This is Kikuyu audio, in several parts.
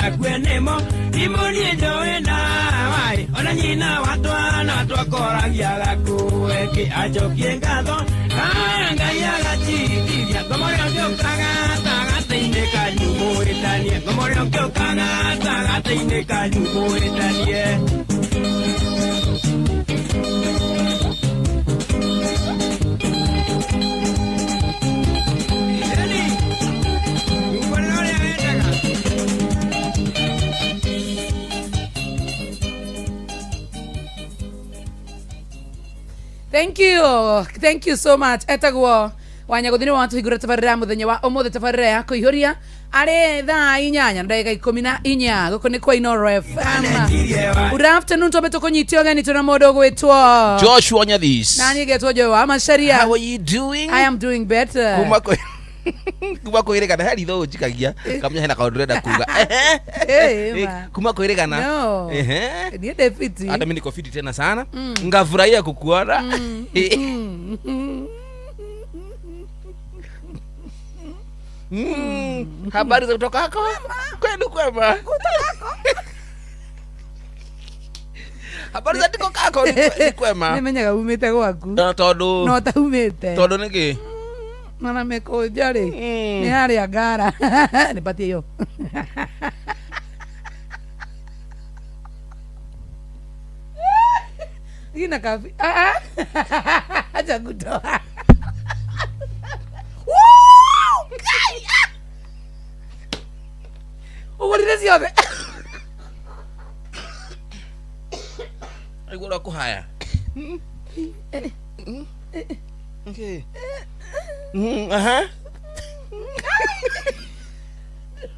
akue nĩmo imũniĩ njũĩ ndawa ona nyina wa twana twakoragia gakue kĩ acokie ngatho kaya Ngai agacitithia ngomore ũngĩũkaga gatagatĩ-inĩ kanyu mũhĩtanie ngomore ũngĩũkaga gatagatĩ-inĩ kanyu mũhĩtanie. Eli, ngorera ũrĩa wendaga. Thank you, thank you so much. Etagwo Wanyagũthi nĩ watũhingũra tabarĩra ya mũthenya wa ũmũthĩ, tabarĩra ya kũihũria arĩ thaa 8:14. Gũkũ nĩ kwa Inoro FM. Good afternoon. Twambe tũkũnyitia ũgeni, twĩna mũndũ ũgwĩtwo Joshua Nyathis. Na niĩ ngetwo Joy wa Macharia. How are you doing? I am doing better. Kuma kwĩrĩgana he ritho ũnjikagia kamenya hena kaũndũ ndĩrenda kuga. Eh, ma. Kuma kwĩrĩgana. No. Ehe. Niĩ ndĩ fiti. Hata mimi niko fiti tena sana, ngafurahia kukuona. Habari za kutoka hako kwenu? Kwema. Habari za tiko kako? Ni kwema. Nĩmenyaga umĩte gwaku. Na tondũ No taumĩte. Tondũ nĩkĩ? Mana mĩkũnjo rĩ, nĩ harĩa ngara nĩpatie iyo. Ina kafi. Ah, ah. Acha kutoa. Woo! Ngai! Ah! Ũgũrire ciothe. Aigua ũrĩa kũhaya. Okay. Aha.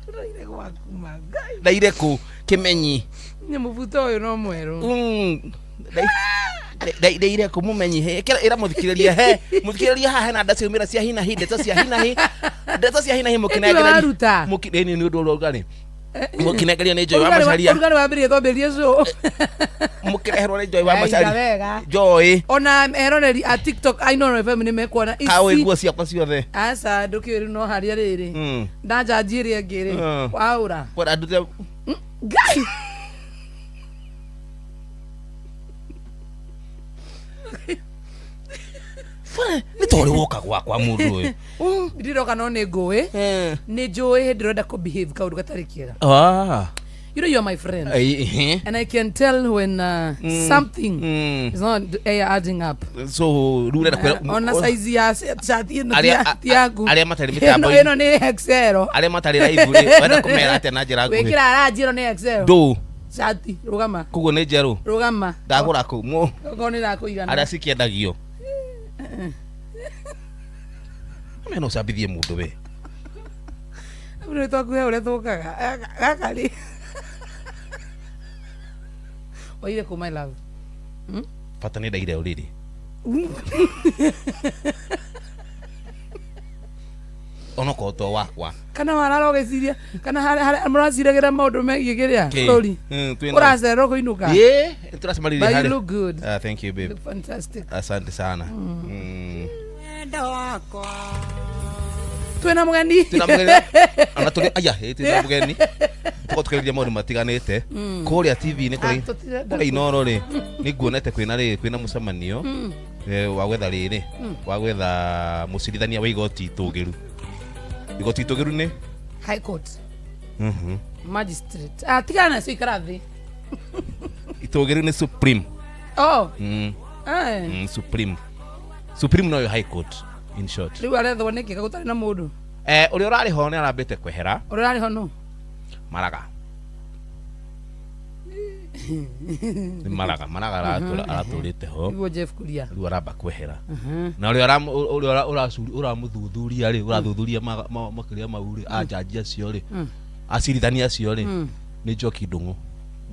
Ũraire gwaku ma Ngai. Ndaire kũ kĩmenyi? Nĩ mũbuto ũyũ no mwerũ. Ndaire kũ mũmenyi? He ĩra mũthikĩrĩria, he mũthikĩrĩria haha hena nda ciaumĩra cia hinahi, ndeto cia hinahi, ndeto cia hinahi. Mũkĩnengereria Waruta. Nĩ ũndũ ũrĩa ũrugarĩ mũkĩnengererio nĩ Joy wa Ũrugarĩ Macharia. Ũrugarĩ wambĩrĩrie twambĩrĩrie show. Mũkĩreherwo nĩ Joy wa Waiga Macharia. wega. Joy. Ona eroreri a TikTok a Inooro FM nĩ mekuona Kaũ ici. nguo ciakwa ciothe. Aca, ndũkĩũĩ rĩu no harĩa rĩrĩ ndanjanji ĩrĩa ĩngĩ rĩ waũra. Kwenda ndute. Ngai. Nĩ torĩ woka gwakwa mũndũ ũyũ. Ndiroka no nĩ ngũĩ, nĩ njũĩ hĩndĩ ũrenda kũ behave kaũndũ gatarĩ kĩega. Ah. You know you are my friend Eh, and I can tell when something is not adding up. So rĩu ũrenda kwĩra Ona size ya shati ĩno ti yaku. Arĩa matarĩ Ĩno mĩtambo-inĩ. ĩno nĩ XL. Arĩa matarĩ live rĩ, wenda kũmera atĩa na njĩra nguhĩ? Wĩkĩra ranji, ĩno nĩ XL. Ndũ. Shati rũgama. Koguo nĩ njerũ. Rũgama. Ndagũra kũ mũ? Okorwo nĩ ĩrakũigana. Arĩa cikĩendagio mena ũcambithie mũndũ we. Rĩu twakuhe ũrĩa tũkaga gaka rĩ, oire kũ, my love? Bata nĩ ndaire ũrĩrĩ onokorwo to wakwa. Kana warara ũgĩciria kana harĩa mũraciragĩra maũndũ megiĩ kĩrĩa Kĩ? bũrũri. Ũracererwo kũinũka. Ĩ, tũracemanirie But you harĩa. look good. Ah, thank you, babe. Look fantastic. Asante sana. Twĩna mũgeni. Twĩna mũgeni ona tũrĩ aya ĩ, twĩna mũgeni tũkorwo tũkĩarĩria maũndũ matiganĩte kũrĩa TV-inĩ. Ah, tũtirenda. Kũrĩa Inoro rĩ, nĩ nguonete kwĩna rĩ, kwĩna mũcemanio wa gwetha rĩrĩ, wa gwetha mũcirithania wa igoti itũgĩru. Igoti itũgĩru nĩ High court magistrate. Ah, tigana nacio, ikara thĩ. Itũgĩru nĩ supreme. Oh. Eh. Supreme, supreme noyo high court in short. Rĩu arethwo nĩkĩ gũtarĩ na mũndũ? Ũrĩa ũrarĩ ho nĩ arambĩte kwehera. Ũrĩa ũrarĩ ho nũ? Maraga, nĩ Maraga. Maraga aratũrĩte ho. Nĩguo Jeff Kuria. Rĩu aramba kwehera na ũrĩa ũrĩa ũramũthuthuria rĩ, ũrathuthuria makĩria mau rĩ, anjanji acio rĩ, acirithania acio rĩ, nĩ Njoki Ndũng'ũ,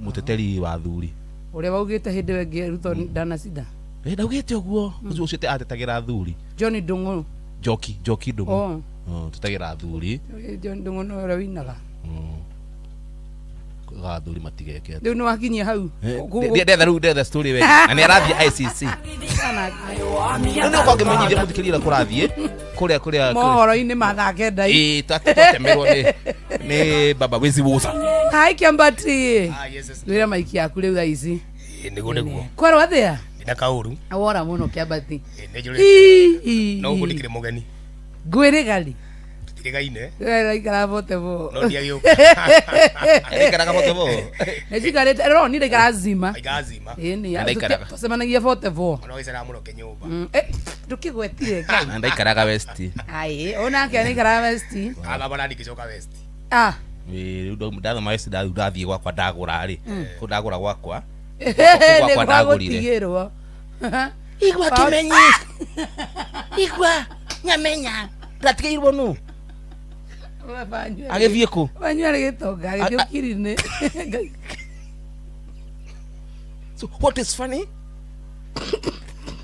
mũteteri wa athuri. Ũrĩa waugĩte hĩndĩ ĩyo ĩngĩ Ruto ndanacida. Ĩ, ndaugĩte ũguo? Ũcio ũcio atetagĩra athuri. John Ndũng'ũ. Njoki Ndũng'ũ. Oh. Tetagĩra athuri. John Ndũng'ũ no ũrĩa winaga. Ga athuri matigeke atĩ. Rĩu nĩ wakinyia hau. Ndetha rĩu, ndetha story we na nĩ arathiĩ ICC. Rĩu nĩ ũkorwo ngĩmenyithia mũthikĩrĩria ũrĩa kũrathiĩ kũrĩa Mohoro-inĩ ma thaa kenda. Ĩ, twatemerwo nĩ baba wezi wuza. Hi Kiambati. Ah, yes, yes. Rwira maiki yaku riu thaa ici. Niguo niguo. Kwarwo athia? Ndina kauru. Awora muno Kiambati. Nĩ njũrĩte. No ũguo ndikĩrĩ mũgeni. Ngwĩrĩgari. Tũtirĩgaine. Raikara bote bo. No ndiagĩũka. Aikaraga bote bo. Nĩnjikarĩte no niĩ ndaikara zima. Aikara zima. Ĩni. Ndaikaraga. Tũcemanagia bote bo. Ona wĩcaraga mũno kĩnyũmba. Ndũkĩgwetire Ngai. Na ndaikaraga West. Ai, onake nĩaikaraga West. Athama na ndingĩcoka West. Ah. Rĩu ndathoma West ndathiĩ gwakwa ndagũra rĩ. Kũu ndagũra gwakwa. Nĩ Gwakwa ndagũrire. gwagũtigĩrwo. Igua kimenyi. Igua nyamenya. Ndatigĩirwo nũ? Agĩthiĩ kũ? Wanyua arĩ gĩtonga agĩthiĩ ũkiri-inĩ. So what is funny?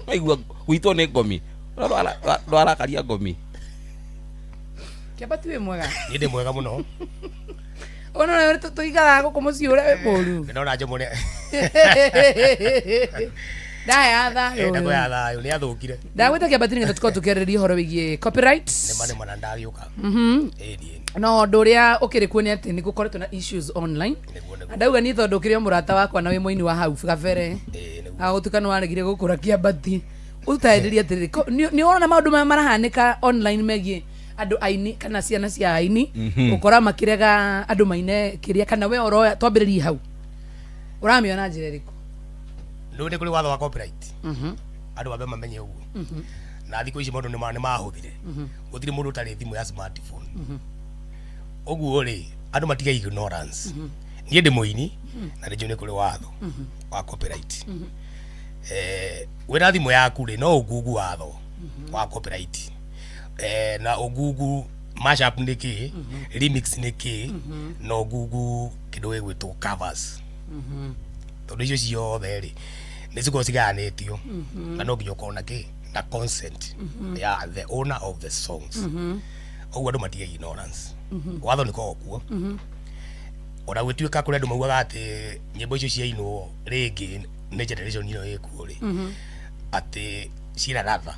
Waigua gwitwo nĩ ngomi. Ndwarakaria ngomi. Kiambati wĩ mwega. Niĩ ndĩ mwega mũno. Ona ũrĩa tũikaraga gũkũ mũciĩ ũrĩa wĩ mũru. Ndĩrona Njomo nĩ Ndaya thayũ. ndakoya thayũ nĩ athũkire. Ndagwĩta Kiambati nĩgetha tũkorwo tũkĩarĩrĩria ũhoro wĩgiĩ copyright. Nĩma nĩma na ndagĩũka. Ĩni No ũndũ ũrĩa ũkĩrĩ kuo nĩ atĩ nĩ gũkoretwo na issues online. nĩguo Na nĩguo. ndauga niĩ tondũ ũkĩrĩ o mũrata wakwa na wĩ mũini wa hau kabere. Ĩĩ nĩguo. Agũtuĩka nĩ waregire gũkũra Kiambati. Ũtarĩrie atĩrĩrĩ, nĩ ũrona maũndũ maya marahanĩka online megiĩ andũ aini kana ciana cia aini ũkora makĩrega andũ maine kĩrĩa kana we ũroya twambĩrĩrie hau ũramĩona njĩra ĩrĩkũ? Rĩu nĩ kũrĩ watho wa copyright. Andũ mambe mamenye ũguo. Na thikũ ici maũndũ nĩ mahũthire. Gũtirĩ mũndũ ũtarĩ thimũ ya smartphone. Ũguo rĩ, andũ matige ignorance. Niĩ ndĩ mũini na nĩ njũĩ nĩ kũrĩ watho wa copyright. Wĩna thimũ yaku rĩ, no ũngungu watho wa copyright. Na ũngungu mashup nĩ kĩ, remix nĩ kĩ, na ũngungu kĩndũ gĩgwĩtwo covers. Tondũ icio ciothe rĩ, nĩ cikoragwo cigayanĩtio na no nginya ũkorwo na kĩ, na consent ya the owner of the songs. Ũguo andũ matige ignorance. Watho nĩ koragwo kuo. Ona gwĩtuĩka kũrĩ andũ maugaga atĩ nyĩmbo icio ciainwo rĩngĩ nĩ generation ĩno ĩkuo rĩ, atĩ ciĩna ratha.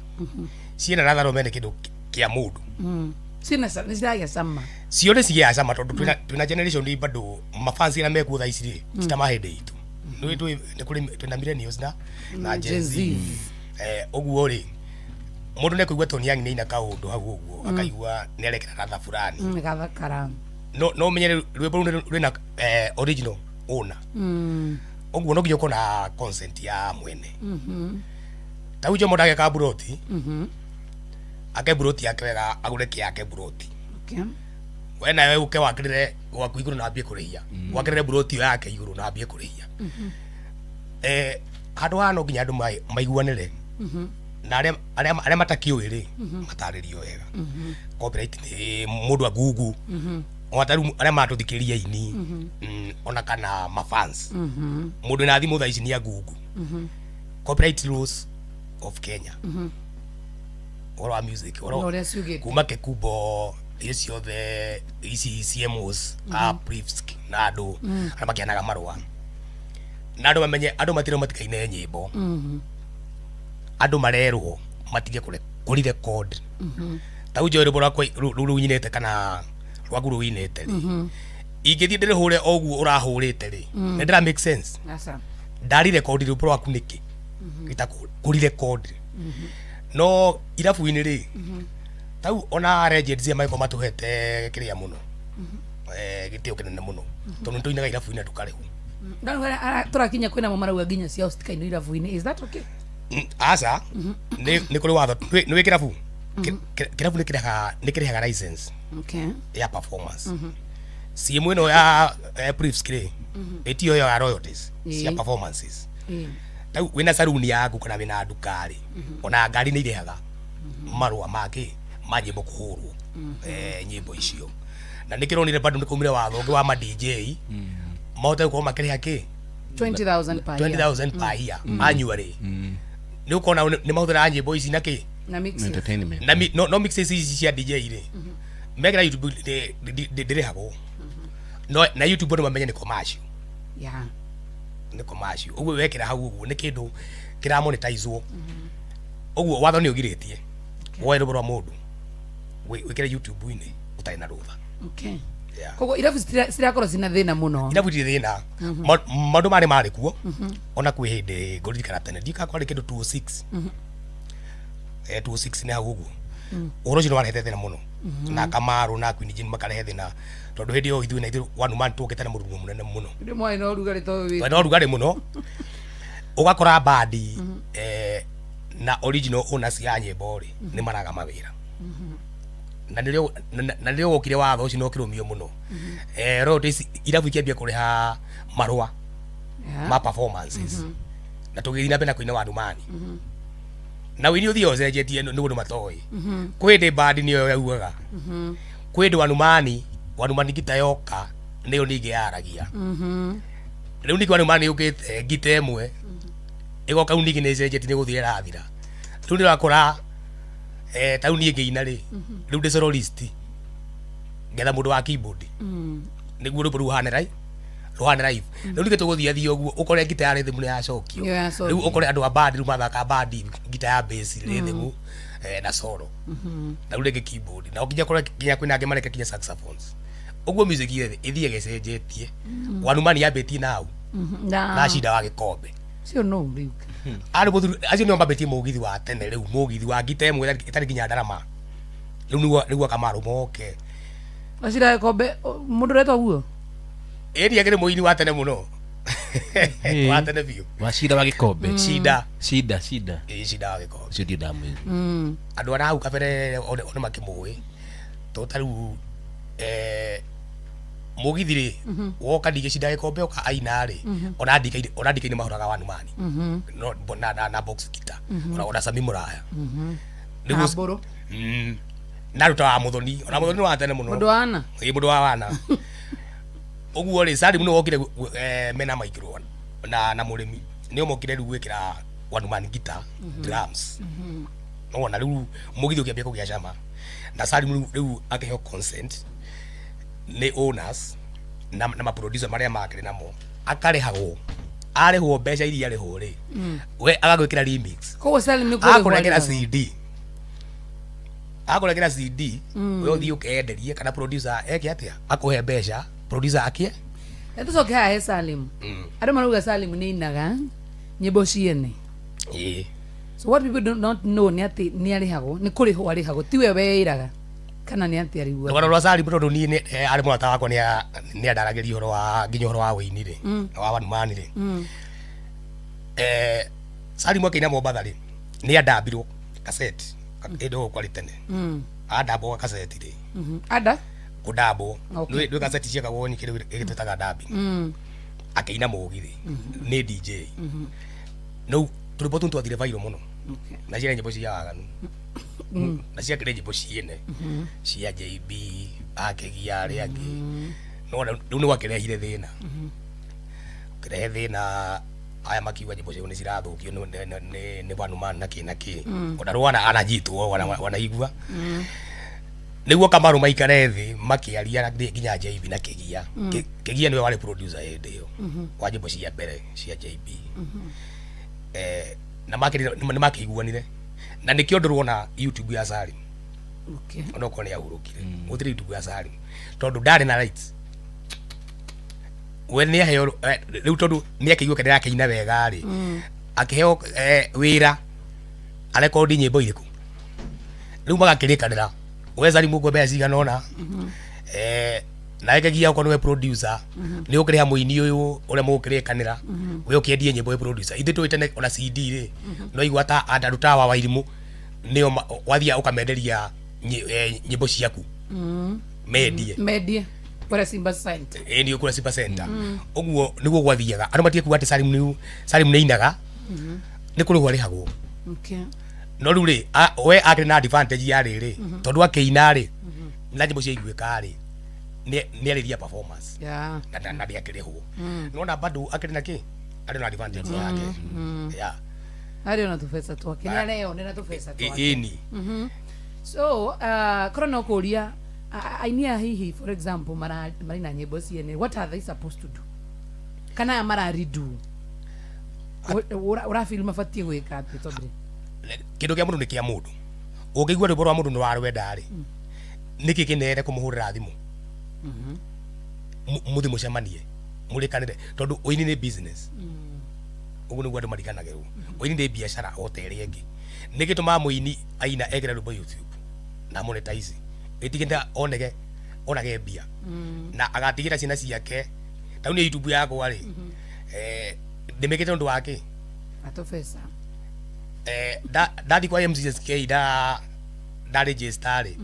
Ciĩna ratha no mene kĩndũ kĩa mũndũ. Ciĩna nĩ ciragĩa cama. Cio nĩ cigĩaga cama tondũ twĩna generation ĩ bado mafansi arĩa mekuo thaa ici rĩ, ti ta ma hĩndĩ itũ. Nĩ nĩ kũrĩ twĩna millennials na Gen Z. Ũguo rĩ, mũndũ nĩ ekũigua Tony Young nĩ aina kaũndũ hau ũguo, akaigua nĩ arekĩra ratha fulani. Gathakara. No ũmenye rwĩmbo rũu rwĩna original owner. Ũguo no nginya ũkorwo na consent ya mwene. Ta rĩu Jomo ndageka mburoti, ake mburoti yake wega, agũre kĩake mburoti. We nawe ũke wakĩrĩre gwaku igũrũ na ambie kũrĩhia. Wakĩrĩre mburoti ĩyo yake igũrũ na ambie kũrĩhia. Handũ haha no nginya andũ maiguanĩre. Na arĩa matakĩũĩ rĩ, matarĩrio wega. Copyright nĩ mũndũ angungu. Ona ta rĩu arĩa maratũthikĩrĩria aini, ona kana mafans. Mũndũ wĩna thimũ thaa ici nĩ angungu. Copyright laws of Kenya. Ũhoro wa music, ũhoro Na ũrĩa ciugĩte. kuma Kĩkumbo icio ciothe ici CMOs, Prifsk na andũ arĩa makĩheanaga marũa. Na andũ mamenye andũ matirĩ matikaine nyĩmbo. Andũ marerwo matige kũri-record. Ta rĩu njũĩ rwĩmbo rwakwa rũu rũinĩte kana rwaku rũinĩte rĩ, ingĩthiĩ ndĩrĩhũre o ũguo ũrahũrĩte rĩ, nĩ ndĩra make sense. Aca. Ndari-record rwĩmbo rwaku nĩkĩ? Gĩta kũri-record. No irabu-inĩ rĩ, tau ona legends aya magĩkorwo matũhete kĩrĩa mũno. Gĩtĩo kĩnene mũno. Tondũ nĩtũinaga irabu-inĩ na tũkarĩhwo. Tũrakinya kwĩna mo marauga nginya ciao citikainwo irabu-inĩ. Is that okay? Aca, nĩ kũrĩ watho. Nĩ wĩ kĩrabu? Kĩrabu nĩ kĩrĩhaga license ya performance. CMO ĩno ya Prifsk rĩ, ĩtiyo ya royalties cia performances. Rĩu wĩna saruni yaku kana wĩna nduka rĩ, ona ngari nĩ irĩhaga marũa ma kĩ, ma nyĩmbo kũhũrwo, nyĩmbo icio. Na nĩkĩronire bado nĩ kaumire watho ũngĩ wa ma DJ mahote gũkorwo makĩrĩha kĩ 20,000 per year. 20,000 per year annually. Nĩ ũkona nĩ mahũthĩraga nyĩmbo ici na kĩ Na mixes. Entertainment. Na no mixes ici cia DJ rĩ, mekĩra YouTube ndĩrĩhagwo. No na YouTube andũ mamenye nĩ commercial. Nĩ commercial. Ũguo wekĩra hau ũguo nĩ kĩndũ kĩramonetizwo. Ũguo watho nĩ ũgirĩtie woe rwĩmbo rwa mũndũ wĩkĩre YouTube-inĩ ũtarĩ na rũtha. Yeah. Koguo irabu citirakorwo cina thina muno. Irabu itirĩ thĩna. Maũndũ marĩ marĩ kuo ona kwĩ hĩndĩ ngũririkana tene ndika kwarĩ kĩndũ 206, 206 nĩ hau ũguo. Ũhoro ũcio nĩ warehete thĩna mũno na Kamaru na Queen Jane makarehe thĩna tondũ hĩndĩ ĩyo ithuĩ na ithuĩ one man tũkĩte na mũrurumo mũnene mũno. Ndĩ mwarĩ na ũrugarĩ to wĩ. Twena ũrugarĩ mũno ũgakora bandi na original owners ya nyĩmbo rĩ nĩ maraga mawĩra na nĩrĩo na nĩrĩo wokire watho ũcio na ũkĩrũmio mũno, royalties irabu ikĩambia kũrĩha marũa ma performances na tũgĩthiĩ na mbere na kũina wanumani na wĩini ũthiaga ũcenjetie nĩ ũndũ matoĩ. Kwĩ hĩndĩ bandi nĩyo yaugaga, kwĩ hĩndĩ wanumani wanumani ngita yoka nĩyo ningĩ yaragia. Rĩu ningĩ wanumani yũkĩte ngita ĩmwe ĩgoka rĩu ningĩ nĩ ĩcenjetie nĩ gũthira ĩrathira. Rĩu nĩ ũrakora ta rĩu niĩ ngĩina rĩ rĩu ndĩ soloist ngetha mũndũ wa keyboard nĩguo rwĩmbo rũu rũhane live rũhane live. Rĩu ningĩ tũgũthiĩ thiĩ ũguo ũkore ngita ya rhythm nĩ yacokio. Nĩyo yacokio. Rĩu ũkore andũ a band rĩu mathaka band ngita ya bass, rhythm na solo na rĩu rĩngĩ keyboard na ũkinya kũrĩa nginya kwĩna angĩ mareka nginya saxophones ũguo. Music ĩyo ĩthiaga ĩcenjetie. Wanumani yambĩtie na hau na cinda wa gĩkombe. Cio no rĩu. Arĩ mũthuri acio nĩo mambĩtie mũgithi wa tene rĩu mũgithi wa ngita ĩmwe ĩtarĩ nginya ndarama rĩu nĩguo Kamaru moke. Wacira kombe mũndũ ũretwo guo. Ĩni akĩrĩ mũini wa tene mũno wa tene biũ. Wacira wa gĩkombe. Cinda. Cinda cinda. Ĩ cinda wa gĩkombe. Ũcio ndirĩ ndamwĩra. Andũ arĩa hau kabere one makĩmũĩ to ta rĩu mũgithi rĩ woka ningĩ cinda gĩkombe oka aina rĩ ona ndika ona ndika-inĩ mahũraga wanumani no na box guitar ona Sami Muraya. Na mbũrũ. Na ruta wa Muthoni ona Muthoni nĩ wa tene mũno. Mũndũ wana. Ĩ mũndũ wa wana ũguo rĩ Salim nĩ wokire mena maikiro na mũrĩmi nĩo mokire rĩu gwĩkĩra wanumani guitar drums nona rĩu mũgithi ũkĩambia kũgĩa cama na Salim rĩu akĩheo consent nĩ owners na maproducer marĩa makĩrĩ namo akarĩhagwo arĩhwo mbeca iria arĩhwo rĩ we agagwĩkĩra remix. Koguo Salim nĩ kũrĩhwo Akũnengera arĩhagwo. CD, akũnengera CD we ũthiĩ ũkenderie kana producer eke atĩa akũhe mbeca producer akie. Na tũcoke haha he Salim. Andũ marauga Salim nĩ ainaga nyĩmbo ciene. Ĩĩ. So what people do not know nĩ atĩ nĩ arĩhagwo nĩ kũrĩhwo arĩhagwo tiwe weĩraga kana nĩ atĩ arĩguo. Rũgano rwa Salim tondũ niĩ arĩ mũrata wakwa nĩ andaragĩria ũhoro wa nginya ũhoro wa wĩini rĩ wa wanumani rĩ. Salim akĩina Mombatha rĩ nĩ andambirwo kaseti hĩndĩ ĩyo kwarĩ tene andambwo kaseti rĩ. Ada. Kũndambwo. Okay. Nĩ kaseti ciekagwo nyingĩ rĩu ĩgĩtwĩtaga dubbing. Akĩina mũgithi nĩ DJ no tũrĩmbo tũu twathire viral mũno. Okay. Na ciarĩ nyĩmbo cia waganu na ciakĩrĩ nyĩmbo ciene cia JB akĩgia arĩa angĩ no rĩu nĩ gwakĩrehire thĩna ũkĩrehe thĩna aya makiuga nyĩmbo ciao nĩ cirathũkio nĩ wanumani na kĩ na kĩ ona rwana ananyitwo wanaigua nĩguo Kamaru maikare thĩ makĩaria na nginya JB na Kĩgia. Kĩgia nĩwe warĩ producer hĩndĩ ĩyo wa nyĩmbo cia mbere cia JB na nĩ makĩiguanire na nĩkĩo ndũrona YouTube ya Salim. Okay. Onokorwo nĩ ahurũkire gũtirĩ YouTube ya Salim tondũ ndarĩ na rights we nĩ aheo rĩu tondũ nĩ akĩigua kana akĩina wega rĩ akĩheo wĩra arekondi nyĩmbo irĩkũ rĩu magakĩrĩkanĩra we Salim ũkwe mbeca cigana ũna nawe Kĩgia okorwo nĩwe producer nĩ ũkĩrĩha mũini ũyũ ũrĩa mũgũkĩrĩkanĩra we ũkĩendie nyĩmbo wĩ producer. Ithuĩ tũĩ tene ona CD rĩ no igua ta andũ ta wa Wairimũ nĩo wathiaga ũkamenderia nyĩmbo ciaku mendie. Mendie kũrĩa Simba Center. Ĩ nĩ kũrĩa Simba Center ũguo nĩguo gwathiaga andũ matige kuga atĩ Salim nĩ ainaga nĩ kũrĩhwo arĩhagwo. Okay. No rĩu rĩ we akĩrĩ na advantage ya rĩrĩ tondũ akĩina rĩ na nyĩmbo ciaiguĩka rĩ nĩ arĩria performance. Yeah. Na ndĩakĩrĩhwo nona bado akĩrĩ na kĩ arĩ na advantage yake yeah. Arĩ ona tũbeca twake nĩ areyonera tũbeca twake. Ĩni. So korwo no kũria aini aya hihi for example marina nyĩmbo ciene, what are they supposed to do kana aya mararidu ũrafeel mabatiĩ gwĩka atĩ tondũ Kĩndũ kĩa mũndũ nĩ kĩa mũndũ ũngĩigua rwĩmbo rwa mũndũ nĩ warwenda rĩ nĩkĩ kĩnere kũmũhũrĩra thimũ. Muthi mucemanie murikanire tondu uini ni business. Uguo niguo andu mariganagirwo. Uini ni biacara o ta ĩrĩa ĩngĩ. Nĩ gĩtũmaga mũini aina ekĩre rwĩmbo YouTube na monetize ĩtigĩte onege onage mbia na agatigĩra ciana ciake. Tau nĩ YouTube yakwa rĩ, ndĩmĩkĩte ũndũ wa kĩ atobesa ndathi kwa MCSK da register rĩ,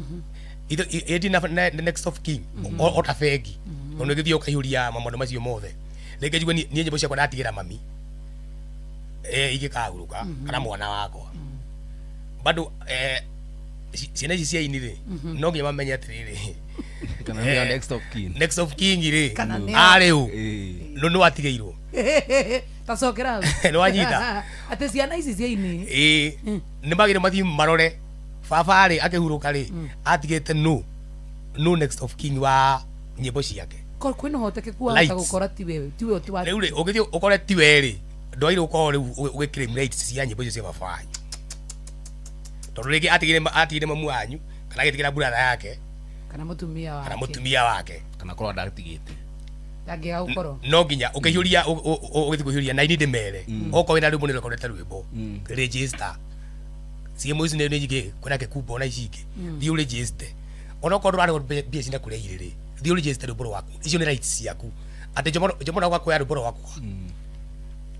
ĩti na next of kin o ta bengi tondũ gĩthiĩ ũkaihũria maũndũ macio mothe. Rĩngĩ njigue niĩ nyĩmbo ciakwa ndatigĩra mami igĩkahurũka kana mwana wakwa bado ciana ici cia ini rĩ, no nginya mamenye atĩrĩrĩ, kana nĩo next of kin. Next of kin rĩ Kana nĩo. Arĩ ũ Eh. no nĩ watigĩirwo. Tacokera hau. Nĩwanyita? Atĩ ciana ici cia ini ĩĩ, nĩ magĩrĩirwo mathiĩ marore baba rĩ akĩhurũka rĩ atigĩte no next of kin wa nyĩmbo ciake. Kwĩna ũhotekeku wa Lights. gũkora tiwe tiwe tiwa. Rĩu rĩ ũgĩthiĩ ũkore tiwe rĩ, ndwagĩrĩirwo gũkorwo rĩu ũgĩ claim rights cia nyĩmbo icio cia baba wanyu tondũ rĩngĩ atigĩire mamu wanyu kana agĩtigĩra brother yake kana mũtumia wake kana mũtumia wake. Kana korwo ndatigĩte. Ndangĩaga gũkorwo. No nginya ũkĩihũria ũgĩthiĩ kũihũria na ini ndĩmere okorwo wĩna rwĩmbo nĩ rekodete rwĩmbo register CMO ici nĩ nyingĩ kwĩna kĩkumbo na ici ingĩ thiĩ ũregister onokorwo ndũrarĩhwo mbia cina kũrĩa irĩ rĩ thiĩ ũregister rwĩmbo rwaku icio nĩ rights ciaku atĩ Jomo no gwakuoya rwĩmbo rwakwa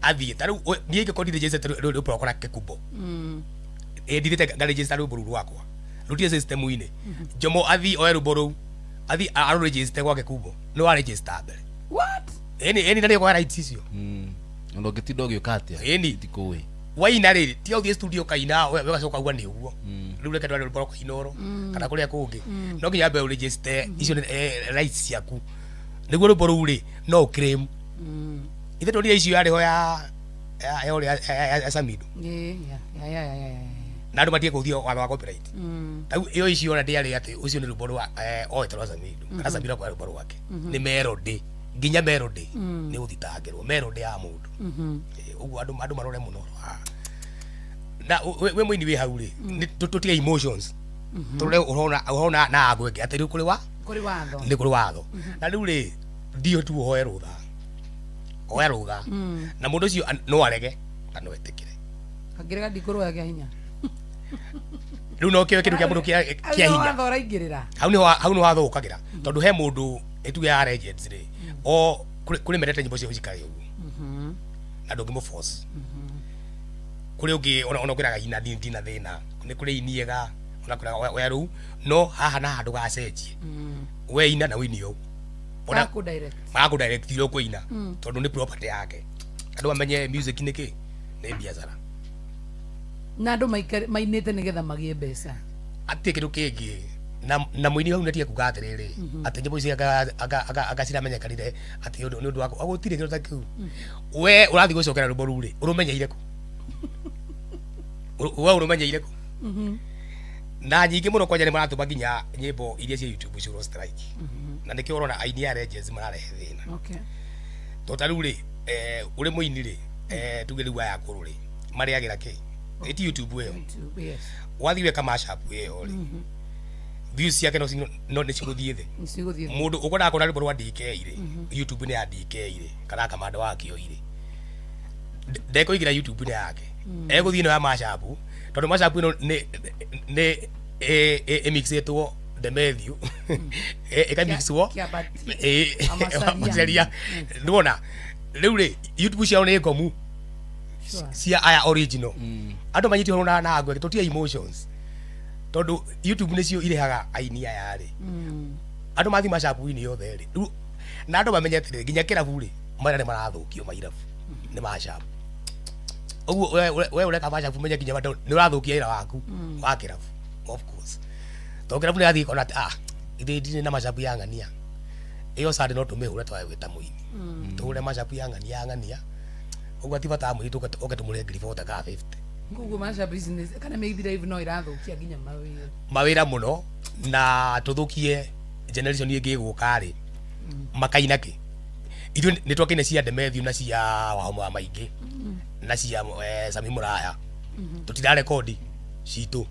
athiĩ ta rĩu niĩ ingĩkorwo ndiregister rwĩmbo rwakwa na kĩkumbo ndithĩte ngaregister rwĩmbo rũu rwakwa rũtirĩ system-inĩ Jomo athiĩ oe rwĩmbo rũu athiĩ arũregister gwake kumbo nĩ waregister mbere. What? Ĩni na nĩ rights icio. Ona ũngĩtinda ũgĩũka atĩa Ĩni. itikũĩ. Waina rĩ tiga ũthiĩ studio kaina we ũgacoka uga nĩ ũguo rĩu reke ndware rwĩmbo rwa Inooro kana kũrĩa kũngĩ no nginya wambe ũregister icio nĩ rights ciaku nĩguo rwĩmbo rũu rĩ no ũclaim ithe tũrire icio yarĩho ya ũrĩa ya Samido. Yeah, yeah, yeah, yeah, yeah, yeah. Na andũ matige kũhũthia watho wa copyright. Rĩu ĩyo icio ona ndĩarĩ atĩ ũcio nĩ rwĩmbo rwa oete rwa Samido kana Samido akoya rwĩmbo rwake nĩ melody nginya melody nĩ ũthitangĩrwo melody ya mũndũ. Ũguo andũ marore mũno na wĩ mũini wĩ hau rĩ nĩ tũtige emotions tũrore ũhoro na angũ ĩngĩ atĩ rĩu kũrĩ wa Kũrĩ watho. Nĩ kũrĩ watho na rĩu rĩ ndio tu ũhoe rũtha oya rũtha na mũndũ ũcio no arege na no etĩkĩre. Angĩrega ndikũrũa kĩa hinya. Rĩu no kĩoe kĩndũ kĩa mũndũ kĩa Hau kĩa nĩho hinya. watho ũraingĩrĩra. Hau nĩho watho ũkagĩra tondũ he mũndũ ĩtuge ya legends rĩ o kũrĩ mendete nyĩmbo ciao cikare ũguo na ndũngĩmũ force kũrĩ ũngĩ ona ũkwĩraga ina ndina thĩna nĩ kũrĩ iniega ona kwĩraga oya rũu no haha na haha ndũgacenjie we ina na wĩini ũũ ona Gakũ direct. magakũ direct ũrĩa ũkũina tondũ nĩ property yake andũ mamenye music nĩ kĩ nĩ biacara. Na andũ mainĩte nĩgetha magĩe mbeca. Atirĩ kĩndũ kĩngĩ na mũini hau nĩatige kuga atĩrĩrĩ atĩ nyĩmbo ici anga ciramenyekanire atĩ nĩ ũndũ wa gũtirĩ kĩndũ ta kĩu we ũrathiĩ gũcokera rwĩmbo rũu rĩ ũrũmenyeire kũ we ũrũmenyeire kũ na nyingĩ mũno kwanja nĩ maratũma nginya nyĩmbo iria cia YouTube ciũrwo strike na nĩkĩo ũrona aini a legends mararehe thĩna. Okay. Tondũ ta rĩu rĩ ũrĩ mũini rĩ tuge rĩu aya akũrũ rĩ marĩagĩra kĩ ĩti YouTube ĩyo. YouTube, yes. Wathiĩ weka mashup ĩyo rĩ views ciake no nĩ cigũthiĩ thĩ. Nĩcigũthiĩ thĩ. Mũndũ ũkwendaga kuona rwĩmbo rwa DK rĩ YouTube nĩ ya DK rĩ kana kamanda wa kĩoi rĩ ndekũingĩra YouTube nĩ yake egũthiĩ ĩno ya mashup tondũ mashup ĩno nĩ ĩmixĩtwo Demethiu ĩkamixwo. Kĩambati. Ĩ, Amacaria. Amacaria nĩwona rĩu rĩ YouTube ciao nĩ ngomu. Sure. Cia aya original andũ manyite ũhoro na ngwege tũtige emotions tondũ YouTube nĩcio irehaga aini aya rĩ andũ mathiĩ mashup-inĩ yothe rĩ rĩu na andũ mamenye atĩrĩrĩ nginya kĩrabu rĩ maya nĩ marathũkio mairabu nĩ mashup ũguo we ũreka mashup menye nginya bado nĩ ũrathũkia wĩra waku wa kĩrabu of course tondũ kĩrabu nĩ athiĩ kona atĩ ah ithuĩ ndirĩ na mashup ya ng'ania ĩyo sande no tũmĩhũre twage gwĩta mũini tũhũre mashup ya ng'ania ya ng'ania ũguo ati bata mũini tũke tũmũrĩhe 40,000 kana 50. Koguo mashup business kana maybe live no ĩrathũkia nginya mawĩra. Mawĩra mũno na tũthũkie generation ĩngĩ ĩgũka rĩ makaina kĩ ithuĩ nĩ twakaina cia Demethiu na cia Wahoma wa Maingĩ na cia Sami Mũraya tũtira rekondi citũ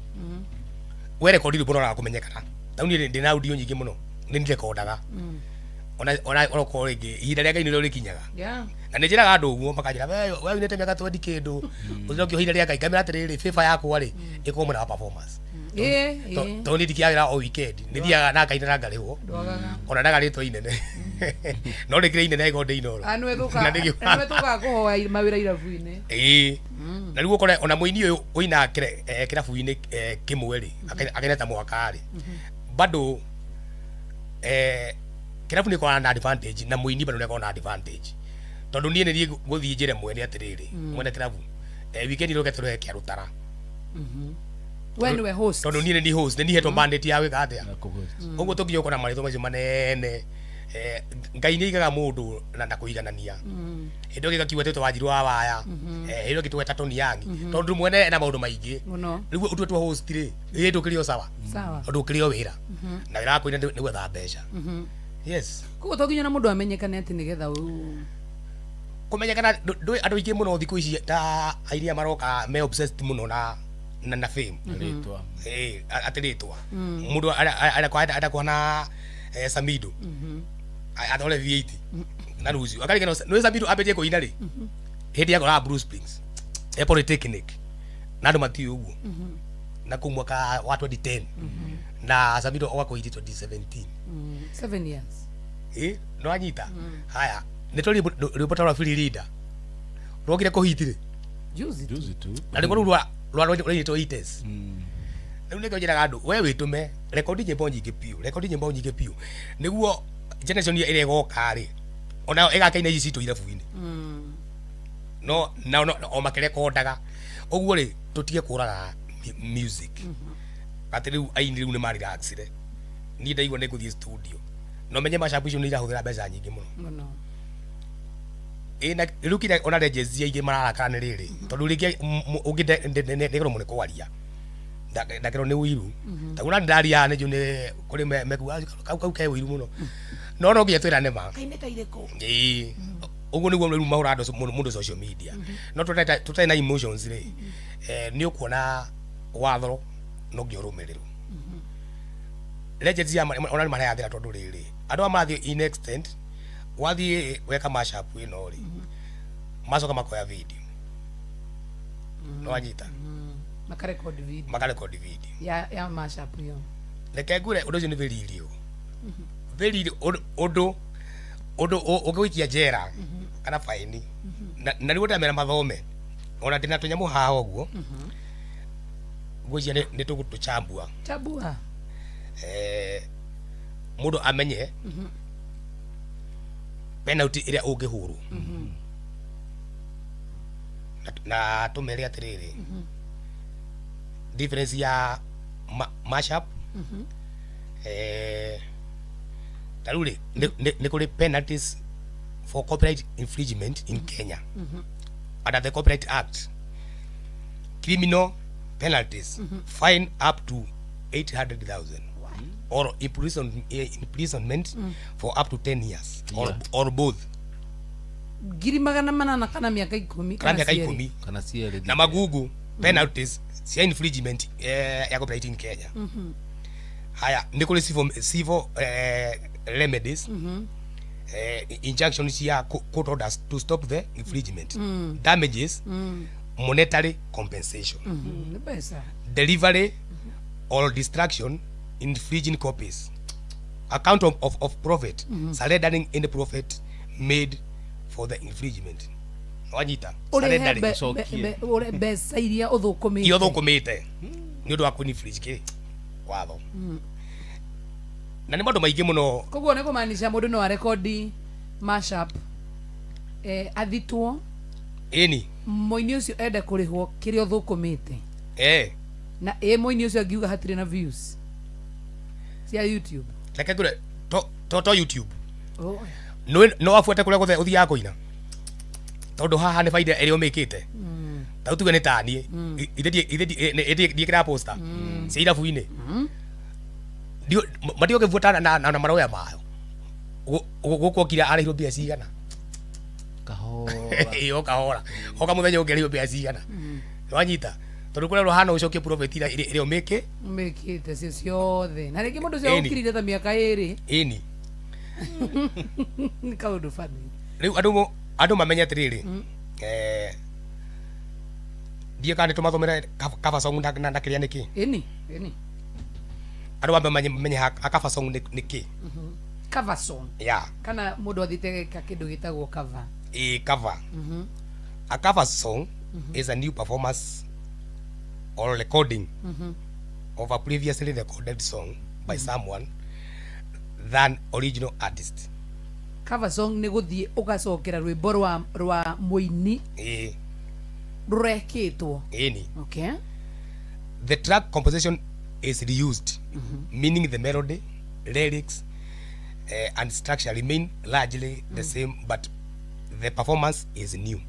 we rekondi rwĩmbo rwaraga kũmenyekana tau niĩ ndĩna audio nyingĩ mũno Nĩ ndirekondaga ona okorwo rĩngĩ ihinda rĩa Ngai nĩrĩo rĩkinyaga. Yeah. Na nĩ njĩraga andũ ũguo makanjĩra, we winĩte mĩaka 20 kĩndũ, ũthire ihinda rĩa Ngai. Ngamĩra atĩrĩrĩ, favor yakwa rĩ ĩkorwo mwena wa performance. Tondũ niĩ ndikĩaga wĩra o weekend, nĩ thiaga na ngaina na ngarĩhwo. Ndwagaga. Ona ndaga rĩtwa inene, no rĩkĩrĩ inene angĩkorwo ndĩ Inooro. Ah, nĩwe Na nĩwe tũkaga kũhoya mawĩra irabu-inĩ. Ĩĩ, na rĩu ũkore ona mũini ũyũ ũinaga kĩrabu-inĩ kĩmwe rĩ, akaina ta mwaka rĩ, bado kĩrabu nĩ ĩkoragwo na advantage na mũini bado nĩ akoragwo na advantage, tondũ niĩ nĩ niĩ gũthiĩ njĩre mwene atĩrĩrĩ, mwene kĩrabu, weekend ĩroke tũrehe kĩa rũtara. We nĩwe host. Tondũ niĩ nĩ niĩ host, nĩ niĩ hetwo mandate ya gwĩka atĩa. Ũguo tũnginya ũkona marĩtwa macio manene. Ngai nĩ aigaga mũndũ na kũiganania. Hĩndĩ ĩyo gĩgakiuga twĩtwo Wanjiru wa Waya, hĩndĩ ĩyo ĩngĩ tũgeta Tony Young, tondũ mwene ena maũndũ maingĩ. Mũno. Rĩu ũtuĩtwo host rĩ, ĩ ndũkĩrĩ o sawa. Sawa. Tondũ ũkĩrĩ o wĩra na wĩra wa kũina nĩ gwetha mbeca, yes. Koguo to nginya na mũndũ amenyekane atĩ nĩgetha Kũmenyekana ndũĩ andũ aingĩ mũno thikũ ici ta aini aya maroka me obsessed mũno na fame. Rĩtwa. Atĩ rĩtwa mũndũ arenda kuhana Samido, atore V8 na rũciũ akarigana nĩ Samido ambĩtie kũina rĩ hĩndĩ yakoraga Blue Springs e Polytechnic, na andũ matiũĩ ũguo, na kũu mwaka wa 2010, na Samido oka kũhiti 2017. 7 years. Ĩ no anyita haya nĩ tũrĩ rwĩmbo ta rwa Filirinda rwokire kũhiti rĩ. Juzi tu. Juzi tu. Na rwĩmbo rũu rwa rwainĩtwo ites. Rĩu nĩkĩo njĩraga andũ, we wĩtũme rekondi nyĩmbo nyingĩ biũ, rekondi nyĩmbo nyingĩ biũ, nĩguo generation ĩrĩa ĩgoka rĩ onayo ĩgakaina ici citũ irabu-inĩ. No na no, o makĩrekondaga ũguo rĩ, tũtige kũraga music atĩ rĩu aini rĩu nĩ marelaxire. Niĩ ndaigua nĩ ngũthiĩ studio, no menye mashup icio nĩ irahũthĩra mbeca nyingĩ mũno. Mũno. Ĩ na rĩu kĩrĩa ona legends aingĩ mararakara nĩ rĩrĩ, tondũ rĩngĩ ũngĩ ndĩkerwo mũno kwaria, ndakerwo nĩ ũiru, taguo na ndaria nĩ njũ nĩ kũrĩ mekuga kau ke ũiru mũno, no nginya twĩrane ma. Kainĩta irĩkũ? Ĩĩ, ũguo nĩguo rĩu mahũra andũ mũndũ social media, no tũtarĩ na emotions rĩ, nĩ ũkuona watho no nginya ũrũmĩrĩrwo. Legends ya ona nĩ mareyathĩra, tondũ rĩrĩ andũ aya marathiĩ in extent, wathiĩ weka mashup ĩno rĩ, macoka makoya video, no wanyita. Makarekodi video. Makarekodi video. Ya mashup ĩyo. Reke ngwĩre, ũndũ ũcio nĩ very illegal, very illegal, ũndũ ũngĩgũikia njera kana faini, na rĩu ndamera mathome ona ndĩna tũnyamũ haha ũguo ngwĩciria nĩ tũgũtũchambua. Chambua. Mũndũ amenye penalty ĩrĩa ũngĩhũrwo na tũmere atĩrĩrĩ, difference ya mashup, ta rĩu rĩ nĩ kũrĩ penalties for copyright infringement in Kenya under the Copyright Act: criminal penalties, fine up to 800,000 or imprisonment for up to 10 years or both. 800,000 kana mĩaka 10. Kana mĩaka cierĩ. 10. Kana cierĩ. Na magugu penalties cia infringement ya copyright in Kenya. Haya, nĩ kũrĩ civil remedies, injunction cia court orders to stop the infringement, damages, monetary compensation, Nĩ mbeca. Delivery or destruction infringing copies, account of profit, surrendering any profit made for the infringement. Wanyita? Ũrĩhe Surrendering. Ũcokie. Ũrĩhe mbeca iria ũthũkũmĩte. Iria ũthũkũmĩte nĩ ũndũ wa kũ-infringe kĩ watho, na nĩ maũndũ maingĩ mũno. Koguo nĩ kũmaanisha mũndũ no arekodi mashup, athitwo, ĩni mũini ũcio ende kũrĩhwo kĩrĩa ũthũkũmĩte. Na ĩ mũini ũcio angiuga hatirĩ na views cia YouTube? Reke ngwĩre, to YouTube. Oh. No abuate kũrĩa guothe ũthiaga kũina, tondũ haha nĩ baida ĩrĩa ũmĩkĩte. Ta rĩu tuge nĩ taniĩ ithe ndiĩkĩraga poster cia irabu-inĩ, matigũkĩbuata na maroya mayo. Gũkũ okire arĩhirwo mbia cigana? Kahora. Ĩĩ, o kahora, oka mũthenya ũngĩ arĩhirwo mbia cigana, wanyita? Tondũ kũrerwo hana ũcokie profit ĩrĩa ĩrĩa ũmĩke. Mĩkĩte cio ciothe na rĩngĩ mũndũ ũcio Ĩni. ũkirire ta mĩaka ĩrĩ. Ĩni. Nĩ kaũndũ bani. Rĩu andũ mamenye atĩrĩrĩ, ndiĩ kana nĩtũmathomere cover song na kĩrĩa nĩkĩ. Ĩni, ĩni. Andũ mambe mamenye a cover song nĩ kĩ. Cover song. Yeah. Kana mũndũ athiĩte geka kĩndũ gĩtagwo cover. A cover. A cover song is a new performance or recording of a previously recorded song by someone than original artist. Cover song nĩ gũthiĩ ũgacokera rwĩmbo rwa mũini rũrekĩtwo. Ĩni. Okay. The track composition is reused, meaning the melody, lyrics, and structure remain largely the same, but the performance is new.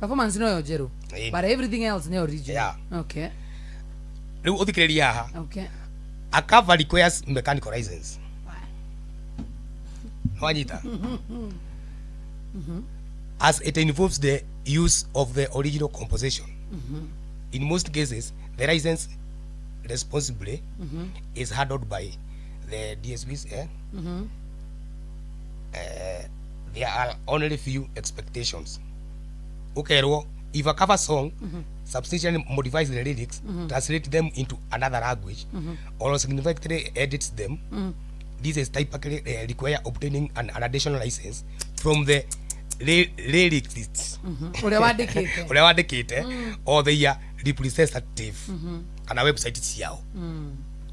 Performance noyo njerũ. Ĩni. But everything else nĩ original. Yeah. Okay. Rĩu ũthikĩrĩrie haha. Okay. A cover requires mechanical license. Wanyita? As it involves the use of the original composition. In most cases, the license responsibly is handled by the DSPs. Eh? There are only few expectations. Okay, well, if a cover song substantially modifies the lyrics, translates them into another language, or significantly edits them, this is typically require obtaining an additional license from the lyricist Ũrĩa wandĩkĩte. ũrĩa wandĩkĩte or their representative kana website ciao.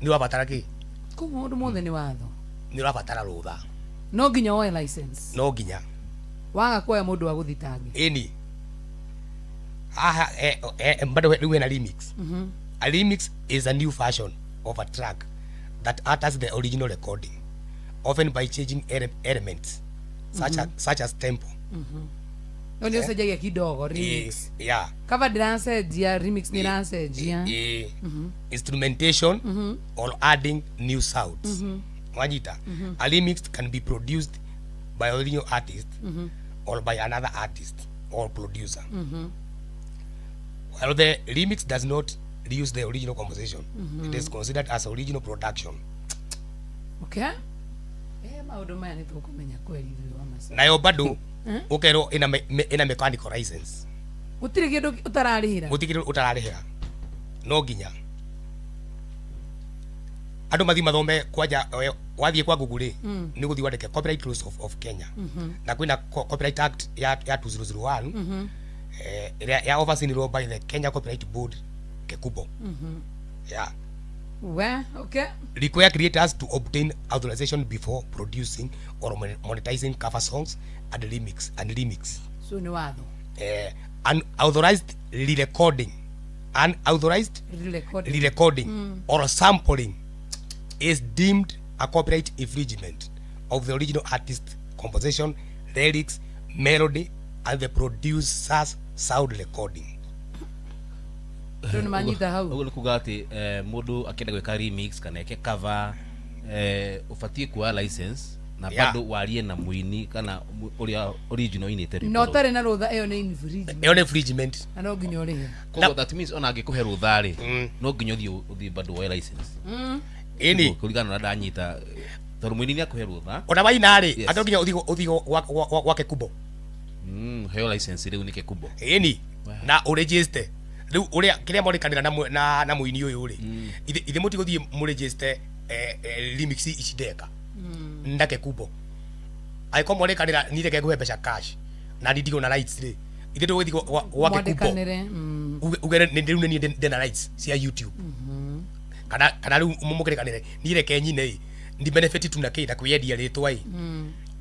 Nĩ ũrabatara kĩ? Koguo maũndũ mothe nĩ watho. Nĩ ũrabatara rũtha. No nginya woe license. No nginya. Waga kuoya mũndũ wa gũthitange. Ĩni haha bado rĩu hena remix. A remix is a new version of a track that alters the original recording, often by changing elements such as tempo. No nĩ ũcenjagia kidogo remix. Yeah. Cover ndĩracenjia, remix nĩ ĩracenjia. Instrumentation or adding new sounds. Wanyita? A remix can be produced by original artist or by another artist or producer. While the remix does not reuse the original composition, it is considered as original production. Okay. Maũndũ maya nĩ tũkũmenya kweri ithuĩ wa maca. Nayo bado ukerwo ina mechanical license. Gũtirĩ kĩndũ ũtararĩhĩra. Gutikiri utararihira no nginya andu mathi mathome kwanja. Wathiĩ kwa Google rĩ, nĩ gũthiĩ wandĩke Copyright Laws of Kenya, na kwĩna Copyright Act ya 2001, ĩrĩa ya overseen by the Kenya Copyright Board, KECUBO, yeah. We, okay. Require creators to obtain authorization before producing or monetizing cover songs and remix. So nĩ watho. Unauthorized re-recording, unauthorized Re-recording. Re-recording or sampling is deemed a copyright infringement of the original artist composition, lyrics, melody, and the producer's sound recording. Rĩu nĩ manyita hau. Ũguo nĩ kuga atĩ mũndũ akĩenda gwĩka remix kana eke cover, ũbatiĩ kuoya license na bado warie na mũini kana ũrĩa original inĩte rwĩmbo Na rũu. ũtarĩ na rũtha ĩyo nĩ infringement. Ĩyo nĩ infringement. Na no nginya ũrĩhe. Koguo that means ona angĩkũhe rũtha rĩ, no nginya ũthiĩ bado woe license. Ĩni. Kũringana na ũrĩa ndanyita, tondũ mũini nĩ akũhe rũtha. Ona waina rĩ, Yes. andũ nginya ũthiĩ gwake kubo. Heo license rĩu nĩ kekubo. Ĩni, na ũregister rĩu ũrĩa kĩrĩa morĩkanĩra na mũini ũyũ rĩ, ithe mũtigũthiĩ mũregister remix ici ndeka ndake kubo. Angĩkorwo morĩkanĩra niĩ reke ngũhe mbeca cash na niĩ ndigwo na rights rĩ, ithe tũgũthiĩ gwake kubo. Mwandĩkanĩre. Uge rĩu nĩ niĩ ndĩna rights cia YouTube, kana rĩu mũkĩrĩkanĩre niĩ reke nyine ĩ ndi benefit tu na kĩ na kwĩyendia rĩtwa ĩ,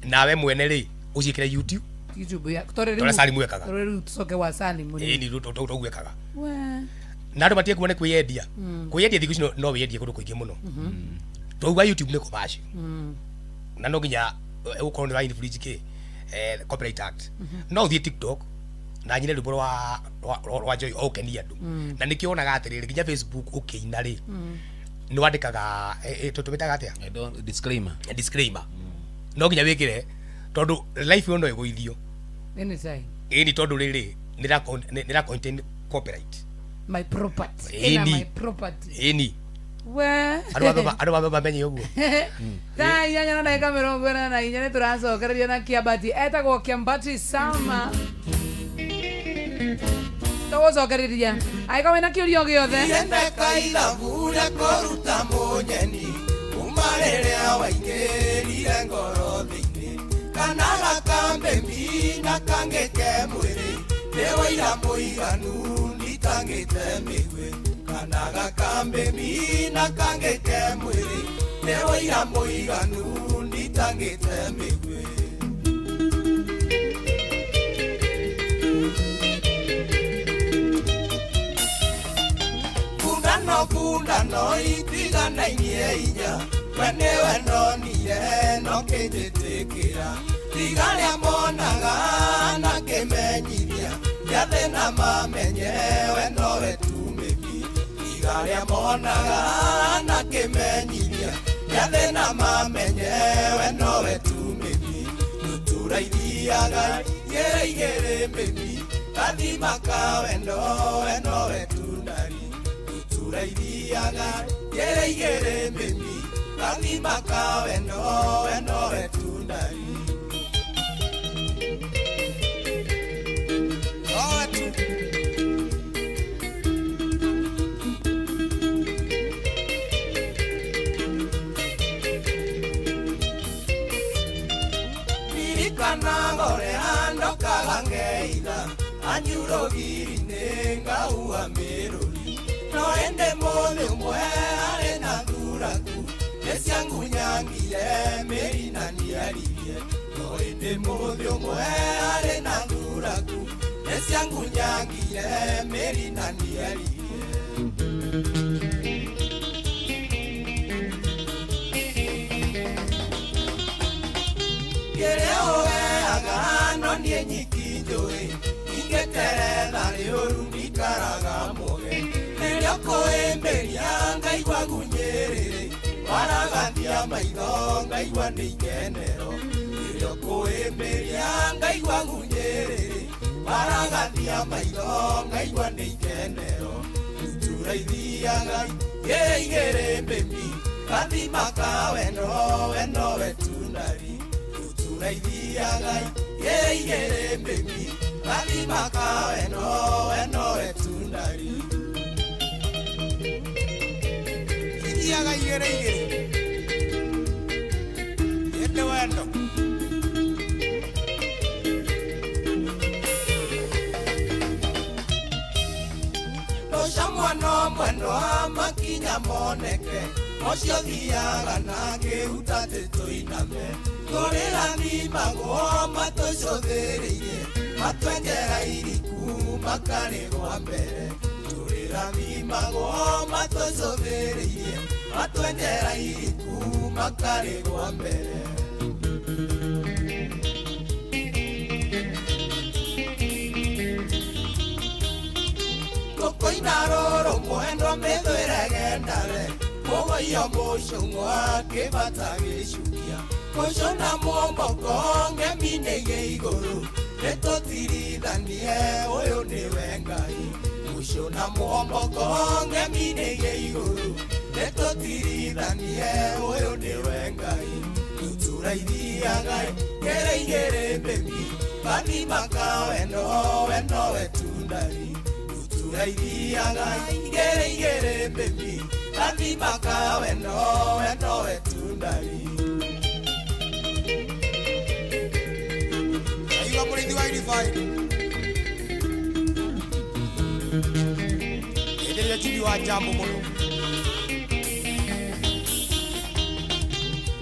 nawe mwene rĩ ũciĩkĩre YouTube. YouTube ya tondũ Tondũ Salim wekaga. Tondũ rĩu tũcoke gwa Salim rĩu. Ĩ ni rĩu gwĩkaga. We. Na andũ matige kuona nĩ kwĩyendia. Kwĩyendia thikũ ici no wĩyendie kũndũ kũingĩ mũno. Twauga YouTube nĩ commercial, na no nginya ũkorwo nĩ wa infringe kĩ Copyright Act. No ũthiĩ TikTok na nyine rwĩmbo rwa Joy o ũkenie andũ, na nĩkĩo wonaga atĩrĩrĩ nginya Facebook ũkĩina rĩ, nĩ wandĩkaga tũmĩtaga atĩa? I don't, disclaimer. Disclaimer no nginya wĩkĩre tondũ life ĩyo no ĩgũithio. Anytime. Ĩni, tondũ rĩrĩ nĩ ra contain copyright. My property. Ĩna Ĩni. my property. Ĩni. We. Andå mambe mamenye å guo. Thaa inyanya na ndagĩka 44 nĩ tũracokereria na kĩambati etagwo kĩambati sama tũgũcokereria angĩkorwo wĩna kĩũria o gĩothe. Endeka ithabu rĩa kũruta mũnyeni kuma rĩrĩa waingĩrire ngoro thĩinĩ kana gakambĩmi na kangĩ ke mwĩrĩ nĩ wĩira mũiganu nditangĩte mĩguĩ kana gakambĩmi na kangĩ ke mwĩrĩ nĩ wĩira mũiganu nditangĩte mĩguĩ. Kundano kundano itiganainie inya we nĩwe nonire no kĩnjĩtĩkĩra tiga rĩa monaga na kĩmenyithia rĩa thĩna mamenye we nowe tu mĩbi tiga rĩa monaga na kĩmenyithia rĩa thĩna mamenye we nowe tu mĩbi ndutura ithiaga igĩrĩ igĩrĩ mĩbi gathima ka wendo we nowe tu ndari ndutura ithiaga igĩrĩ igĩrĩ mĩbi gathima ka wendo we nowe tu ndari. Nowe tu. Ririkana ngore ndokaga ngeitha anyurũgiri-inĩ ngauha mĩrũri no ĩndĩ mũthĩ ũmwe arĩ na thuraku nĩ ciangunyangire mĩri na niaririe no ĩndĩ mũthĩ ũmwe arĩ na thuraku nĩ ciangunyangire mĩri na niaririe. Kĩrĩa ũheaga no niĩ nyiki njũĩ ingĩteretha rĩũru ndikaraga mũge rĩrĩa ũkũĩmbĩria ngaigua gunyĩrĩrĩ waragathia maitho ngaigua nĩ ikenero rĩrĩa ũkũĩmbĩria ngaigua gunyĩrĩrĩ waragathia maitho ngaigua nĩ ikenero ndutura ithiaga igĩrĩ igĩrĩ mbĩmi gathima ka wendo we nowe tu ndari ndutura ithiaga igĩrĩ igĩrĩ mbĩmi gathima ka wendo we nowe tu ndari. Ithiaga igĩrĩ igĩrĩ ĩndĩ wendo. Ndũca mwana mwendwa makinya moneke ũcio thiaga na ngĩruta tũiname tũrĩrathimagwo matũcũthĩrĩirie matwenjera iriku makarĩgwa mbere tũrĩrathimagwo matũcũthĩrĩirie matwenjera iriku makarĩgwa mbere. Kokoina roro mwendwa mĩthwĩre gendare mũgoiyo mũcũng'wa kĩbata gĩcukia mũcũna mũomboko ng'emi-inĩ gĩ igũrũ nĩtũtirithanie ũyũ nĩwe Ngai mũcũna mũomboko ng'emi-inĩ gĩ igũrũ nĩtũtirithanie ũyũ nĩwe Ngai ndutura ithiaga igĩrĩ igĩrĩ mbĩmi gathima ka wendo we nowe tu ndari ndutura ithiaga igĩrĩ igĩrĩ mbĩmi gathima ka wendo we nowe tu ndari. Aigua mũrĩithi wa iribaini ĩndĩrĩria chibi wa jambo mũno.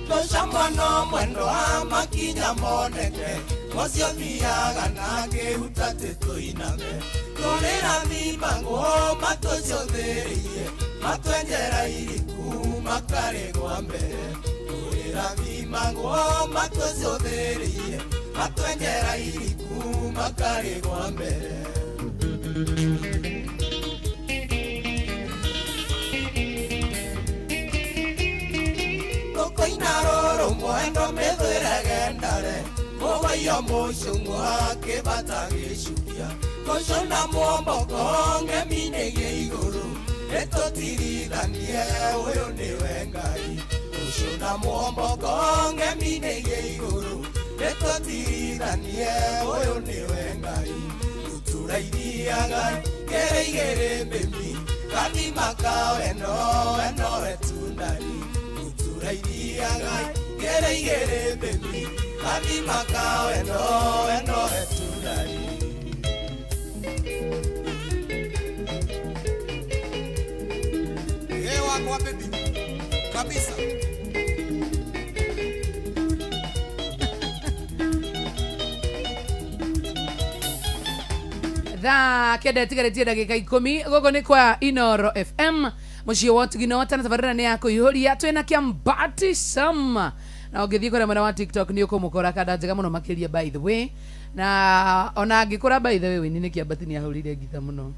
Ndũca mwana mwendwa makinya moneke ũcio thiaga na ngĩruta tũiname tũrĩrathimagwo matũcũthĩrĩirie matwenjera iriku makarĩgwa mbere tũrĩrathimagwo matũcũthĩrĩirie matwenjera iriku makarĩgwa mbere. Kokoina roro mwendo mĩthwĩre gendare mũgoiyo mũcũng'wa kĩbata gĩcukia Rũciũ na mwomboko ngemi-inĩ gĩ igũrũ nĩtũtirithanie ũyũ nĩwe Ngai. Rũciũ na mwomboko ngemi-inĩ gĩ igũrũ nĩtũtirithanie ũyũ nĩwe Ngai. Tũtũraithiaga ngere igĩrĩ mbĩmi gathima ka wendo wendo wetundani. Tũtũraithiaga ngere igĩrĩ mbĩmi gathima ka wendo wendo wetundani. Yeye wakwa baby kabisa. Thaa kenda itigarĩtie ndagĩka 10 gũkũ nĩ kwa Inoro FM mũciĩ wa ũtugi na wotana tabarĩra nĩ ya kũihũria twĩna Kĩambati Sam na ũngĩthiĩ kũrĩa mwena wa TikTok nĩ ũkũmũkora kanda njega mũno makĩria by the way na ona angĩkũra by the way wĩini nĩ Kĩambati nĩ ahũrire ngita mũno.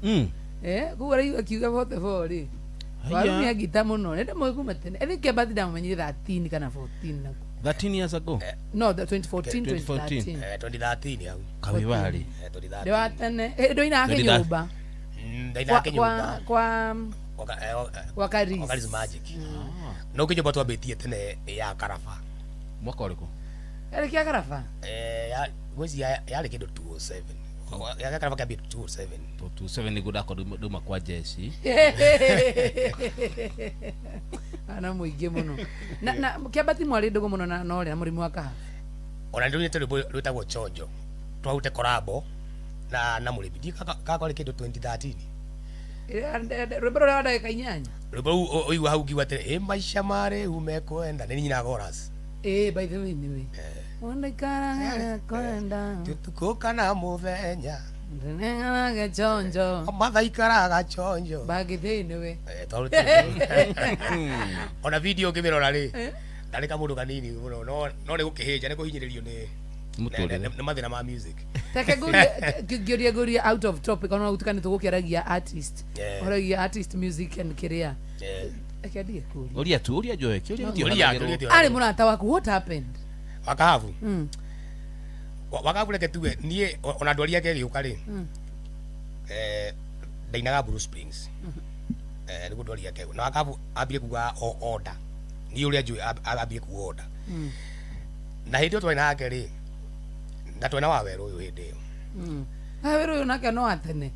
Koguo araigua akiuga 44 rĩ waru nĩ angita mũno nĩ ndamũĩ kuma tene. I think Kĩambati ndamũmenyire 13 kana 14 naku. 13 years ago. No, the 2014. 2014. 2013. 2013 hau. Kawiwari. 2013. Ndĩ wa tene ndũinaga kĩnyũmba. Ndainaga kĩnyũmba. Kwa kwa Karis. Kwa Karis Magic. No kĩnyũmba twambĩtie tene ya Karaba. Mwaka ũrĩkũ? Yarĩ kĩa Karaba? Ngwĩciria yarĩ kĩndũ 207. Ya Karaba kĩambia 207. 207 nĩguo ndakorwo nduma kwa jeshi. Ana mũingĩ mũno. Na Kĩambati mwarĩ ndũgũ mũno na norĩ na mũrĩmi wa kahawa. Ona nĩ rwĩmbo rwĩtagwo Chonjo. Twarute korabo na mũrĩmi. Ndiũĩ kana kwarĩ kĩndũ 2013. Rwĩmbo rũrĩa wa ndagĩka 8. Rwĩmbo rũu ũigua hau ngiuga atĩrĩ, ĩ maica ma rĩu mekwenda. Nĩ nyina chorus. By the way nĩwe. Wanda kwenda. Ti ũtukũ kana mũthenya. Ndineng'anaga chonjo. Mathaikaraga chonjo. Bagithĩ nĩwe. Twarutire. Ona video ũngĩmĩrora rĩ, ndarĩ kamũndũ kanini mũno, no nĩ gũkĩhĩnja, nĩ kũhinyĩrĩrio nĩ Mũtũrĩre. nĩ mathĩna ma music. Take ngũrie ngũrie out of topic ona gũtuĩka nĩ tũgũkĩaragia artist. Ũragia artist music and kĩrĩa. Reke ndige kũria. Ũria tu, ũria Joe, kĩũria gĩtiũragĩrwo. Ũria, kĩũria gĩtiũragĩrwo. Arĩ mũrata waku, what happened? Wakahabu. Wakahabu reke tuge niĩ ona ndwari yake ĩgĩũka rĩ, ndainaga Blue Springs. Nĩguo ndwari yake. Na Wakahabu ambire kuga order. Niĩ ũrĩa njũĩ ambire kuga order. Na hĩndĩ ĩyo twarĩ nake rĩ, na twarĩ na Wawerũ ũyũ hĩndĩ ĩyo. Wawerũ ũyũ nake no wa tene.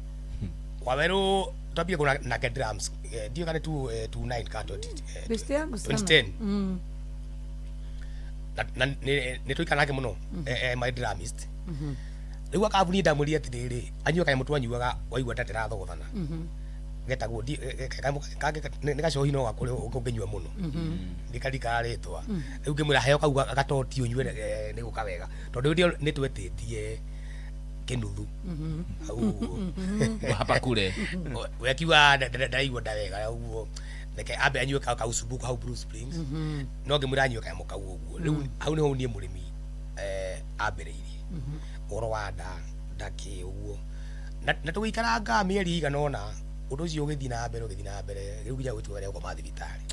Wawerũ twambire kũgũra nake drums. Ndiũĩ kana 2 9 kana 20, Best yangu sana. 2010. Na nĩ tũikara nake mũno, my drummist. Rĩu Wakahabu niĩ ndamwĩrire atĩrĩrĩ, anyue kanyamũ twanyuaga waigua ta ndĩrathogothana. Getagwo kangĩ nĩ gacohi no gakũrĩ ũngĩnyua mũno. Ndikarikara rĩtwa. Rĩu ngĩmwĩra heo kau gatoti ũnyue nĩ gũka wega. Tondũ hĩndĩ ĩyo nĩ twetĩtie kĩnuthu. Hau ũguo. Hapa kule. We akiuga ndaraigua nda wega ũguo. Reke ambe anyue kaucubuku hau Blue Springs. No ngĩmwĩra anyue kanyamũ kau ũguo. Rĩu hau nĩho niĩ mũrĩmi ambĩrĩirie. Ũhoro wa nda, nda kĩ ũguo. Na tũgĩikaranga mĩeri ĩigana ũna, ũndũ ũcio ũgĩthiĩ na mbere, ũgĩthiĩ na mbere, rĩu nginya gũtuĩka nĩ gũkoma thibitarĩ.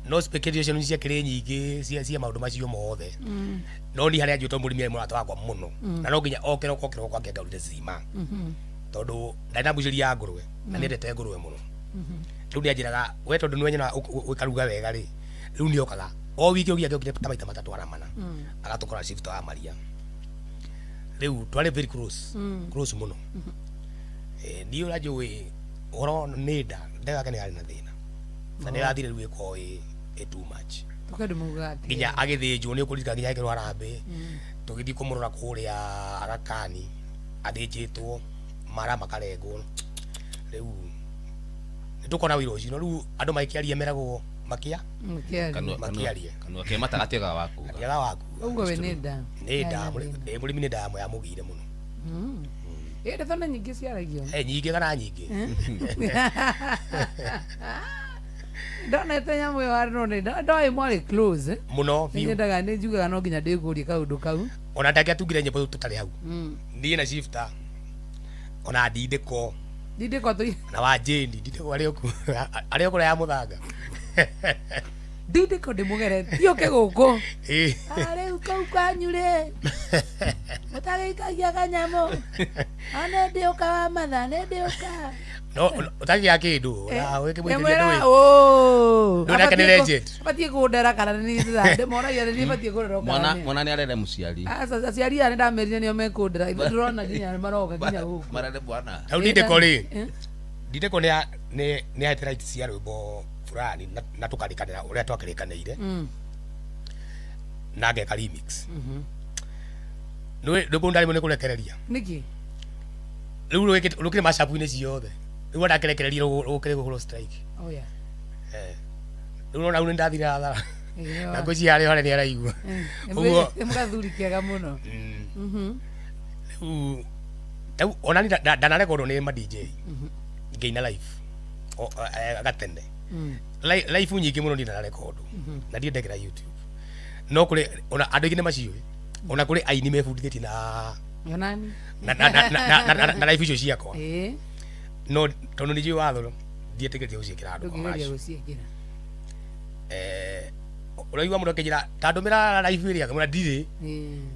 No speculation ciakĩrĩ nyingĩ cia maũndũ macio mothe. No niĩ harĩa njũĩ tondũ mũrĩmi arĩ mũrata wakwa mũno. Na no nginya o kĩroko o kĩroko angĩangarurire cima. Tondũ ndarĩ na mbucĩri ya ngũrwe, na nĩendete ngũrwe mũno. Rĩu nĩanjĩraga, we tondũ nĩwe nyonaga ũkaruga wega rĩ, rĩu nĩokaga. O wiki ũngĩ angĩokire ta maita matatũ aramana. Agatũkora shift wa Maria. Rĩu twarĩ very close, close mũno. Niĩ ũrĩa njũĩ ũhoro nĩ nda, nda yake nĩ yarĩ na thĩna. Na nĩ yathire rĩu ĩkorwo ĩ too much. Tũkendũ maugaga atĩ. Nginya agĩthĩnjwo nĩ ũkũririkana nginya agĩkĩrwo harambĩ. Tũgĩthiĩ kũmũrora kũrĩa Aga Khan, athĩnjĩtwo, mara makarengwo. Rĩu nĩ tũkona wĩra ũcio, no rĩu andũ magĩkĩaria meragwo makia? Makĩaria. Makĩaria. Kanua ke mata gatiagaga wa kuga. Gatiagaga wa kuga. Ũguo we nĩ nda. Nĩ nda, Yarĩ na thĩna. mũrĩmi nĩ nda yamũgĩire mũno. Ndeto nĩ nyingĩ ciaragio. Nyingĩ kana nyingĩ? Ndonete nyamũ ĩyo harĩ no nĩ ndoĩ mwarĩ close. Mũno biũ. Nyendaga nĩ njugaga no nginya ndĩkũrie kaũndũ kau. Ona ndangĩatungire nyĩmbo tũtarĩ hau. Niĩ na Shifter, ona Ndindĩko. Ndindĩko tũ Na wa Jane, Ndindĩko arĩ o arĩ o kũrĩa ya mũthanga. Ndindĩko ndĩmũgeretie ũke gũkũ. Rĩu kau kwanyu rĩ, mũtagĩikagia kanyamũ. Ana ndĩũka wa matha nĩ ndĩũka. No ũtagĩa kĩndũ na wĩkĩmũitĩria Ndĩmwĩra, ndũĩ. "Oh, Ndũĩ nake nĩ abatiĩ legend." abatiĩ kũndera kana nĩ niĩ ndĩmoragia nĩ niĩ batiĩ kũrera Mwana kana mwana nĩ arere mũciari. Aca, aciari aya nĩ ndamerire nĩo mekũndera. Ithuĩ ndĩrona nginya nĩ maroka nginya gũkũ. Marere bwana. Rĩu ndindĩko rĩ, Eh? ndindĩko nĩ ahete right cia rwĩmbo fulani na tũkarĩkanĩra ũrĩa twakĩrĩkanĩire na ngeka remix. Nĩũĩ rwĩmbo ndarĩmwo nĩ kũrekereria. Nĩkĩ? Rĩu rũkĩrĩ macabu-inĩ ciothe. Rĩu ndakĩrekereria rũkĩrĩ kũhũrwo strike. Oh, yeah. Eh. Rĩu ũrona hau nĩ ndathire hathara. Ĩĩ, Na ngwĩciria harĩa harĩa nĩ araigua. Ũguo nĩ mũgathuri kega mũno. Rĩu rĩu ona ni ndanarekondwo nĩ ma DJ ngĩina live gatene. Live nyingĩ mũno niĩ ndanarekondwo na ndirĩ ndekĩra YouTube, no kũrĩ ona andũ aingĩ nĩ maciũĩ, ona kũrĩ aini mebundithĩtie na Yonani. na live icio ciakwa. Ĩĩ. No tondũ nĩ njũĩ watho, ndiĩtĩkĩrĩtie gũciĩkĩra handũ Ndũngĩgeria commercial. gũciĩkĩra. Ũraigua mũndũ akĩnjĩra ta ndũmĩra live ĩrĩa, ngamwĩra ndirĩ,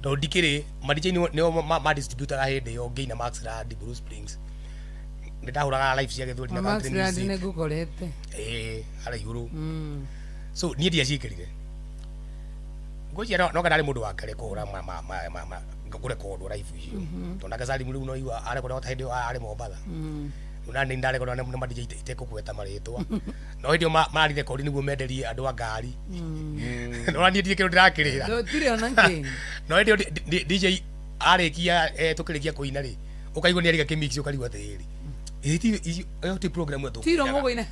tondũ ndikĩrĩ ma DJ nĩo ma distributaga hĩndĩ ĩyo ngĩina Max Rand, Blue Springs, nĩ ndahũraga live cia gĩthweri na Max country Rand music. nĩ ngũkorete. Ĩĩ, harĩa igũrũ. So niĩ ndiaciĩkĩrire, ngwĩciria no kana arĩ mũndũ wa kerĩ kũhũra kũrekondwo live icio, tondũ nake Salim rĩu no igua arekonda ta hĩndĩ ĩyo arĩ Mombatha. Rĩu nani ndarekonda nĩ ma DJ itekũgweta marĩtwa, no hĩndĩ ĩyo mararirekondi nĩguo menderie andũ a ngari, no niĩ ndirĩ kĩndũ ndĩrakĩrĩra. Gũtirĩ ona kĩ. No hĩndĩ ĩyo DJ arĩkia, tũkĩrĩkia kũina rĩ, ũkaigua nĩ ariga kĩmix, ũkarigwo atĩrĩrĩ, ĩĩ ĩyo ti program ĩyo Tiro tũkũinaga. mũgũina.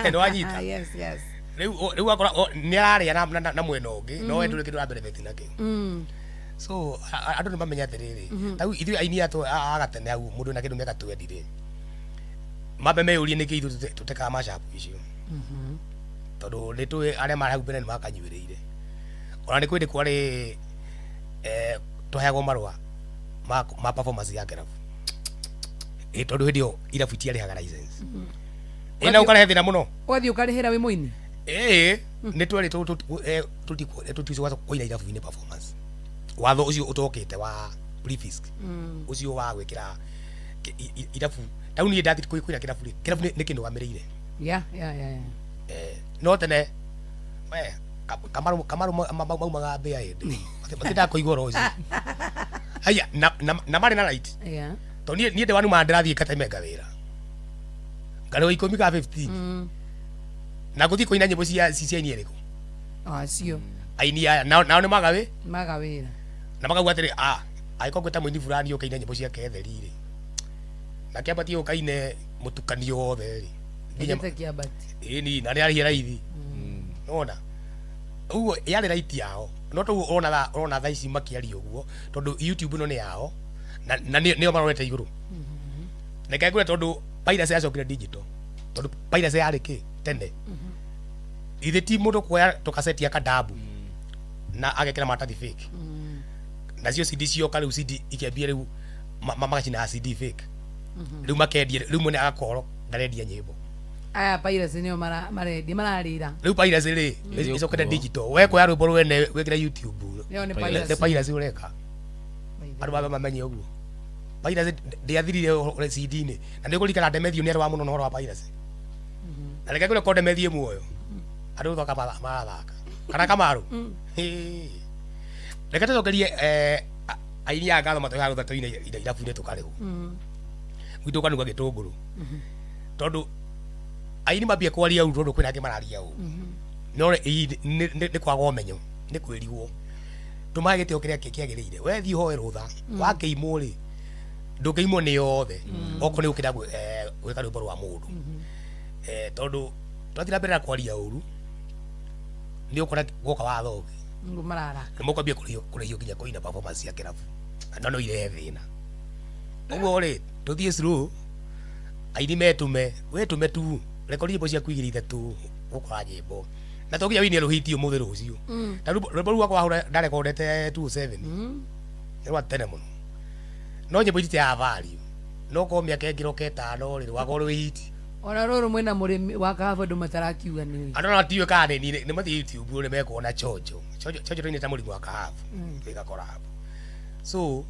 Nĩ wanyita? Yes, yes. Rĩu wakora nĩ ararĩa na mwena ũngĩ, no we ndũrĩ kĩndũ ũrabenefit nakĩo. So andũ nĩ mamenya atĩrĩrĩ, ta rĩu ithuĩ aini atũ a gatene hau, mũndũ na kĩndũ mĩaka 20 rĩ, mambe meyũrie nĩkĩ ithuĩ tũtekaga macabu icio, tondũ nĩ tũĩ arĩa marĩ hau mbere nĩ makanyuĩrĩire. Ona nĩ kwĩndĩ kwarĩ twaheagwo marũa ma performance ya kĩrabu. Ĩ tondũ hĩndĩ ĩyo irabu itiarĩhaga license, ĩ na ũkarehe thĩna mũno. Ũgathiĩ ũkarĩhĩra wĩ mũini. Ĩĩ, nĩ twerĩ tũticoka kũina irabu-inĩ performance, watho ũcio ũtokĩte wa prefisc ũcio wa gwĩkĩra irabu. Ta rĩu niĩ ndathi kũina kĩrabu rĩ, kĩrabu nĩ kĩnũgamĩrĩire. Yeah. No tene we kamaru maumaga mbĩa hĩndĩ matindaga kũigua ũhoro ũcio haya na marĩ na right, tondũ niĩ ndĩ wanuma ndĩrathiĩ Katemenga wĩra ngarĩho 10 ka 15 na ngũthiĩ kũina nyĩmbo cia aini ĩrĩkũ? O acio. Aini aya nao nĩ maga wĩ Maga wĩra. Na makauga atĩrĩ, angĩkorwo ngwĩta mũini fulani ũkaine nyĩmbo cia ketheri rĩ, na kĩambatie ũkaine mũtukanio wothe rĩ nginya. Endete kĩambati. Ĩni na nĩ arĩhie raithi nona ũguo yarĩ right yao, no tũguo ũrona thaa ici makĩaria ũguo tondũ YouTube ĩno nĩ yao na nĩo marorete igũrũ. Reke ngwĩre, tondũ piracy yacokire digital, tondũ piracy yarĩ kĩ tene, ithe ti mũndũ kuoya tũkaseti akadabu na agekĩra maratathi fake, nacio CD cioka rĩu, CD ikĩambia rĩu magacina CD fake, rĩu makendia, rĩu mwene agakorwo ndarendia nyĩmbo. Aya piracy nĩo marendia mararĩra. Rĩu piracy rĩ Ĩrĩ ĩcokete ũkuo. digital, we kuoya rwĩmbo rwene wĩkĩre YouTube Ĩyo nĩ Piracy. piracy. nĩ piracy ũreka. Andũ mambe mamenye ũguo piracy ndĩathirire CD-inĩ, na nĩ ũkũririkana Ndemethio nĩ arũa mũno na ũhoro wa piracy, na reke ngwĩre ko Ndemethio muoyo andũ gũthaka marathaka kana Kamaru. Hĩ. Reke tũcokerie aini a ngatho matũheaga rũtha tũine irabu-inĩ tũkarĩhwo gwitũ ũkanuga gĩtũngũrũ, tondũ aini mambie kwaria ũru, tondũ kwĩna angĩ mararia ũru, no nĩ kwaga ũmenyo, nĩ kwĩrigwo tũmahe gĩtĩo kĩrĩa kĩagĩrĩire. We thiĩ ũhoe rũtha, wakĩimwo rĩ, ndũngĩimwo nĩ yothe, okorwo nĩ ũkĩenda gwĩka rwĩmbo rwa mũndũ, tondũ twathiĩ na mbere na kwaria ũru nĩ ũkora gwoka watho ũngĩ. Ngo marara. Nĩ mũkwambia kũrĩhio nginya kũina performance cia kĩrabu, na no irehe thĩna. Ũguo rĩ, tũthiĩ slow, aini metũme, wetũme tu rekodi nyĩmbo ciaku igĩrĩ ithatũ, ũkora nyĩmbo na to nginya wĩine rũhiti ũmũthĩ rũciũ. Ta rwĩmbo rũu rwakwa wahũra ndarekondete 27, nĩ rwa tene mũno, no nyĩmbo ititeaga value, no korwo mĩaka ĩngĩroka 5 rĩ, rwakorwo rwĩ hiti. Ona rũrũ mwĩna mũrĩmi wa kahabu andũ matarakiuga nĩ. Andũ ona matiũĩ kana nĩ mathiĩ YouTube nĩ mekuona chonjo chonjo chonjo tũinĩte mũrimũ wa kahabu ĩgakora habu. So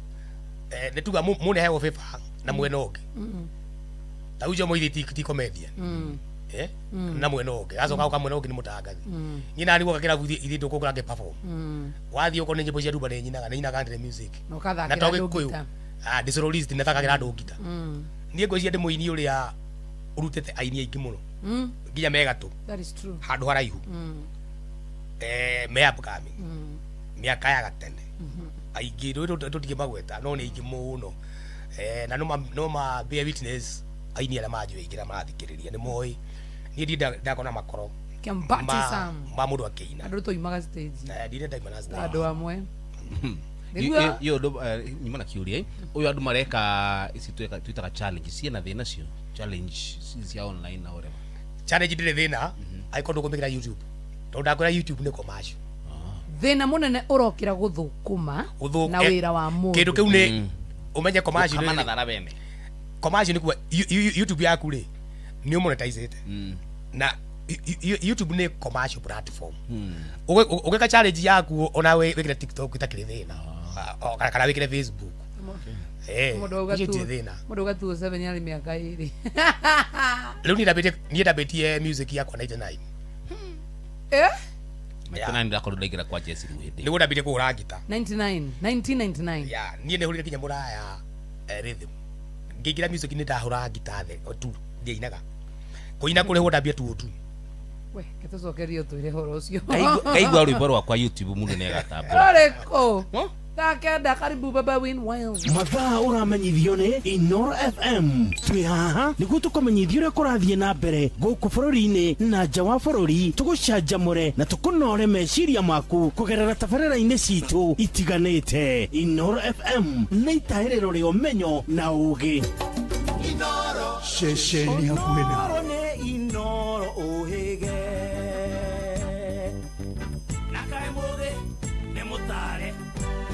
Nĩ tuga mũneheagwo favor na mwena ũngĩ. Ta ucio mũithi ti comedian. Na mwena ũngĩ acoka ũka mwena ũngĩ nĩ mũtangathi. Niĩ nani gwoka kĩrabu ithiĩ ndũkũngũra ngĩ perform. Wathiĩ ũkorwo nĩ nyĩmbo cia Dumba nĩ nyinaga, nĩ nyinaga country music. Na Na ũkathakĩra to andũ Gĩkũyũ. ngita. Ah, ndĩ soloist nĩ thakagĩra andũ ngita. Niĩ ngwĩciria ndĩ mũini ũrĩa ũrutĩte aini aingĩ mũno nginya me gatũ That is true. handũ haraihu, me upcoming mĩaka ya gatene aingĩ rĩu tũtingĩmagweta no nĩ aingĩ mũno, na no ma bear witness aini arĩa manjũĩ aingĩ na marathikĩrĩria nĩ moĩ niĩ ndirĩ ndakona makoro Kiambati ma Sam. ma mũndũ akĩina. Andũ tũimaga stage. Ndirĩ ndaima na stage. Andũ amwe. Nĩguo. Iyo ũndũ nyuma na kĩũria ũyũ andũ mareka ici twĩtaga challenge ciĩna thĩna cio challenge cia online na whatever. Challenge ndĩrĩ thĩna angĩkorwo ndũkũmĩkĩra YouTube, tondũ ndakwĩra YouTube nĩ commercial. Thĩna mũnene ũrokĩra gũthũkũma na wĩra wa mũndũ. Kĩndũ kĩu nĩ ũmenye commercial. Gũkama na thara wene. Commercial nĩ kuga YouTube yaku rĩ nĩ ũmonetizĩte na YouTube nĩ commercial platform. Ũgĩka challenge yaku ona wĩkĩre TikTok itakĩrĩ thĩna. Kana wĩkĩre Facebook. Mũndũ auga Icio tu itirĩ thĩna. Mũndũ auga 207 yarĩ mĩaka 2. Rĩu niĩ ndambĩtie music yakwa 99. Maita nani ndakorwo ndaingĩra kwa Jesse rĩu hĩndĩ. Nĩguo ndambĩtie kũhũra ngita. 99 1999. Ya, niĩ nĩ hũrire nginya mũraya, rhythm ngĩingĩra music nĩ ndahũraga ngita thĩ tu, ndiainaga kũina kũrĩhwo ndambia tu tu. We ketũcokerie ũtwĩre ũhoro ũcio. Ngaigua rwĩmbo rwakwa YouTube mũndũ nĩ agatambũra. Rũrĩkũ? Thaa 9, karibu baba Win Wild. Mathaa ũramenyithio nĩ Inoro FM. Twĩ haha nĩguo tũkũmenyithia ũrĩa kũrathiĩ na mbere gũkũ bũrũri-inĩ na nja wa bũrũri, tũgũcanjamũre na tũkũnore meciria maku kũgerera tabarĩra-inĩ citũ itiganĩte. Inoro FM nĩ itahĩrĩro rĩa ũmenyo na ũũgĩ. Ceceni hakuhĩ nawe. Nĩ Inoro ũhĩge na kaĩ mũthĩ nĩ mũtare.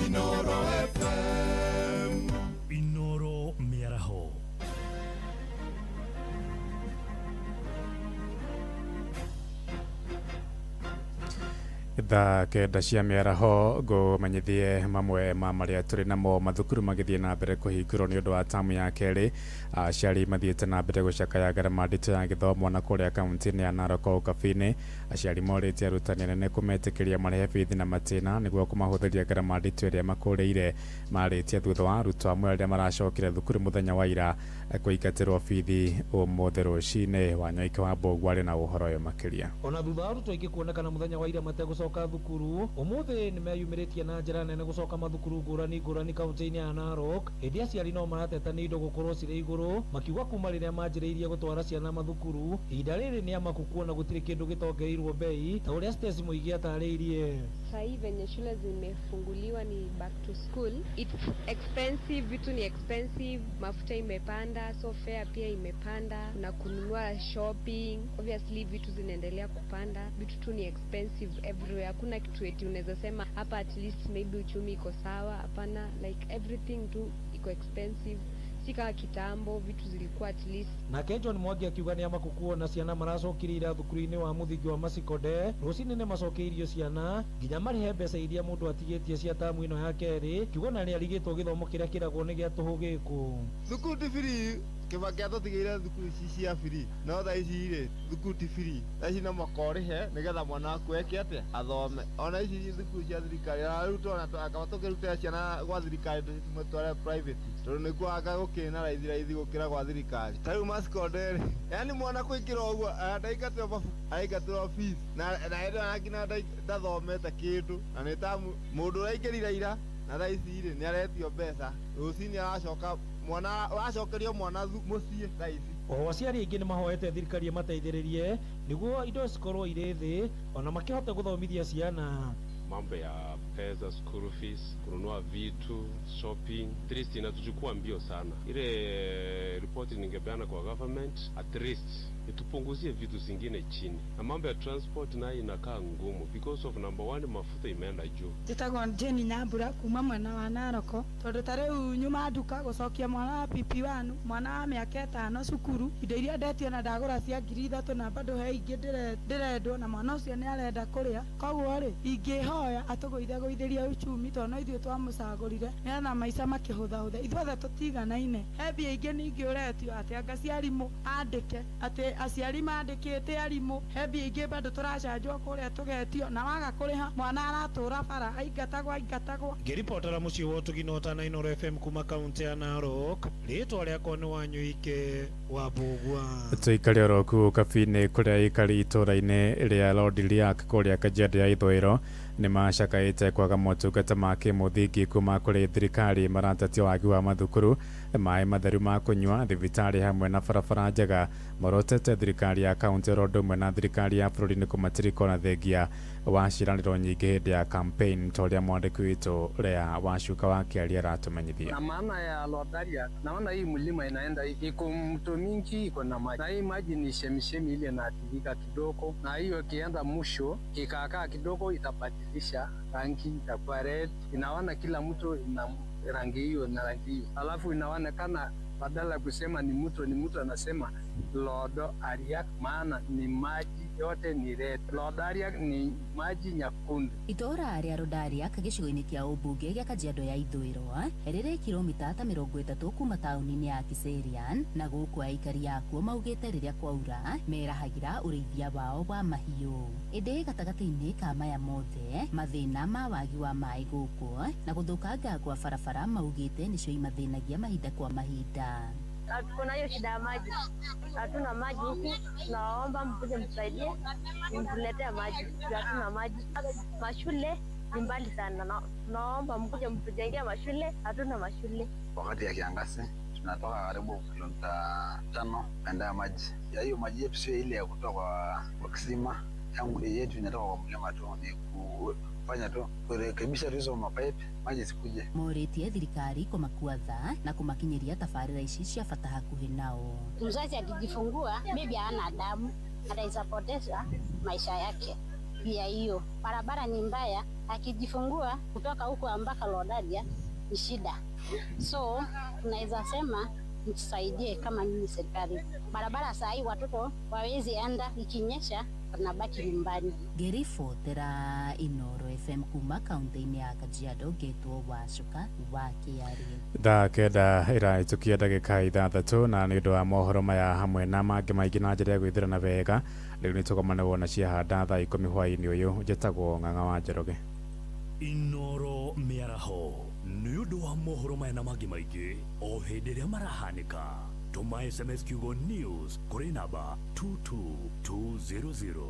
Inoro FM. Inoro mĩaraho. Thaa 9 cia mĩaraho ngũmenyithie mamwe ma marĩa tũrĩ namo. Mathukuru magĩthiĩ na mbere kũhingũrwo nĩ ũndũ wa tamu ya kerĩ, aciari mathiĩte na mbere gũcakaya ngarama nditũ ya gĩthomo. Na kũrĩa kaunti-inĩ ya Narok Ũkabi-inĩ, aciari morĩtie arutani anene kũmetĩkĩria marĩhe bithi na matĩna nĩguo kũmahũthĩria ngarama nditũ ĩrĩa makũrĩire. Marĩtie thutha wa arutwo amwe arĩa maracokire thukuru mũthenya wa ira kũingatĩrwo bithi ũmũthĩ rũcinĩ. Wanyoike wa Mbũgua arĩ na ũhoro ũyũ makĩria. Ona thutha wa arutwo aingĩ kuonekana mũthenya wa ira mategũcoka thukuru, ũmũthĩ nĩ meyumĩrĩtie na njĩra nene gũcoka mathukuru ngũrani ngũrani kaunti-inĩ ya Narok. Hĩndĩ aciari no marateta nĩ indo gũkorwo cirĩ igũrũ, makiuga kuma rĩrĩa manjĩrĩirie gũtwara ciana mathukuru ihinda rĩrĩ nĩ amaku kuona gũtirĩ kĩndũ gĩtongereirwo bei, ta ũrĩa Stacy Mũigi atarĩirie. Sahii venye shule zimefunguliwa ni back to school, it's expensive, vitu ni expensive, mafuta imepanda, so fare pia imepanda na kununua shopping, obviously vitu zinaendelea kupanda, vitu tu ni expensive everywhere. Hakuna kitu eti unaweza sema hapa at least maybe uchumi iko sawa, hapana, like everything tu iko expensive, si kama kitambo vitu zilikuwa at least. Nake John Mwangi akiuga nĩ amaku kuona ciana maracokirie ira thukuru-inĩ wa mũthingi wa Macikonde rũcinĩ nĩ macokeirio ciana nginya marĩhe mbeca iria mũndũ atigĩtie cia tamu ĩno ya kerĩ, kiugo na nĩ arigĩtwo gĩthomo kĩrĩa kĩragwo nĩ gĩa tũhũ gĩkũ. Thukuru ti free, Kĩbaki atũtigĩire thukuru ici cia free, no thaa ici rĩ thukuru ti free, thaa ici no mũhaka ũrĩhe nĩgetha mwana waku eke atĩa athome. Ona ici thukuru cia thirikari ona rĩu tũrona akaba tũkĩrutĩra ciana gwa thirikari tũcitware private tondũ nĩkuo anga gũkĩrĩ na raithi raithi gũkĩra gwa thirikari. Ta rĩu Macikonde rĩ, yani mwana kũingĩra ũguo ndaingatĩrwo mabuku, araingatĩrwo fees na hĩndĩ ĩyo nginya ndathomete kĩndũ na nĩ tamu mũndũ ũraingĩrire ira na thaa ici rĩ nĩ aretio mbeca, rũcinĩ aracoka mwana wacokerio mwana mũciĩ thaa ici. Oho aciari aingĩ nĩ mahoete thirikari ĩmateithĩrĩrie nĩguo indo cikorwo irĩ thĩ ona makĩhote gũthomithia ciana. Mambo ya pesa, school fees, kununua vitu, shopping, at least inatuchukua mbio sana. Ile ripoti ningepeana kwa government, at least itupunguzie vitu zingine chini. Na mambo ya transport nayo inakaa ngumu because of number one, mafuta imeenda juu. Njĩtagwo Jane Nyambura kuma mwena wa Naroko, tondũ ta rĩu nyuma nduka gũcokia mwana wa PP1 mwana wa mĩaka 5 cukuru, indo iria ndetio na ndagũra cia 3,000 na bado he ingĩ ndĩrendwo na mwana ũcio nĩ arenda kũrĩa, koguo rĩ ingĩhoya Tũrahoya atũgũithagũithĩrie uchumi tondũ no ithuĩ twamũcagũrire nĩgetha maica makĩhũthahũthe. Ithuothe tũtiganaine. He mbia ingĩ ningĩ ũretio atĩ anga cia arimũ andĩke atĩ aciari mandĩkĩte arimũ. He mbia ingĩ bado tũracanjwo kũrĩa tũgetio na waga kũrĩha mwana aratũra bara aingatagwo aingatagwo. Ngĩribotera mũciĩ wa ũtugi na ũtana Inooro FM kuma kaunti ya Narok, rĩtwa rĩakwa nĩ Wanyuike wa Mbũgua. Tũikare oro kũu Kabi-inĩ kũrĩa aikari itũũra-inĩ rĩa Lodiriak kũrĩa Kajiado ya ithũĩro nĩ macakaĩte kwaga motungata ma kĩmũthingi kuma kũrĩ thirikari. Maratetia wagi wa mathukuru, maĩ matheru ma kũnyua, thibitarĩ hamwe na barabara njega. Morotete thirikari ya kaunti oro ũndũ ũmwe na thirikari ya bũrũri nĩ kũmatirika ona thengia wa ciĩranĩro nyingĩ hĩndĩ ya campaign ta ũrĩa mwandĩki witũ Lea Wacuka wa Kĩaria aratũmenyithia. Na maana ya Lodariak, naona hii mlima inaenda iko mto mingi iko na maji, na hii maji ni chemchemi ile inaathirika kidogo, na hiyo ikienda mwisho ikaakaa kidogo itabadilisha rangi, itakuwa red. Inaona kila mtu ina rangi hiyo na rangi hiyo, alafu inaonekana badala ya kusema ni mto ni mtu anasema Lodo Ariak, maana ni maji yote ni red. Lodo Ariak ni maji nyekundu. Itũũra rĩa Rodariak gĩcigo-inĩ kĩa ũmbunge gĩa Kajiado ya ithũĩro rĩrĩ kilomita ta 30 kuma taũni-inĩ ya Kiserian, na gũkũ aikari akuo maugĩte rĩrĩa kwaura merahagĩra ũrĩithia wao wa mahiũ. Ĩndĩ gatagatĩ-inĩ ka maya mothe mathĩna ma wagi wa maĩ gũkũ na gũthũkanga kwa barabara maugĩte nĩcio imathĩnagia mahinda kwa mahinda. Kuna hiyo shida ya maji, hatuna maji huku. Tunawaomba mkuje mtusaidie, mtuletee maji, hatuna maji. Mashule ni mbali sana, na tunaomba mkuje mtujengee mashule, hatuna mashule. Wakati ya kiangazi tunatoka karibu kilomita 5 kuendea maji. Ya hiyo maji yetu sio ile ya kutoka kwa kisima, yangu yetu inatoka kwa mlima tu, ni kufanya tu kurekebisha hizo mapaipi maji sikuje. Morĩtie thirikari kũmakua tha na kũmakinyĩria tabarĩra ici cia bata hakuhĩ nao. Mzazi akijifungua maybe hana damu, anaweza poteza maisha yake. Pia hiyo barabara ni mbaya, akijifungua kutoka huko mpaka Lodaria ni shida. So tunaweza sema mtusaidie kama mimi serikali. Barabara saa hii watoto wawezi enda, ikinyesha wanabaki nyumbani. Ngĩribotera Inooro FM kuma kaunti-inĩ ya Kajiado ngetwo Wacuka wa Kĩarie. Thaa 9 ĩrahĩtũkia ndagĩka 6 na nĩ ũndũ wa mohoro maya hamwe na mangĩ maingĩ na njĩra ya gwĩthĩrana wega rĩu nĩ tũgomane wona ciahanda thaa 10 hwaĩ-inĩ ũyũ. Njĩtagwo Ng'ang'a wa Njoroge. Inooro mĩaraho nĩ ũndũ wa mohoro maya na mangĩ maingĩ o hĩndĩ ĩrĩa marahanĩka. Tũma SMS kiugo news kũrĩ namba 22200.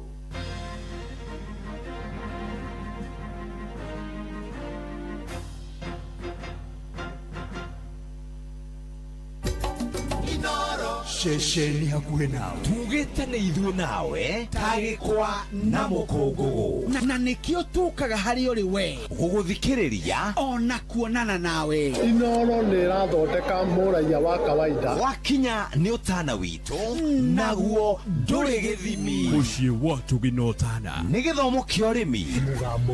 Ceceni hakuhĩ nawe tugĩte nĩ ithuĩ nawe tagĩkwa na mũkũngũgũ na nĩkĩo tũkaga harĩ ũrĩ we gũgũthikĩrĩria ona kuonana nawe. Inooro nĩ ĩrathondeka mũraiya wa kawaida. Wakinya nĩ ũtana witũ naguo ndũrĩ gĩthimi. Mũciĩ wa ũtugi na ũtana nĩ gĩthomo kĩa ũrĩmi, mũgambo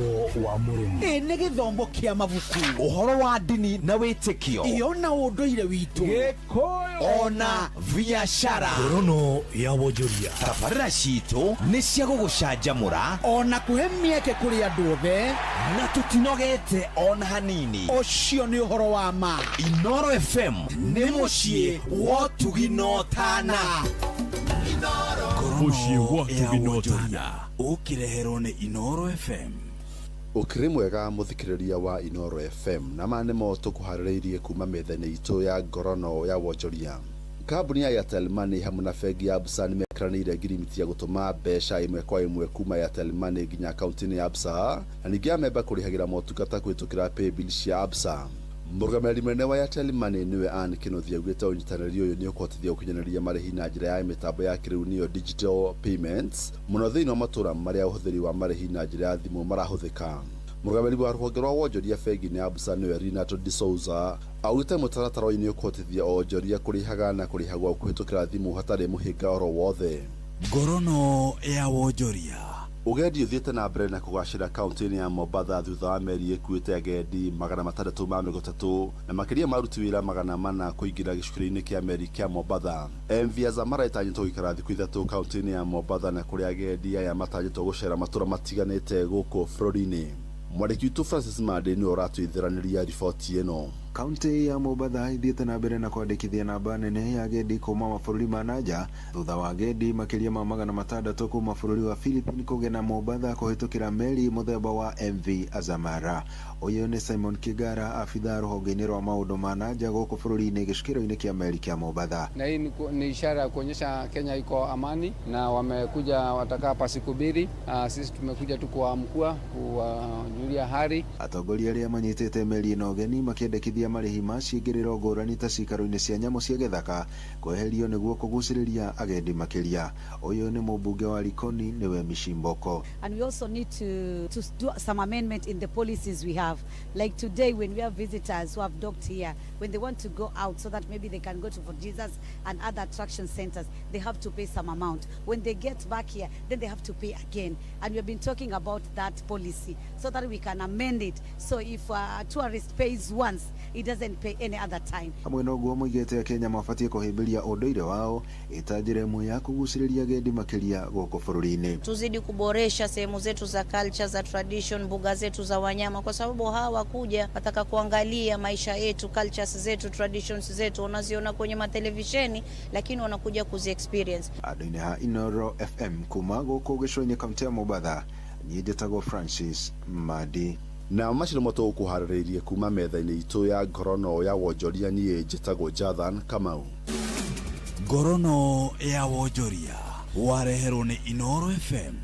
wa mũrĩmi, ĩ nĩ gĩthomo kĩa mabuku, ũhoro wa ndini na wĩtĩkio, ĩyo na ũndũire witũ, Gĩkũyũ ona biashara. Ngorono ya wonjoria. Tabarĩra citũ nĩ cia gũgũcanjamũra ona kũhe mĩeke kũrĩ andũ othe, na tũtinogete ona hanini. Ũcio nĩ ũhoro wa ma. Inooro FM nĩ mũciĩ wa ũtugi na ũtana. Mũciĩ wa ũtugi na ũtana ũkĩreherwo nĩ Inooro FM. Ũkĩrĩ mwega mũthikĩrĩria wa Inooro FM na ma nĩmo tũkũharĩrĩirie kuma metha-inĩ itũ ya ngorono ya wonjoria. Kambuni ya Airtel Money hamwe na bengi ya Absa nĩmekĩranĩire ngirimiti ya gũtũma mbeca ĩmwe kwa ĩmwe kuma Airtel Money nginya akaunti-inĩ ya Absa na ningĩ amemba kũrĩhagĩra motungata kũhĩtũkĩra paybill cia Absa. Mũrũgamĩrĩri mũnene wa Airtel Money nĩwe Ann Kĩnuthia augĩte ũnyitanĩri ũyũ nĩ ũkũhotithia gũkinyanĩria marĩhi na njĩra ya mĩtambo ya kĩrĩu nĩyo digital payments mũno thĩinĩ wa matũra marĩa ũhũthĩri wa marĩhi na njĩra ya thimũ marahũthĩka. Mũrũgamĩrĩri wa rũhonge rwa wonjoria bengi-inĩ ya Absa nĩwe Renato de Souza augĩte mũtaratara ũyũ nĩ ũkũhotithia onjoria kũrĩhaga na kũrĩhagwo kũhĩtũkĩra thimũ hatarĩ mũhĩnga oro wothe. Ngorono ya wonjoria. Ũgendi ũthiĩte na mbere na kũgacĩra kaunti-inĩ ya Mombatha thutha wa meri ĩkuĩte agendi 630 na makĩria ma aruti wĩra 400 kũingĩra gĩcukĩro-inĩ kĩa meri kĩa Mombatha. MV Azamara ĩtanyĩtwo gũikara thikũ 3 kaunti-inĩ ya Mombatha na kũrĩa agendi aya matanyĩtwo gũcera matũra matiganĩte gũkũ bũrũri-inĩ. Mwandĩki witũ Francis Mande nĩwe ũratwĩtheranĩria riboti ĩno. Kaunti ya Mombatha ithiĩte na mbere na kwandĩkithia namba nene ya agendi kuma mabũrũri ma nanja thutha wa agendi makĩria ma 600 kuma bũrũri wa Philippines kũgena Mombatha kũhĩtũkĩra meri mũthemba wa MV Azamara. Ũyũ nĩ Simon Kigara, abithaa rũhonge-inĩ rwa maũndũ ma nanja gũkũ bũrũri-inĩ gĩcukĩro-inĩ kĩa meri kĩa Mombatha. Na hii ni ishara ya kuonyesha Kenya iko amani na wamekuja watakaa hapa siku mbili. Sisi tumekuja tu kuwaamkua, kuwajulia hali. Atongoria arĩa manyitĩte meri ĩno ũgeni makĩendekithia marĩhi ma ciĩngĩrĩro ngũrani ta cikaro-inĩ cia nyamũ cia gĩthaka kweherio nĩguo kũgucĩrĩria agendi makĩria. Ũyũ nĩ mũmbunge wa Likoni nĩwe Mishimboko. And we also need to do some amendment in the policies we have. Like today when we have visitors who have docked here, when they want to go out so that maybe they can go to Fort Jesus and other attraction centers, they have to pay some amount. When they get back here, then they have to pay again. And we have been talking about that policy so that we can amend it. So if a tourist pays once, he doesn't pay any other time. Hamwe na ũguo moigĩte Kenya mabatiĩ kũhĩmbĩria ũndũire wao ĩta njĩra ĩmwe ya kũgucĩrĩria agendi makĩria gũkũ bũrũri-inĩ. Tuzidi kuboresha sehemu zetu za culture, za tradition, mbuga zetu za wanyama, kwa sababu hawa kuja wataka kuangalia maisha yetu, cultures zetu, traditions zetu, wanaziona kwenye matelevisheni, lakini wanakuja kuzi experience. Andũ-inĩ ha Inoro FM kuma gũkũ gĩcũa-inĩ kaunti ya Mombatha, niĩ njĩtagwo Francis Madi. Na macio nĩmo tũgũkũharĩrĩirie kuma metha-inĩ itũ ya ngorono ya wonjoria. Niĩ njĩtagwo Jathan Kamau. Ngorono ya wonjoria wareherwo nĩ Inoro FM.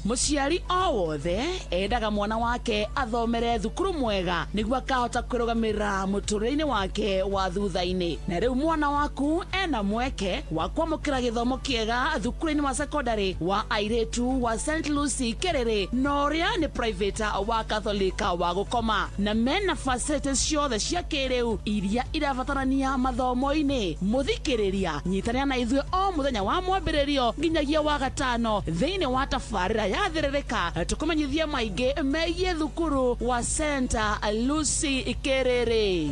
Mũciari o wothe endaga mwana wake athomere thukuru mwega nĩguo akahota kwĩrũgamĩrĩra mũtũrĩre-inĩ wake wa thutha-inĩ. Na rĩu mwana waku ena mweke wa kwamũkĩra gĩthomo kĩega thukuru-inĩ wa secondary wa airĩtu wa St Lucy Kĩrĩrĩ, na ũrĩa nĩ private wa Katholika wa gũkoma, na mena facilities ciothe cia kĩrĩu iria irabatarania mathomo-inĩ. Mũthikĩrĩria, nyitanĩra na ithuĩ o mũthenya wa mwambĩrĩrio nginyagia wa gatano thĩinĩ wa tabarĩra ya thĩrĩrĩka, tũkũmenyithia maingĩ megiĩ thukuru wa St Lucy Kĩrĩrĩ.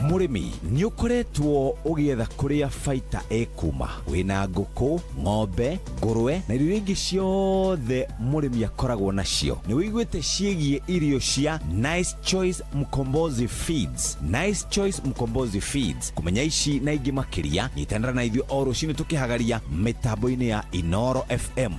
Mũrĩmi nĩ ũkoretwo ũgĩetha kũrĩa baita ĩkuma wĩna ngũkũ, ng'ombe, ngũrwe na irio ingĩ ciothe mũrĩmi akoragwo nacio. Nĩ wĩiguĩte ciĩgiĩ irio cia Nice Choice Mkombozi Feeds. Nice Choice Mkombozi Feeds. Kũmenya ici na ingĩ makĩria, nyitanĩra na ithuĩ o rũcinĩ tũkĩhagaria mĩtambo-inĩ ya Inoro FM.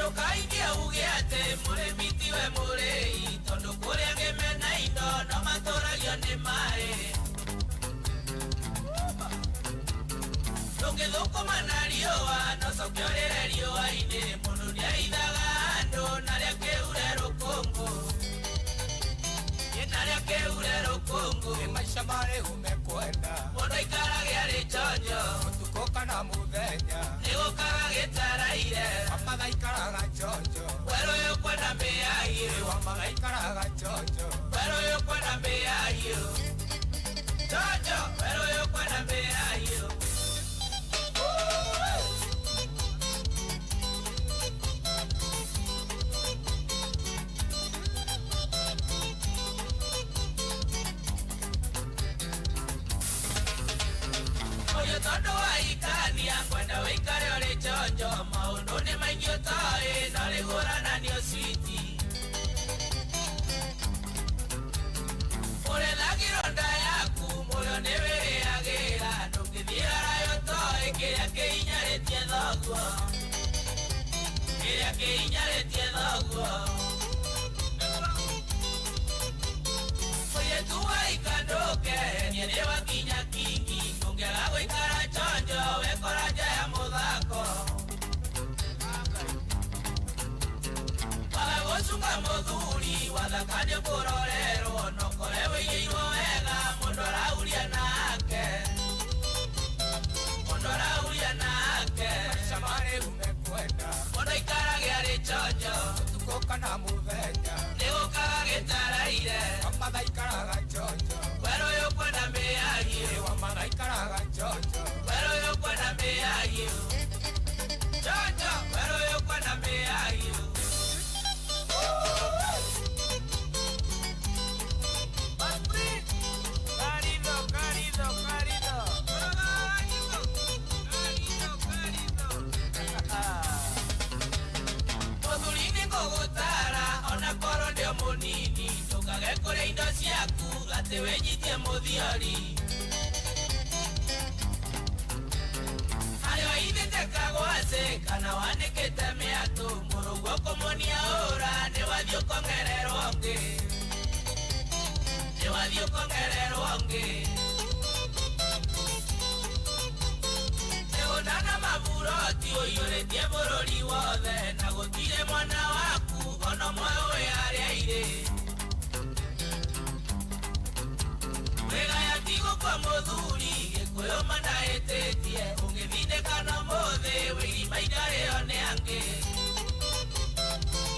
Ndũkaigie uge atĩ mũrĩmi tiwe mũrĩi, tondũ kũrĩa angĩ mena indo no matũragio nĩ maĩ. Ndũngĩthũkũma na riũa no coke ũrĩre riũa-inĩ, mũndũ nĩaithaga andũ narĩa kĩure rũkũngũ. Narĩa kĩure rũkũngũ. Nĩ maica marĩhu mekwenda. Mũndũ aikarage arĩ chonjo. Ũtukũ kana mũthenya. Nĩgũkaga gĩtaraire. Wamagaikaraga chonjo. Werũ ũyũ kwenda mĩahiũ. Wamagaikaraga chonjo. Werũ ũyũ kwenda mĩahiũ. Chonjo, werũ ũyũ kwenda mĩahiũ. Ũyũ tondũ waikania kwenda wĩikare ũrĩ chonjo, maũndũ nĩ maingĩ ũtoĩ no rĩgũrananio switi. Ũrethagĩrwo nda yaku mũrĩo nĩ wĩrĩagĩra, ndũngĩthiĩ haraya ũtoĩ kĩrĩa kĩhinyarĩtie thoguo. Kĩrĩa kĩhinyarĩtie thoguo. Mũirĩtu waika ndũkeenie nĩ wakinya kingi, ũngĩaga gũikara chonjo wekora nja ya mũthako. Waga gũcunga mũthuri wathaka nĩ ũkũrorerwo, no kore wĩigĩirwo wega mũndũ arauria nake. Mũndũ arauria nake. Maica marĩhu mekwenda. Mũndũ aikarage arĩ chonjo. Ũtukũ kana mũthenya. Nĩgũkaga gĩtaraire. Wamagaikaraga chonjo. Werũ ũyũ kwenda mĩahiũ. Wamagaikaraga chonjo. Werũ ũyũ kwenda mĩahiũ. Chonjo, werũ ũyũ kwenda mĩahiũ. Karido, karido, karido. Karido, karido. Mũthuri nĩ ngũgũtara ona korwo ndĩ o mũnini, ndũkage kũrĩa indo ciaku atĩ wĩnyitie mũthiori. Harĩa waithĩte kagwacĩ kana wanĩkĩte mĩatũ, mũrũguo kũmuonia ũra nĩ wathiĩ ũkongererwo ũngĩ. Nĩ wathiĩ ũkongererwo ũngĩ. Mĩgũnda na maburoti ũiyũrĩtie bũrũri wothe, na gũtirĩ mwana waku ona ũmwe ũĩ harĩa irĩ. Wĩgaya ti gũkua mũthuri, Gĩkũyũ mandahĩtĩtie, ũngĩtindĩkana ũmũthĩ wĩirima ikarĩo nĩ angĩ.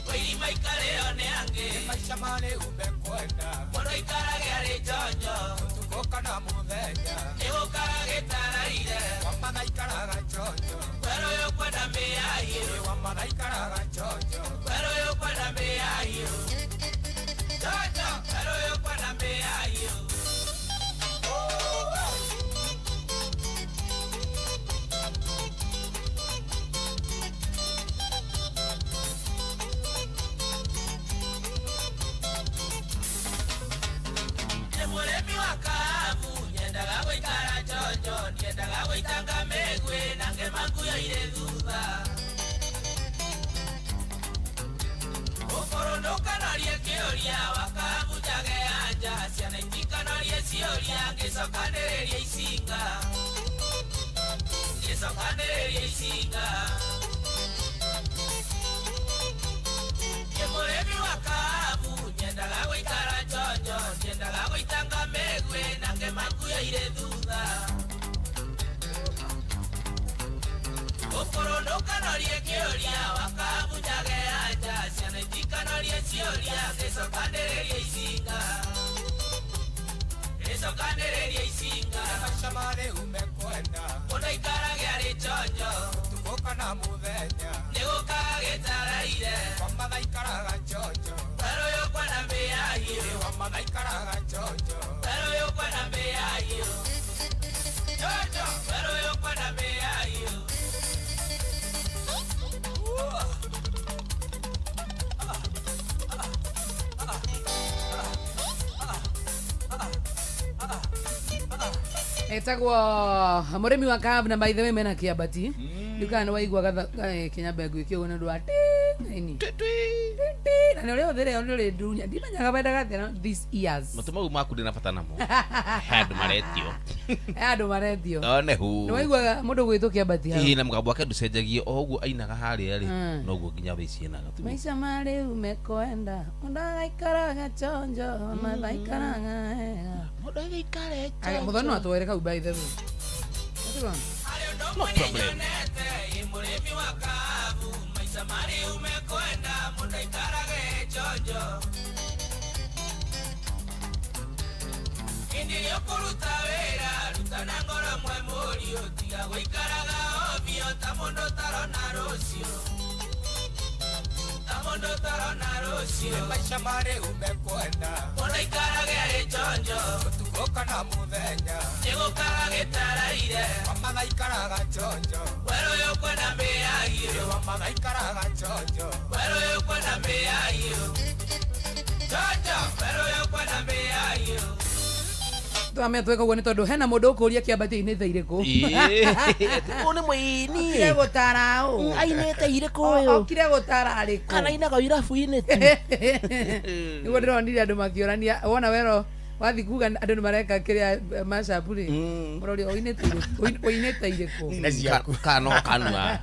Wĩirima ikarĩo nĩ angĩ. Nĩ maica marĩhu mekwenda. Mũndũ aikarage arĩ chonjo. Ũtukũ kana mũthenya. Nĩgũkaga gĩtaraire. Wamagaikaraga chonjo. Werũ ũyũ kwenda mĩahiũ. Wamagaikaraga chonjo. Werũ ũyũ kwenda mĩahiũ. Chonjo, werũ ũyũ kwenda mĩahiũ. Nĩ mũrĩmi wa kahabu, nyendaga gũikara chonjo, ndiendaga gũitanga mĩguĩ na ngĩma nguyo irĩ thutha. Ũkũrũ ndũkanorie kĩũria, wa kahabu njage anja, ciana itikanorie ciũria, ngĩcokanĩrĩria icinga. Ngĩcokanĩrĩria icinga. Nĩ mũrĩmi wa kahabu, nyendaga gũikara chonjo, ndiendaga gũitanga mĩguĩ na ngĩma nguyo irĩ thutha. Ũkũrũ ndũkanorie kĩũria, wa kahabu njage anja, ciana itikanorie ciũria, ngĩcokanĩrĩria icinga. Ngĩcokanĩrĩria icinga. Nĩ maica marĩhu mekwenda. Mũndũ aikarage arĩ chonjo. Ũtukũ kana mũthenya. Nĩgũkaga gĩtaraire. Wamagaikaraga chonjo. Werũ ũyũ kwenda mĩahiũ. Wamagaikaraga chonjo. Werũ ũyũ kwenda mĩahiũ. Chonjo, werũ ũyũ kwenda mĩahiũ. Etagwo mũrĩmi wa kahabu na by the way mena kĩambati ndikana nĩ waigua gatha kinya mbengũ ĩkĩ ũguo nĩ ũndũ wa ti. Na nĩ ũrĩa ũthĩre nĩ ũrĩ ndunya ndimenyaga wendaga atĩa these ears. Matũ mau maku ndĩ na bata namo. He andũ maretio. He andũ maretio. One hu. Nĩ waiguaga mũndũ gwĩtwo Kĩambati hau. Ĩĩ na mũgambo wake ndũcenjagie o ũguo ainaga harĩa rĩ noguo nginya thaa ici ainaga. Maisha marĩ umekwenda mũndũ agaikaraga chonjo mathaikaraga wega. Mũndũ agaikare chonjo. Mũthoni no atwere kau by the way. No problem. Mũrĩmi wa kahabu maisha marĩ umekwenda mũndũ aikarage chonjo. Hĩndĩ ĩrĩa ũkũruta wĩra ruta na ngoro mwe mũriũ tiga gũikaraga ovyo ta mũndũ ũtarona rũciũ. Ta mũndũ ũtarona rũciũ. Maisha marĩ umekwenda mũndũ aikarage arĩ chonjo. Ũtukũ kana mũthenya nĩgũkaga gĩtaraire. Wamathaikaraga chonjo. Werũ ũyũ kwenda mĩagio. Wamathaikaraga chonjo. Werũ ũyũ kwenda mĩagio. Chonjo. Werũ ũyũ kwenda mĩagio. Twamenya tweka ũguo nĩ tondũ hena mũndũ ũkũria Kĩambati ainĩte irĩkũ. Ũyũ nĩ mũini. Okire gũtara ũ. Ainĩte irĩkũ ũyũ. Okire gũtara arĩkũ. Kana ainaga irabu-inĩ tu. Nĩguo ndĩronire andũ makĩũrania wona wero wathi kuga andũ nĩ mareka kĩrĩa mashup rĩ. Mũroria ũinĩte irĩkũ. Kana no kanua.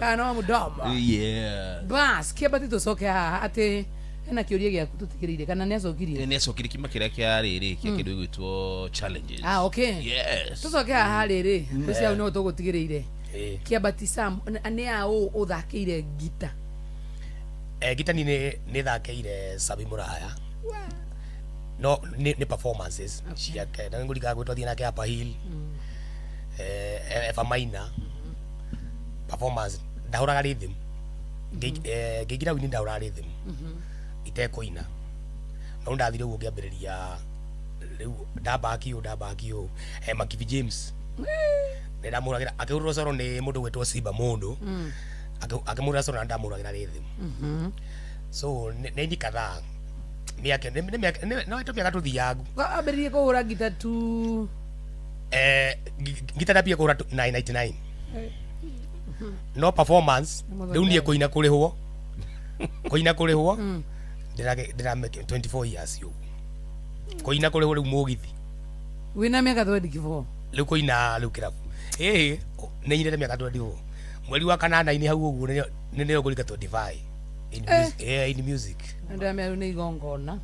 Kana no mũdomo. Yeah. Bas Kĩambati tũcoke haha atĩ hena kĩũria gĩaku tũtigĩrĩire kana nĩ acokirie? Nĩ acokirie kima kĩrĩa kĩa rĩrĩ kĩa kĩndũ gĩgwĩtwo challenges. Ah, okay. Yes. Tũcoke haha rĩrĩ tũcio hau no tũgũtigĩrĩire. Kĩambati Sam nĩ aũ ũthakĩire ngita? Ngita ni nĩ thakĩire Sabi Mũraya. No nĩ performances ciake. Na ngũrikaga gwĩtwo thiĩ nake Upper Hill. Eva Maina. Performance ndahũraga rhythm. Ngĩingĩra wini ndahũraga rhythm. Itekũina. No ndathire ũguo ngĩambĩrĩria rĩu ndambaki ũũ Makibi James. Nĩ ndamũhũragĩra akĩhũrĩrwo coro nĩ mũndũ gwĩtwo Simba mũndũ. Akĩmũhũrĩra coro na ndamũhũragĩra rhythm. So nĩ ini kadhaa. Mĩaka no ĩtũ mĩaka tũthiangu. Ambĩrĩrie kũhũra ngita tu. Ngita ndambia kũhũra 999. No performance rĩu niĩ kũina kũrĩhwo. Kũina kũrĩhwo. Ndĩra 24 years ũguo. Kũina kũrĩhwo rĩu mũgithi. Wĩna mĩaka 24. Rĩu kũina rĩu kĩrabu. Ĩĩ nĩ nyinĩte mĩaka 24. Mweri wa kanana-inĩ hau ũguo nĩ nĩyo ngũrika 25. In music. In music. Ndamia rĩu nĩ igongona.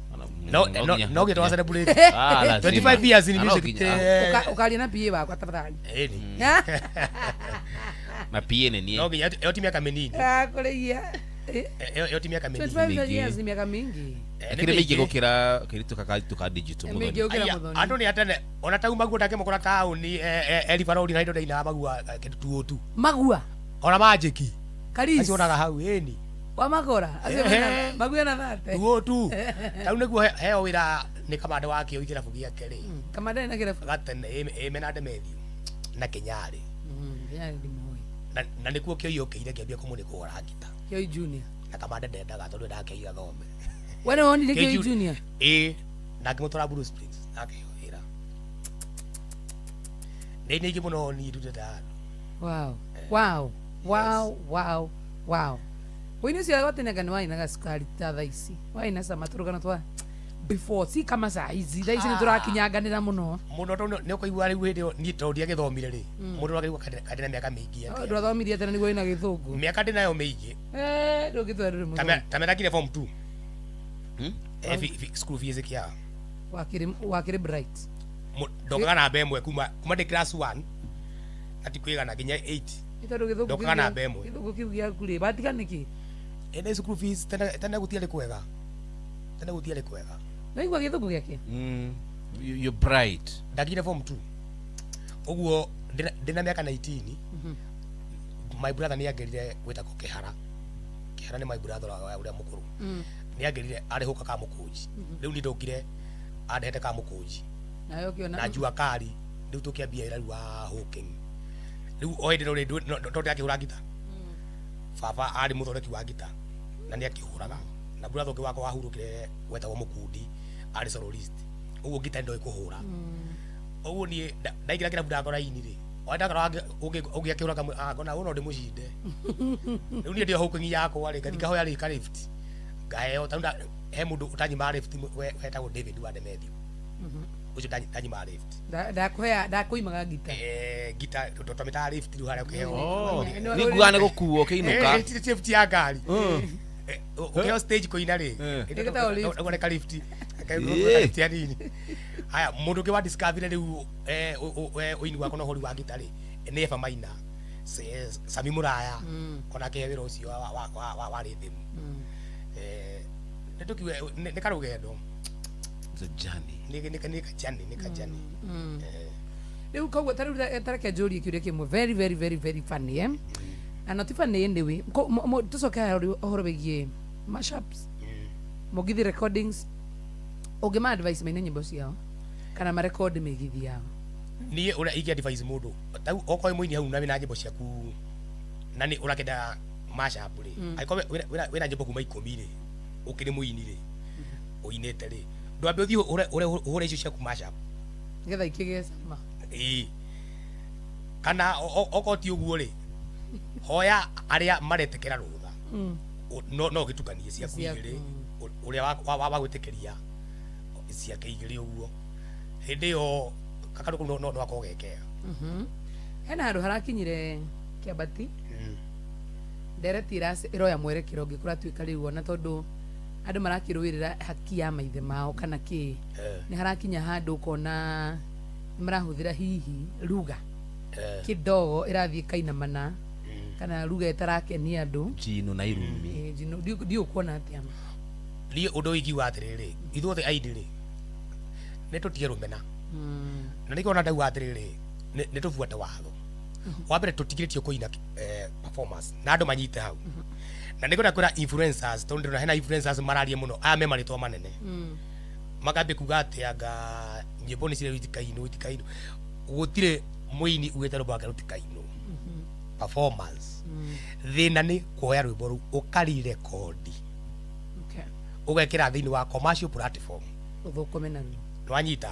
No no gĩtwa celebrate. 25 years in music. Ũkaria na PA wakwa tafadhali. Ĩni. Na PA nĩ niĩ. No nginya ĩyo ti mĩaka mĩnini. Kũrĩia. Ĩyo ti mĩaka mĩnini. 25 years nĩ mĩaka mĩingĩ. Kĩrĩ mĩingĩ gũkĩra kĩritũ ka digital mũthoni. Andũ nĩ atene ona tau magua ndakĩmũkora taũni Eribarori na indo ndainaga magua kĩndũ tuo tu. Magua. Ona majiki. Karis. Acio onaga hau ĩni. Wamakora acio maguya na thate. Tuo tu. Tau nĩguo heo wĩra nĩ kamande wa kĩo kĩrabu gĩake rĩ. Kamande na kĩrabu. Gatene ĩ mena Demethiu na Kĩnyarĩ. Kĩnyarĩ ndimũĩ. Na nĩkuo kĩo yũkĩire kĩambia kũmũnĩ kũhũra ngita. Kĩoi Junior. Na kamande ndendaga tondũ endaga kĩoi athome. We nĩ wonire Kĩoi Junior? Ĩĩ na ngĩmũtwara Blue Springs na akĩheo wĩra. Nĩ nyingĩ mũno niĩ ndutĩte handũ. Wow. Wow. Wow. Wow. Wow. Wĩini ũcio wa tene nĩ wainaga cukari ta thaa ici. Waina cama tũrũgano twa before si kama saa hizi. Thaa ici nĩ tũrakinyanganĩra mũno. Mũno tondũ nĩ ũkũigua rĩu hĩndĩ ĩyo niĩ tondũ ndiagĩthomire rĩ. Mũndũ akĩigua kandĩ na mĩaka mĩingĩ atĩa. Ndwathomirie tene nĩguo wĩna gĩthũngũ. Mĩaka ndĩ nayo mĩingĩ. Ndũngĩtwara ndũrĩ mũthomi. Ta mĩaka form 2. School fees kĩa. Wakĩrĩ bright. Ndokaga namba ĩmwe kuma ndĩ class 1 na ti kwĩgana nginya 8. Nĩ tondũ gĩthũngũ ndokaga namba ĩmwe. Gĩthũngũ kĩu gĩaku rĩ watiga nĩkĩ? Ĩnĩ school fees tene gũtiarĩ kwega. Tene gũtiarĩ kwega. Waigua gĩthũngũ gĩake? You're bright. Ndakire form 2. Ũguo ndĩna mĩaka 19. My brother nĩ angerire gwĩtagwo Kĩhara. Kĩhara nĩ my brother ũrĩa mũkũrũ. Nĩ angerire arĩ hũka ka mũkũnji. Rĩu niĩ ndokire andehete ka mũkũnji. Nawe ũkĩona na jua kali rĩu tũkĩambia wĩra rĩu wa hawking. Rĩu o hĩndĩ no ndakĩhũra ngita. Baba arĩ mũthondeki wa ngita na nĩ akĩhũraga. Na brother ũngĩ wakwa wahurũkire wetagwo Mũkundi arĩ soloist. Ũguo ngita ndoĩ kũhũra. Ũguo niĩ ndaingĩra kĩrabu ndakora ini rĩ Wandakora ũngĩ akĩhũra kamwe, ah, ngona ũyũ no ndĩmũcinde. Rĩu niĩ ndĩ o hau yakwa rĩ, ngathi ngahoya rĩ ka lift, ngaheo. Tondũ he mũndũ ũtanyimaga lift, wetagwo David wa Demethiu. Ũcio ndanyimaga lift. Ndakũhea ndakũimaga ngita. Eh, ngita twamĩtaga lift rĩu harĩa ũkĩheo. Oh, nĩ nguga nĩ gũkuo ũkĩinũka. Eh, ti lift ya ngari. Eh, ũkĩheo stage kũina rĩ, Ĩgĩtagwo lift. Ũgona ka lift. Eh. Lift ya nini. Haya, mũndũ ũngĩ wa discover rĩu ũini wakwa na ũhũri wa ngita rĩ, nĩ Eva Maina, Sami Muraya, onake wĩra ũcio wa rhythm. Eh, nĩ tũkiuge nĩ karũgendo. It's a journey. Nĩ kajani, nĩ kajani. Eh, Rĩu koguo ta rĩu tareke njũrie kĩũria kĩmwe very very very very funny, eh, na ti funny anyway. Tũcoke haha ũhoro wĩgiĩ mashups, mũgithi recordings. Ũngĩma advice maine nyĩmbo ciao kana marekodi mĩgithi yao? Niĩ ũrĩa ingĩ advise mũndũ tau, okorwo wĩ mũini hau na wĩna nyĩmbo ciaku na nĩ ũrakĩenda mashup rĩ, angĩkorwo wĩna nyĩmbo kuma 10 rĩ, ũkĩrĩ mũini rĩ, ũinĩte rĩ, ndwambe ũthiĩ ũhũre icio ciaku mashup nĩgetha ikĩgĩe cama. Ĩĩ, kana okorwo ti ũguo rĩ, hoya arĩa maretĩkĩra rũtha, no ũgĩtukanie ciaku Ciaku. igĩrĩ, ũrĩa wa gwĩtĩkĩria ciake igĩrĩ ũguo, hĩndĩ ĩyo kakandu kau no akorwo gekega. Hena handũ harakinyire kĩambati ndereti ĩroya mwerekero ũngĩ, kũratuĩka rĩu ona tondũ andũ marakĩrũĩrĩra haki ya maithe mao kana kĩ, nĩ harakinya handũ ũkona nĩ marahũthĩra hihi ruga kidogo ĩrathiĩ kainamana kana ruga ĩtarakenia andũ. Njino na irumi. Eh, njino ndiũ kuona atĩa? Niĩ ũndũ ũyũ ingiuga atĩrĩrĩ, ithuothe aini rĩ, nĩ tũtige rũmena. Na nĩkĩo ona ndauga atĩrĩrĩ, nĩ tũbuate watho. Wa mbere, tũtigĩrĩtio kũina performance na andũ manyite hau, na nĩngwenda kwĩra influencers, tondũ ndĩrona hena influencers mararia mũno, aya me marĩtwa manene, makambia kuga atĩ anga nyĩmbo nĩ cirĩ itikainwo, itikainwo. Gũtirĩ mũini ugĩte rwĩmbo rwake rũtikainwo performance. Thĩna nĩ kuoya rwĩmbo rũu ũkarirekondi, ũgekĩra thĩinĩ wa commercial platform, ũthũkũme naruo. Nĩwanyita?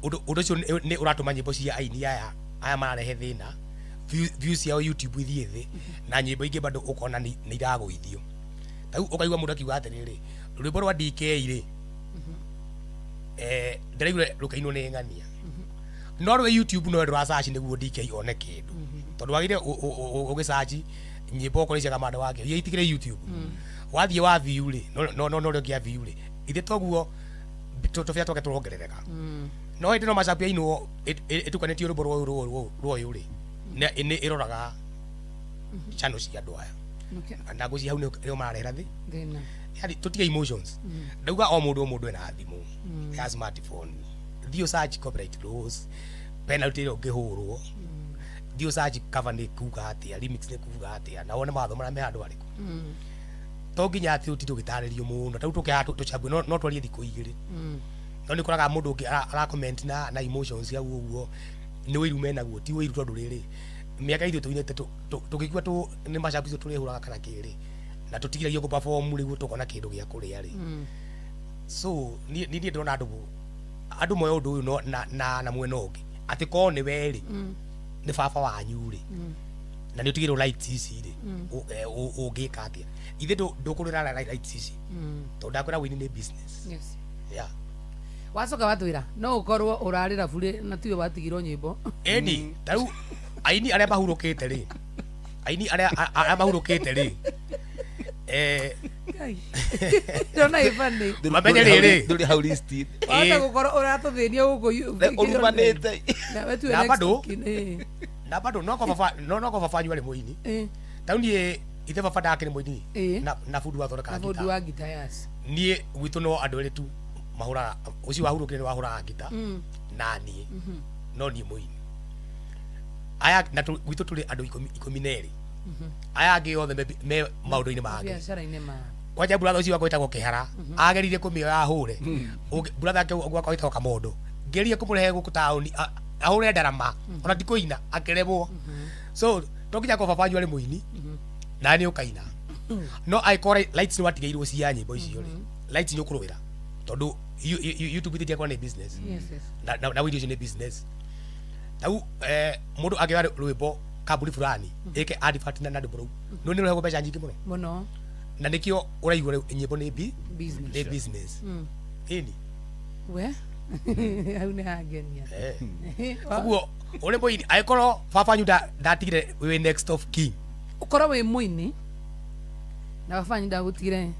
Ũndũ ũcio nĩ ũratũma nyĩmbo cia aini aya mararehe thĩna, views ciao YouTube ithiĩ thĩ, na nyĩmbo ingĩ bado ũkona nĩ iragũithio. Tarĩu ũkaigua mũndũ akiuga atĩrĩrĩ, rwĩmbo rwa DK rĩ, ndĩraigua rũkĩinwo nĩ ng'ania, no rwĩ YouTube no rũra search nĩguo DK one kĩndũ, tondũ wagĩrĩire ũgĩsearch nyĩmbo okorwo nĩ cia Kamanda wake iria itikĩrĩ YouTube, wathiĩ wa view rĩ, no no ũrĩa ũngĩa view rĩ, ithe toguo tũbia twake tũrongerereka. No hĩndĩ no macabu yainwo ĩtukanĩtio rwĩmbo rwa ũyũ rwa ũyũ rĩ, nĩ ĩroraga channel cia andũ aya, na ngwĩciria hau nĩho mararehera thĩ. Thĩna. Yani tũtige emotions. Ndauga o mũndũ ena thimũ ya smartphone, thiĩ search copyright laws, penalty ĩrĩa ũngĩhũrwo, thiĩ search cover nĩ kuga atĩa, remix nĩ kuga atĩa, na wone mawatho marĩa me handũ harĩkũ. To nginya atĩ ũtinde ũgĩtarĩrio mũno. Tarĩu tũke haha tũcambue, no twarie thikũ 2, no nĩ ũkoraga mũndũ ũngĩ ara comment na emotions hau ũguo, nĩ ũiru menaguo, ti ũiru, tondũ rĩrĩ mĩaka ithuĩ tũinĩte tũgĩkua nĩ macabu icio tũrĩhũraga kana kĩrĩ na tũtigiragia kũ perform rĩu tũkona kĩndũ gĩa kũrĩa rĩ. So niĩ ndĩrona andũ moe ũndũ ũyũ no, na mwena ũngĩ, atĩ korwo nĩ we rĩ, nĩ baba wanyu rĩ, na nĩ ũtigĩrwo rights ici rĩ, ũngĩka atĩa? Ithe ndũkũrĩra rights ici, tondũ ndakwĩra wĩini nĩ business. Yeah. Wacoka watwĩra no ũkorwo ũrarĩra burĩ na tiwe watigirwo nyĩmbo. Ĩni tarĩu aini arĩa mahurũkĩte rĩ, aini arĩa mahurũkĩte rĩ, Ngai. Ndona ĩbani. Mamenye rĩrĩ. Ndũrĩ hau list. Wahota gũkorwo ũratũthĩnia gũkũ. Ũrumanĩte. Na we tuwe Na next bado of kin, eh. Na bado no baba no baba wanyu arĩ mũini. Tarĩu niĩ ithe baba ndakĩrĩ mũini na bundi wathondekaga Na bundi ngita. wa ngita, yes. Niĩ gwitũ no andũ erĩ tu mahũraga, ũcio wahurũkire nĩ wahũraga ngita na niĩ. No niĩ mũini aya na gwitũ tũrĩ andũ 12. Aya angĩ othe me maũndũ-inĩ mangĩ. Biacara-inĩ ma. Kwanja brother ũcio wakwa wĩtagwo Kĩhara ageririe kũmĩoya ahũre. Brother yake gwakwa wĩtagwo Kamondo, ngerie kũmũrehe gũkũ taũni ahũre ndarama, ona ti kũina, akĩremwo. So to nginya korwo baba wanyu arĩ mũini na nĩ ũkaina, no angĩkorwo rights nĩ watigĩirwo cia nyĩmbo icio rĩ, rights nĩ ũkũrũĩra, tondũ YouTube ithĩtie kwa nĩ business. Yes. Na wĩini ũcio nĩ business. Tau mundu angioya rwimbo kambuni fulani ike advert na rwimbo rũu no nĩ rũheagwo mbeca nyingĩ mũno Mũno. Na nĩkĩo ũraigua rĩu nyĩmbo nĩ Business. Nĩ business. Ĩni. We. Hau nĩ hangenia. Ũguo ũrĩ mũini angĩkorwo baba wanyu ndatigire wĩ next of kin. Ũkorwo wĩ mũini na baba wanyu ndagũtigire.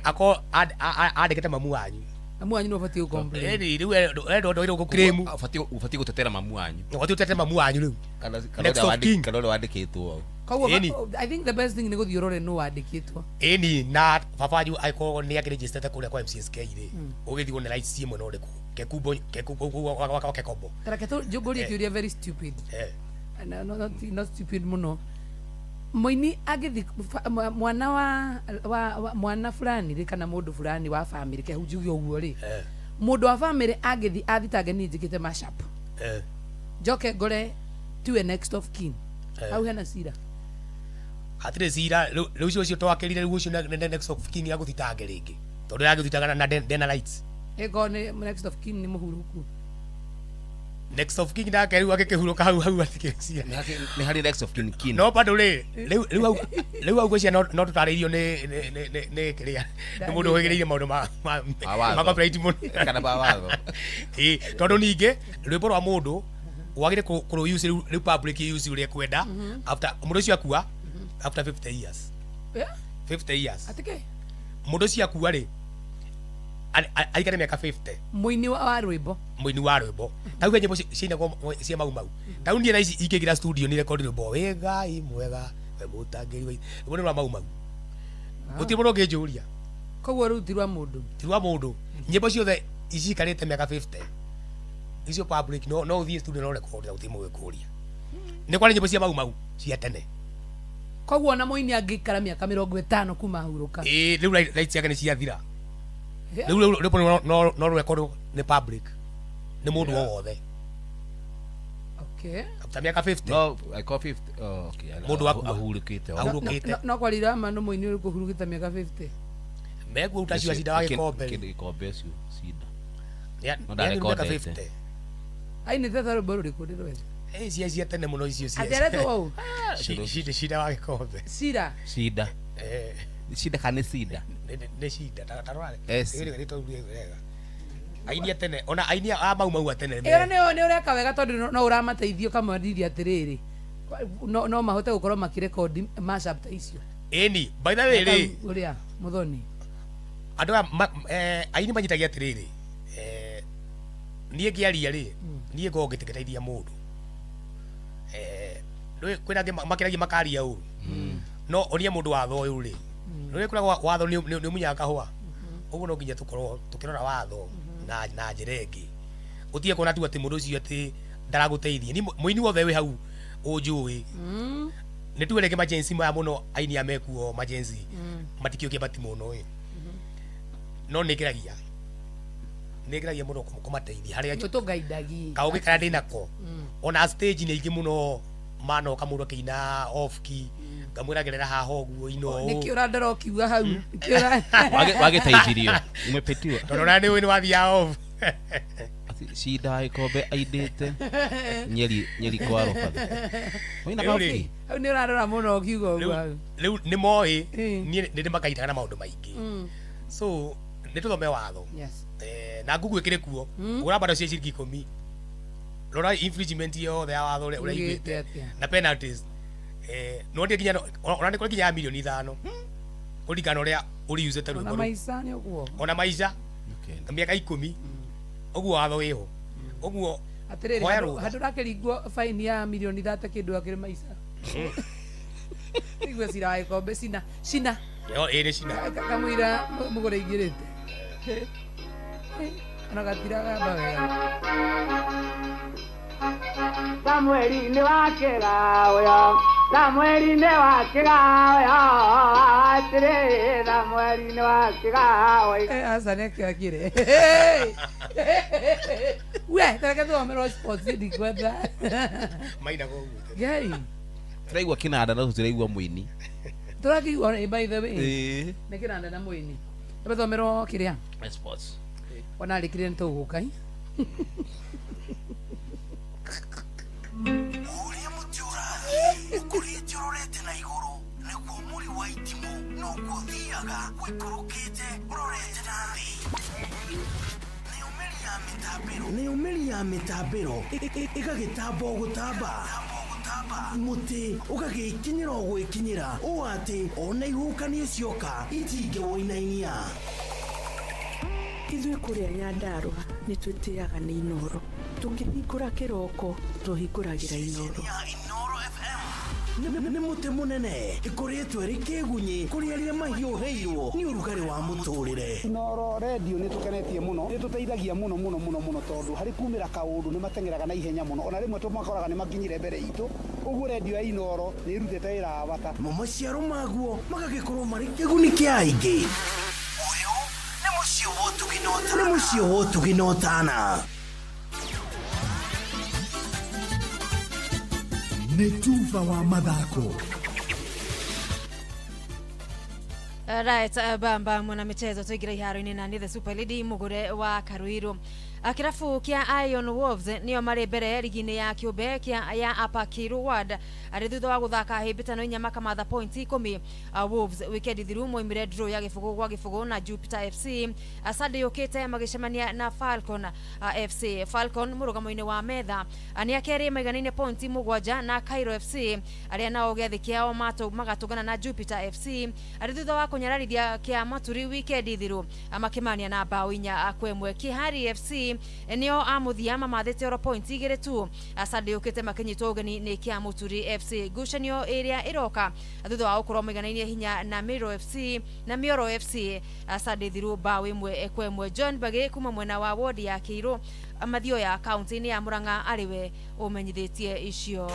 Akorwo andĩkĩte mamu wanyu. Mamu wanyu nĩ ũbatiĩ gũ-complain. Ĩni rĩu endo gũ-claim. Ũbatiĩ gũtetera mamu wanyu. Ũbatiĩ gũtetera mamu wanyu rĩu. Kana Next of kin. Kana ũrĩa wandĩkĩtwo. Koguo Ĩni. I think the best thing nĩ gũthiĩ ũrore nũ wandĩkĩtwo. Ĩni na baba wanyu angĩkorwo nĩ akĩrĩnjĩcitete kũrĩa kwa MCSK rĩ, ũgĩthiĩ wone rights ciĩ mwena ũrĩkũ, kekumbo kekumbo kekombo. Tareke njũngũrie kĩũria very stupid. No, no, not, not stupid mũno. Mũini angĩthi mwana wa mwana fulani rĩ kana mũndũ fulani wa family ke njuge ũguo rĩ, mũndũ wa family angĩthi athitange niĩ njĩkĩte mashup, njoke ngore tiwe next of kin, hau hena cira? Hatirĩ cira rĩu ũcio twakĩrire rĩu ũcio next of kin agũthitange rĩngĩ tondũ yagũthitanga na ndena rights. Ĩkorwo nĩ next of kin nĩ mũhurũku. Next of kin nake rĩu agĩkĩhurũka hau hau hatikĩrĩ cira. Nĩ harĩ next of kin. No bado rĩ rĩu hau rĩu hau ngwĩciria no tũtarĩirio nĩ kĩrĩa nĩ mũndũ ũhĩgĩrĩire maũndũ ma watho. Copyright mũno. Kana ma watho. Ĩĩ tondũ ningĩ rwĩmbo rwa mũndũ wagĩrĩire kũrũ use rĩu public use ũrĩa kwenda after mũndũ ũcio akua after 50 years. 50 years. Atĩkĩ? Mũndũ ũcio akua rĩ aikare mĩaka 50. Mũini wa rwĩmbo. Mũini wa rwĩmbo tau he nyĩmbo ciinagwo cia mau mau tau niĩ thaa ici ingĩingĩra studio nĩ record rwĩmbo wĩ Ngai mwega we mũtangĩri wa rwĩmbo nĩ rwa mau mau gũtirĩ mũndũ ũngĩnjũria. Koguo rũu ti rwa mũndũ. Ti rwa mũndũ. Nyĩmbo ciothe icikarĩte mĩaka 50 icio public no ũthiĩ studio no record na gũtirĩ mũndũ ũgĩkũria. Nĩ kwarĩ nyĩmbo cia mau mau cia tene. Koguo ona mũini angĩikara mĩaka 50 kuma ahurũka. Ĩĩ rĩu rights ciake nĩ ciathira. Rĩu rwĩmbo no rũrekordwo nĩ public nĩ mũndũ o wothe. Okay. After mĩaka 50. No, I call 50. Oh, okay. Mũndũ akua. Ahurũkĩte. Ahurũkĩte. No kwarira ma no mũini ũrĩkũ ũhurũkĩte mĩaka 50. Mekuo utacio cinda wa gĩkombe. Gĩkombe ũcio cinda. No mĩaka 50. Ainĩte ta rwĩmbo rũrĩkũ ndĩrwethe? Cia cia tene mũno icio cia. Atĩ aretwo ũũ? Cinda wa gĩkombe. Cira. Cinda. Cinda kana nĩ cinda? Nĩ cinda ta rora. S. Rĩrĩ wega. Aini a tene ona aini a mau mau a tene. Ĩyo nĩ ũreka wega tondũ no ũramateithia ũkamariria atĩrĩrĩ no mahote gũkorwo makĩrekondi mashup ta icio. Ĩni by the way rĩ ũrĩa Muthoni andũ aya aini manyitagia atĩrĩrĩ niĩ ngĩaria rĩ niĩ ngoragwo ngĩteithia mũndũ kwĩna angĩ makĩragia makaria ũru no onia mũndũ watho ũyũ rĩ nĩ kwĩragwo watho nĩ ũmunyaga kahũa ũguo no nginya tũkorwo tũkĩrora watho na njĩra ĩngĩ ũtige kuona tu atĩ mũndũ ũcio atĩ ndaragũteithia. Ni mũini wothe wĩ hau ũnjũĩ nĩ tuge rĩngĩ majensi maya mũno aini a mekuo majensi matikĩũkia bati mũno ĩ no nĩ ngeragia mũno kũmateithia harĩa tũgaidagi kaũgĩ karĩa ndĩnako ona stage nĩ ingĩ mũno manoka mũndũ akĩina off key ngamwĩra gerera haha ũguo ino ũũ. Nĩkĩ ũrandora ũkiuga hau? Wagĩteithirio umepetiwa tondũ ona nĩ ũĩ nĩ wathiaga off. Cinda wa gĩkombe aindĩte Nyeri kwa Robert. Ũina Rĩu off rĩ, key? Hau nĩ ũrarora mũno ũkiuga ũguo hau. Rĩu nĩ moĩ niĩ nĩ ndĩmakaitaga na maũndũ maingĩ so nĩ tũthome watho. Yes. Na Google ĩkĩrĩ kuo ũgũra bado cia ciringi 10 rora infringement yothe ya watho ũrĩa ũraiguĩte na penalties no ndie nginya ona nĩ kũrĩ nginya ya milioni 5 kũringana ũrĩa ũriusĩte rwĩmbo Ona rũu. maica nĩ ũguo. Ona maica mĩaka 10 ũguo watho wĩho ũguo Atĩrĩrĩ hoya rũtha. handũ ũrakĩringwo baini ya milioni 3 kĩndũ akĩrĩ maica. Igua cira wa gĩkombe cina cina. Yo ĩĩ nĩ cina. Kamũira mũgũre ingĩrĩte. Ona gatiragamba wega. Samueli nĩ wa kĩgaũyo, Samueli nĩ wa kĩgaũyo, atĩrĩ Samueli nĩ wa kĩgaũyo. Aca nĩ akĩakire. We, tareke tũthomerwo sports ndikwenda. Mainaga ũguo. Ngai. Tũraigua kĩnanda na tũtiraigua mũini. Tũrakĩigua by the way. Ĩĩ. Nĩ kĩnanda na mũini. Tũthomerwo kĩrĩa? Sports. Ona arĩkire nĩ tũgũka. Noguo ũthiaga ũikũrũkĩte ũrorete na thĩ. Nayo mĩri ya mĩtambĩro ĩgagĩtamba o gũtamba, mũtĩ ũgagĩkinyĩra o gwĩkinyĩra ũũ atĩ ona ihuhũkanio cioka itingĩwũinainia. Ithuĩ kũrĩa Nyandarũa nĩ twĩtĩaga nĩ Inoro. Tũkĩhingũra kĩroko tũhingũragĩra Inoro. Nĩ mũtĩ mũnene ĩkoretwo ĩrĩ kĩgunyĩ kũrĩ arĩa mahiũhĩirwo nĩ ũrugarĩ wa mũtũrĩre. Inoro redio nĩ tũkenetie mũno, nĩ tũteithagia mũno mũno mũno mũno, tondũ harĩ kumĩra kaũndũ nĩ mateng'eraga na ihenya mũno, ona rĩmwe tũmakoraga nĩ makinyire mbere itũ. Ũguo redio ya Inoro nĩ ĩrutĩte wĩra wa bata. Mo maciaro maguo magagĩkorwo marĩ kĩguni kĩa aingĩ. Ũyũ nĩ mũciĩ wa ũtugi na ũtana. Nĩ mũciĩ wa ũtugi na ũtana. Nĩ tuba wa mathako. Right, bamba mwana michezo tuingira iharo-inĩ na nĩ the super lady mugure wa Karuiru. Kĩrabu kĩa Iron Wolves nĩo marĩ mbere rigi-inĩ ya kĩũmbe kĩa ya Upper Kiru Ward arĩ thutha wa gũthaka hĩmbĩtano inya makamatha point 10. Wolves wikendi thiru moimire draw ya 0-0 na Jupiter FC. Sunday yũkĩte magĩcemania na Falcon FC. Falcon mũrũgamo-inĩ wa metha nĩ akerĩ maiganaine point 7 na Cairo FC, arĩa nao gĩathĩ kĩao magatũngana na Jupiter FC arĩ thutha wa kũnyararithia kĩa Maturi wikendi thiru, makĩmania na bao 4-1. Kihari FC nĩo a mũthia mamathĩte oro point 2 tu. Sunday yũkĩte makĩnyitwo ũgeni nĩ kĩa Mũturi FC. Ngucanio ĩrĩa ĩroka thutha wa gũkorwo maiganainie hinya na Miro FC na Mioro FC Sunday thiru bao 1-1. John Bagĩ kuma mwena wa wodi ya Kĩirũ Mathioya kaunti-inĩ ya Murang'a arĩwe ũmenyithĩtie icio.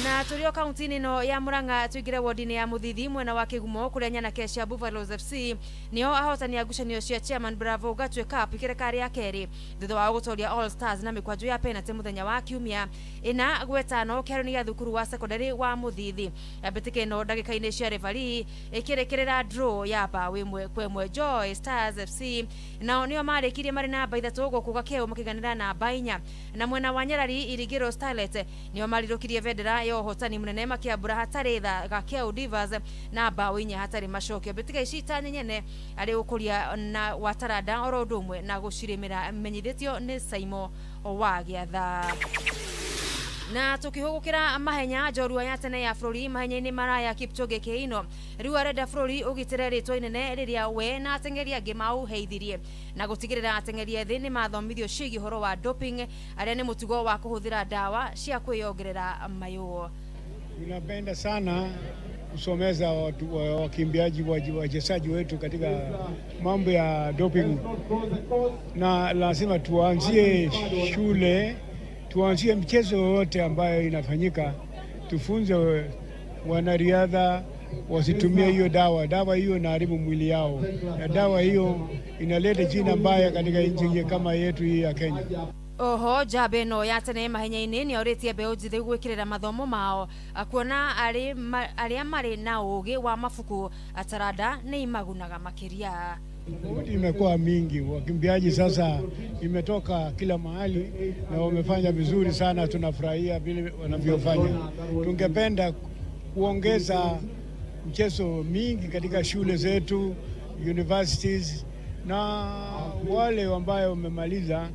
Na tũrĩ o kaunti-inĩ ĩno ya Murang'a tũingĩre wodi-inĩ ya Mũthithi mwena wa Kĩgumo kũrĩa nyanake cia Buffaloes FC nĩo ahotani a ngucanio cia Chairman Bravo Gatwe Cup ikereka rĩa kerĩ thutha wa gũtoria All Stars na mĩkwanjo ya penalty mũthenya wa kiumia 4-5 kĩharo-inĩ gĩa thukuru wa secondary wa Mũthithi. Mbĩtĩka ĩno ndagĩka-inĩ cia referee ĩkĩrĩkĩrĩra draw ya bao 1-1. Joy Stars FC nao nĩo marĩkirie marĩ namba 3 gũkũ Gakeu makĩganĩra namba 4. Na mwena wa Nyarari Irigĩro Starlet nĩo marirũkirie bendera ya ũhotani mũnene makĩambũra hatarĩ tha Gakeu Divas na bao 4 hatarĩ macokio. Mbĩtĩka ici ta nyenyene arĩ ũkũria na wa taranda oro ũndũ ũmwe na gũcirĩmĩra menyithĩtio nĩ Saimo wa Gĩatha. Na tukihũgũkĩra mahenya njorua ya tene ya bũrũri mahenya-inĩ maraya Kipchoge Keino rĩu arenda bũrũri ũgitĩre rĩtwa inene rĩrĩa we na ateng'eri angĩ maũheithirie na gũtigĩrĩra ateng'eri ethĩ nĩ mathomithio ciĩgiĩ ũhoro wa doping arĩa nĩ mũtugo wa kũhũthĩra ndawa cia kwĩyongerera mayũ. Tunapenda sana kusomeza wakimbiaji wachezaji wetu katika mambo ya doping, na lazima tuanzie shule, tuanzie mchezo yote ambayo inafanyika, tufunze wanariadha wasitumie hiyo dawa. Dawa hiyo inaharibu mwili yao, na dawa hiyo inaleta jina mbaya katika nchi kama yetu hii ya Kenya. Oho njamba ĩno ya tene mahenya-inĩ nĩorĩtie mbeũ njĩthĩ gwĩkĩrĩra mathomo mao kuona arĩa marĩ na ũgĩ wa mabuku taranda nĩ imagunaga makĩria. Tofauti imekuwa mingi, wakimbiaji sasa imetoka kila mahali na wamefanya vizuri sana, tunafurahia vile wanavyofanya. Tungependa kuongeza mchezo mingi katika shule zetu, universities, na wale ambayo wamemaliza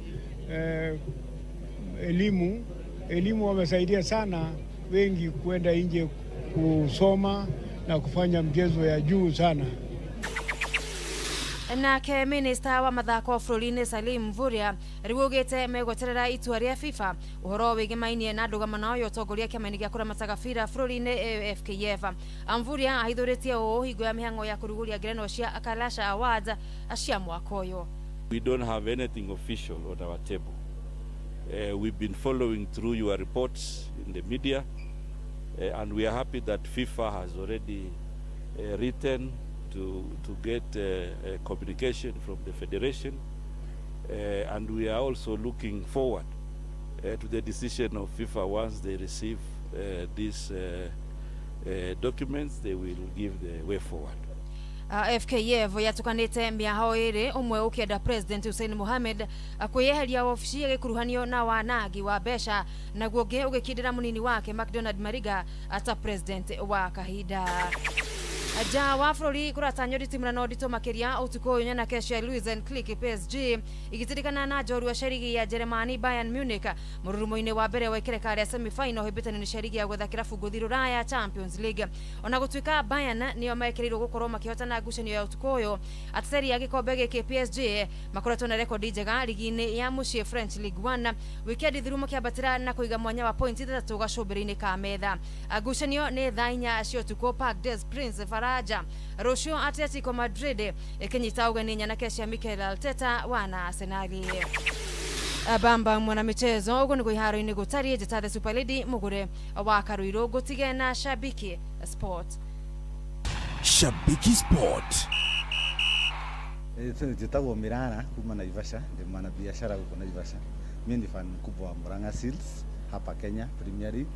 elimu wamesaidia sana wengi kwenda nje kusoma na kufanya mchezo ya juu sana. Nake minista wa mathako bũrũri-inĩ Salim Mvurya rĩu augĩte megweterera itua rĩa FIFA ũhoro wĩgĩmainie na ndũgamano ya ũtongoria kĩama-inĩ gĩa kũramata gabira bũrũri-inĩ FKF. Mvurya ahithũrĩtie ũũ hingo ya mĩhang'o ya kũrugũria ngerenwa cia Kalasha Awards cia mwaka ũyũ. We don't have anything official on our table. We've been following through your reports in the media, and we are happy that FIFA has already written to get communication from the federation, and we are also looking forward to the decision of FIFA. Once they receive these documents, they will give the way forward. FKF yatukanite mĩaho ĩrĩ ũmwe ũkĩenda President Hussein Mohamed kwĩyeheria wabici ĩgĩkuruhanio na wanangi wa mbeca naguo ũngĩ ũgĩkindĩra mũnini wake McDonald Mariga ata president wa kahinda. Nja wa bũrũri kũratanywo nditimũrano nditũ makĩria ũtukũ ũyũ nyanake cia Luis Enrique PSG igĩtirikana na njorua cia rigi ya Jeremani Bayern Munich mũrurumo-inĩ wa mbere wa ikereka rĩa semi-final hĩmbĩtano-inĩ cia rigi ya gwetha kĩrabu ngũthi rũraya Champions League. Ona gũtuĩka Bayern nĩo mekĩrĩirwo gũkorwo makĩhotana ngucanio ya ũtukũ ũyũ, ateteri a gĩkombe gĩkĩ PSG makoretwo na rekondi njega rigi-inĩ ya mũciĩ French League 1 wikendi thiru makĩambatĩra na kũiga mwanya wa pointi 3 gacũmbĩrĩ-inĩ ka metha. Ngucanio nĩ thaa 4 cia ũtukũ Parc des Princes Faraja. Rũciũ Atletico Madrid ĩkĩnyita ũgeni nyanake cia Mikel Arteta wana Arsenal. Bamba mwana michezo ũguo nĩguo iharo-inĩ gũtariĩ. Njĩta the Super Lady mũgũre wa Karuirũ ngũtige na Shabiki Sport. Shabiki Sport. Njĩtagwo Mirara kuma Naivasha, ndi mwanabiashara huko Naivasha. Mimi ni fan mkubwa wa Murang'a Seals hapa Kenya Premier League,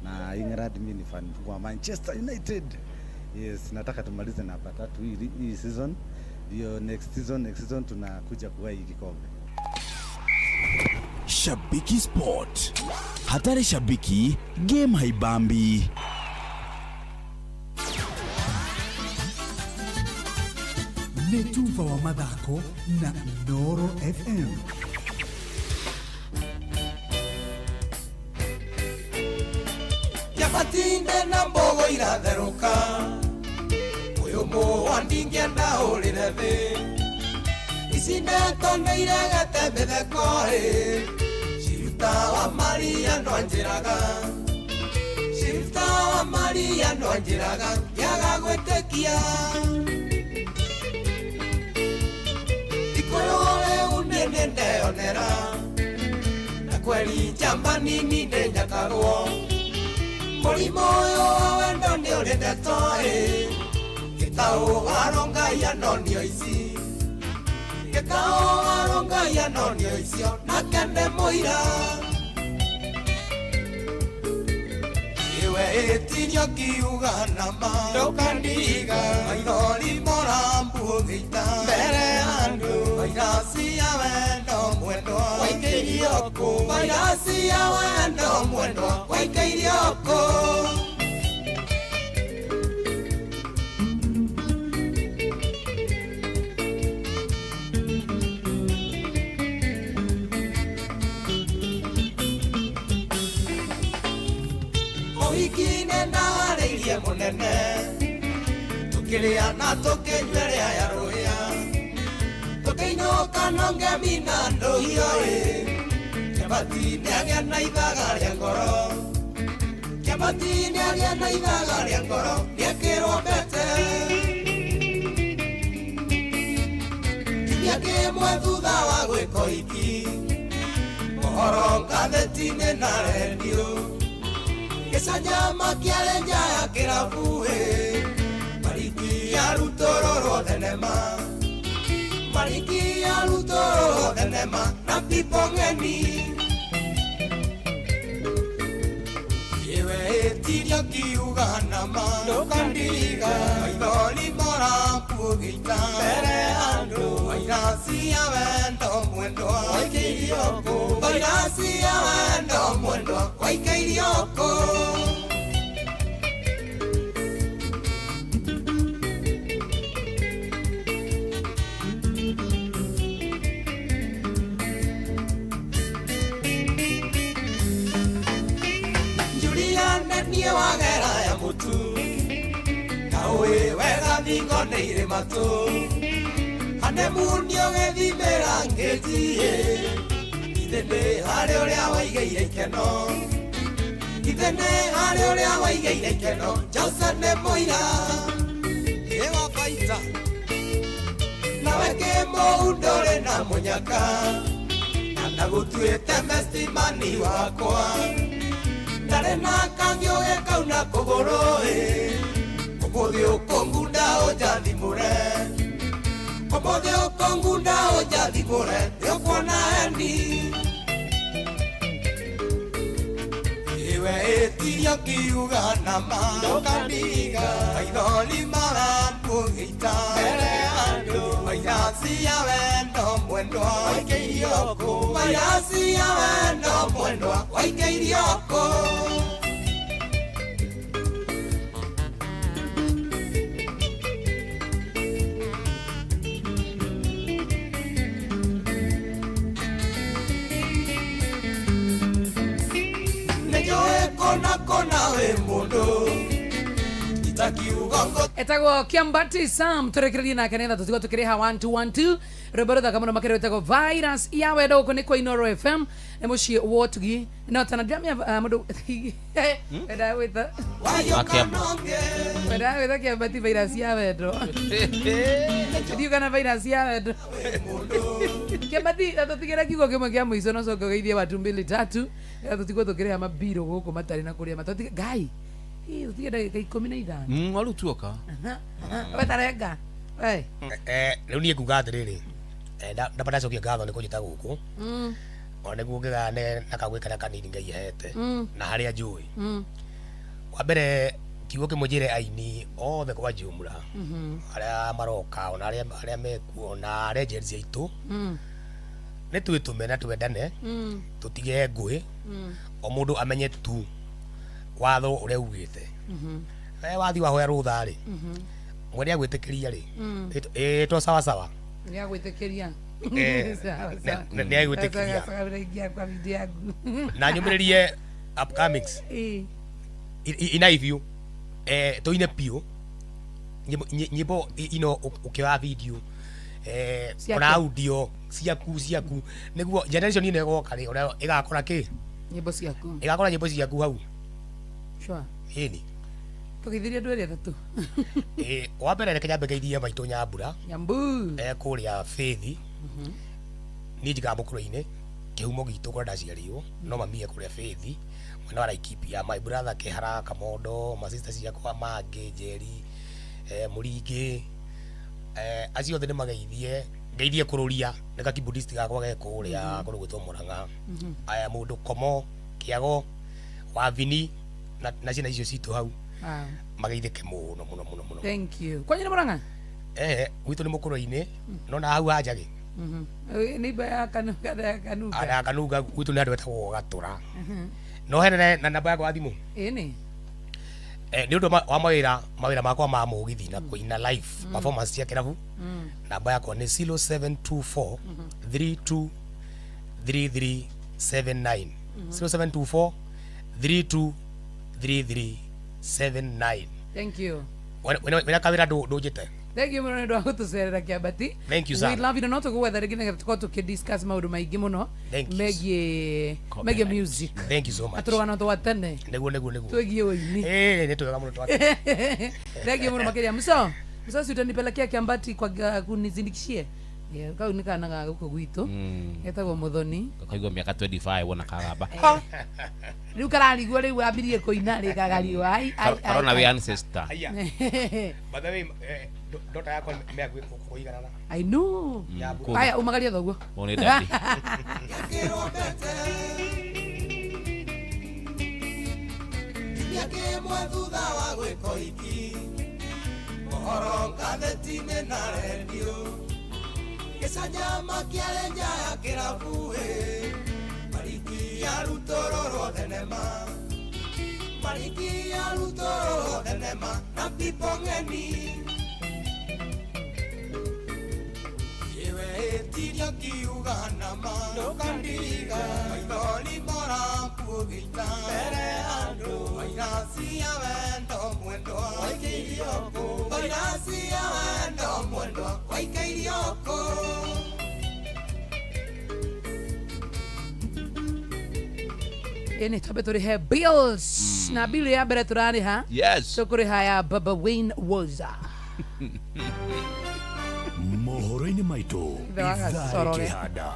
na England mimi ni fan mkubwa wa Manchester United. Yes, nataka tumalize namba 3 hii season. Ndio next season tunakuja kuwa hii kikombe. Shabiki Sport. Hatari shabiki, game haibambi. Nĩ tuba wa mathako na Inooro FM. Nyabatinde na mbogo iratherũka, ũyũ mũhwa ndingĩenda ũrĩre thĩ. Ici ndeto nĩ iregete mĩtheko ĩ, Shifta wa Maria no anjĩraga, Shifta wa Maria no anjĩraga, ngĩaga gwĩtĩkia. Ikũyũ rĩu niĩ nĩndeyonera, na kweri njamba nini nĩ nyakarwo. Mũrimũ ũyũ wa wendo nĩ ũrĩ ndeto ĩ, gĩtaũ warongaia no nĩo ici, gĩtaũ warongaia no nĩo icio, nake nĩ mũira. Iwe ĩtirio ngiuga nama, ndũkandiga, maithori morambuthita mbere ya andũ. Vairasi ya wendo mwendwa waikĩirio kũ, vairasi ya wendo mwendwa waikĩirio kũ. Ũhiki nĩndaharĩirie mũnene, tũkĩrĩa na tũkĩnyuĩrĩa ya rũhĩa, tũkĩinũka no ngemi na ndũhiũ ĩ, Kĩamati nĩagĩa na ithaga rĩa ngoro, Kĩamati nĩagĩa na ithaga rĩa ngoro, nĩekĩrwo mbete. Kiumia kĩmwe thutha wa gwĩka ũhiki, mohoro ngathĩti-inĩ na rendio, gĩcanjama kĩarĩ nja ya kĩrabu ĩ, mariki yarutũrũrwo thenema, mariki yarutũrũrwo thenema na pipo ng'eni. Iwe ĩtirio ngiuga nama, ndũkandiga, maithori morambuthita mbere ya andũ. Vairasi ya wendo mwendwa waikĩirio kũ, vairasi ya wendo mwendwa waikĩirio kũ. Juliana niĩ wagera ya mũtu, na ũĩ wega thingo nĩ irĩ matũ, honeymoon ũgĩthimĩra ngĩti ĩ, ithe nĩ harĩ ũrĩa waigĩire ikeno, ithe nĩ harĩ ũrĩa waigĩire ikeno, Jose nĩ mũira ĩwa baita, nawe kĩmũu ndũrĩ na mũnyaka, na ndagũtuĩte mestimani wakwa, ndarĩ na kangĩũgĩ kauna kũgũrũ ĩ, ũmũthĩ ũkũngunda ũnjathimũre, ũmũthĩ ũkũngunda ũnjathimũre, nĩũkuona heni. Iwe ĩtirio ngiuga nama, ndũkandiga, maithori marambuthita mbere ya andũ. Vairasi ya wendo mwendwa waikĩirio kũ, vairasi ya wendo mwendwa waikĩirio kũ. wĩ mũndũ itakiugongo Etagwo Kiambati Sam turekererie nake netha tutigo tukiriha 1212 rwimbo ruthaka muno makĩria rwĩtagwo virus ya wendo gũkũ nĩ kwa Inoro FM nĩ mũciĩ wa ũtugi no tana ndiramenya mũndũ wendaga gwĩta wendaga gwĩta Kiambati virus ya wendo ndiũ kana virus ya wendo Kiambati tũtigĩra kiugo kĩmwe kĩa mũico na ũcoke ũgeithie watu mbili tatu tũtigwo tũkĩrĩha mabiro gũkũ matarĩ na kũrĩa matũ ngai tũtige ndagĩka 15 warutuoka wetarenga we rĩu niĩ nguga atĩrĩrĩ ndamba ndacokia ngatho nĩ kũnjĩta gũkũ ona nĩguo ngĩgane na kagwĩ karĩa kanini Ngai ahete na harĩa njũĩ wa mbere kiugo kĩmwe njĩre aini othe kwa jumla arĩa maroka ona arĩa mekuo ona legends aitũ nĩ twĩtũme na twendane tũtige ngũĩ o mũndũ amenye tu watho ũrĩa ugĩte wathi wahoya rũtha rĩ mwene agwĩtĩkĩria rĩ ĩtwo sawa sawa nĩ agwĩtĩkĩria nĩ agwĩtĩkĩria na nyũmĩrĩrie upcomings ina ivyu tũine piũ nyĩmbo ino ũkĩoya video ona audio ciaku nĩguo generation ĩno ĩgoka rĩ ona ĩgakora kĩ nyĩmbo ciaku ĩgakora nyĩmbo ciaku hau sure ĩni tũgeithirie andũ erĩ atatũ wa mbere reke nyambe ngeithie maitũ Nyambura Nyambu kũrĩa Faith niĩ njikaga mũkũrũ-inĩ kĩhumo gitũ kũrĩa ndaciarĩirwo no mami e kũrĩa Faith mwena wa Laikipia my brother Kĩhara Kamondo ma sister ciakwa Mangĩ Njeri Mũringĩ acio othe nĩ mageithie ngeithie kũrũria nĩ gakibudist gakwa ge kũrĩa kũndũ gwĩtwo Mũrang'a aya mũndũ Komo Kĩago Wavini na ciana icio citũ hau mageithĩke mũno mũno mũno mũno thank you kwanyu nĩ Mũrang'a gwitũ nĩ mũkũrũ-inĩ no na hau hanjagĩ nĩ ya Kanuga Kanuga Kanuga gwitũ nĩ handũ hetagwo Gatũra no hena na namba yakwa ya thimũ ĩni nĩ ũndũ wa mawĩra makwa ma mũgithi na kũina live performance cia kĩrabu namba yakwa nĩ 0724 323379 0724 323379 thank you wena kawĩra ndũnjĩte thank you mũno nĩ ũndũ wa gũtũcerera Kĩambati thank you sir we love you no tũgũgwetha rĩngĩ nĩgetha tũkorwo tũkĩdiscuss maũndũ maingĩ mũno megiĩ music thank you so much atũrũgano twa tene nĩguo twĩgiĩ ũini nĩ twega mũno twa tene thank you mũno makĩria mso si utanipelekea Kĩambati kwa kunizindikishie kau nĩ kana ga gũkũ gwitũ getagwo Mũthoni kaigua mĩaka 25 wona kagamba rĩu kararigwo rĩu ambirie kũina rĩ kagariwa ai karona wĩ ancestor by the way dota yakwa mĩaka kũiganana I know aya umagaria thoguo nĩ daddy Mĩaka ĩmwe thutha wa gwĩka ũhiki mohoro ngathĩti-inĩ na rendio gĩcanjama kĩarĩ nja ya kĩrabu mariki yarutũrũrwo thenema mariki yarutũrũrwo thenema na pipo ng'eni iwe ĩtirio kiuga nama ndũkandiga maithori morakuũgĩita mbere andũ vairasi ya wendo mwendwa waikĩirio kũ vairasi ya wendo mwendwa waikĩirio kũ ĩnĩ twambe tũrĩhe bills na bill ya mbere tũrarĩha yes tũkũrĩha ya Baba Wayne Woza mohoro-inĩ maitũ ithaa rĩkĩhanda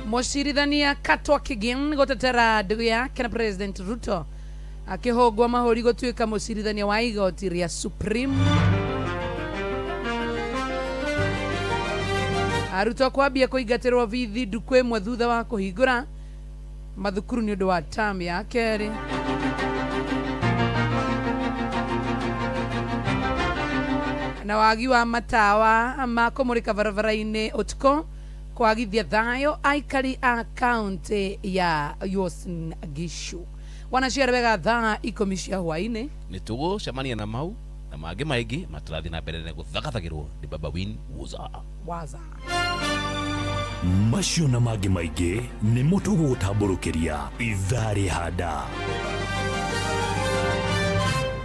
Mũcirithania Katwa Kigin gũtetera ndũgũ yake na President Ruto akĩhũngwo mahũri gũtuĩka mũcirithania wa igoti rĩa Supreme arutwo kwambia kũingatĩrwo bithi ndukũ ĩmwe thutha wa kũhingũra mathukuru nĩ ũndũ wa term ya kerĩ na wagi wa matawa ma kũmũrĩka barabara-inĩ ũtukũ kwagithia thayũ aikari a kaunti ya Uasin Gishu wanaciara wega thaa 10 cia hwaĩ-inĩ nĩ tũgũcemania na mau na mangĩ maingĩ matũrathiĩ na mbere na gũthagathagĩrwo nĩ Baba Win Woza Waza. Macio na mangĩ maingĩ nĩmo tũgũgũtambũrũkĩria ithaa rĩhanda.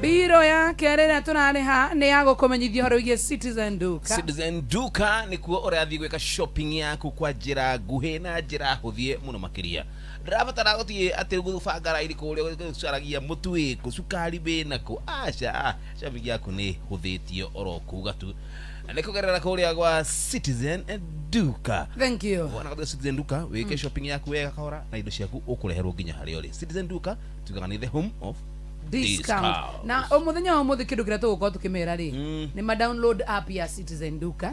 Biro ya kerĩ ĩrĩa tũrarĩha nĩ ya gũkũmenyithia ũhoro wĩgiĩ Citizen Duka. Citizen Duka nĩkuo ũrathiĩ gwĩka shopping yaku kwa njĩra nguhĩ na njĩra hũthie mũno makĩria. Ndĩrabatara gũthiĩ atĩ gũbanga raini kũrĩa gũcaragia mũtu wĩkũ, cukari wĩnakũ. Aca, shopping yaku nĩ hũthĩtio oro kuga tu. Na nĩ kũgerera kũrĩa gwa Citizen Duka. Thank you. Wana gũthiĩ Citizen Duka wĩke shopping yaku wega kahora na indo ciaku ũkũreherwo nginya harĩa ũrĩ. Citizen Duka tugaga nĩ the home of discount. Na umuthenya wa umuthi kindu kiria tugukorwo tukimera ri ni ma download app ya Citizen Duka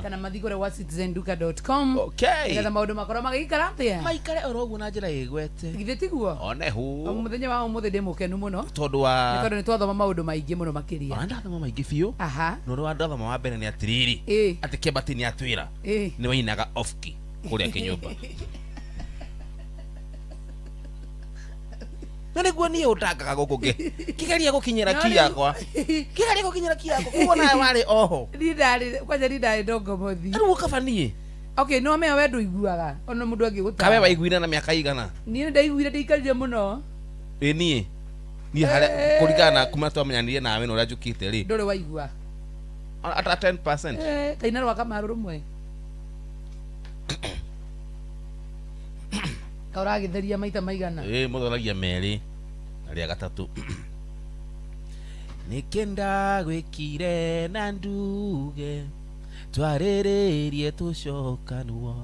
kana mathi kũrĩa gwa citizenduka.com. Okay. Nigetha maundu makorwo magĩikara atia maikare oro ũguo na njĩra ĩgwete. Githĩ tiguo? One hu. Mũthenya wa umuthi ndĩ mũkenu mũno tondu wa nĩ tondu nĩ twathoma maundu maingĩ mũno makĩria. Ona ndathoma maingĩ biũ. Aha. No rwa ndathoma wa mbere nĩ atiriri atĩ Kĩambati nĩ atwĩra nĩ wainaga off key kũrĩa kĩnyũmba. Na nĩguo niĩ ũtangaga gũkũ kĩgeria gũkinyĩra ki yakwa. Kĩgeria gũkinyĩra ki yakwa kuo nawe warĩ oho. Niĩ ndarĩ kwanja niĩ ndarĩ ndongomothi. Rĩu kaba niĩ. Okay, no mea we ndũiguaga ona mũndũ angĩgũtara. Kawe waiguire na mĩaka igana? Niĩ nĩndaiguire ndĩikarire mũno. Ĩ niĩ. Niĩ harĩa kũringana na kuma twamenyanire nawe na ũrĩa njũkĩte rĩ. Ndũrĩ waigua. Ata 10%. Kaina rwa Kamaru rũmwe. Kaũragĩtheria maita maigana? Ĩ mũthoragia merĩ na rĩa gatatũ. Nĩkĩ ndagwĩkire na nduge twarĩrĩrie tũcokanwo.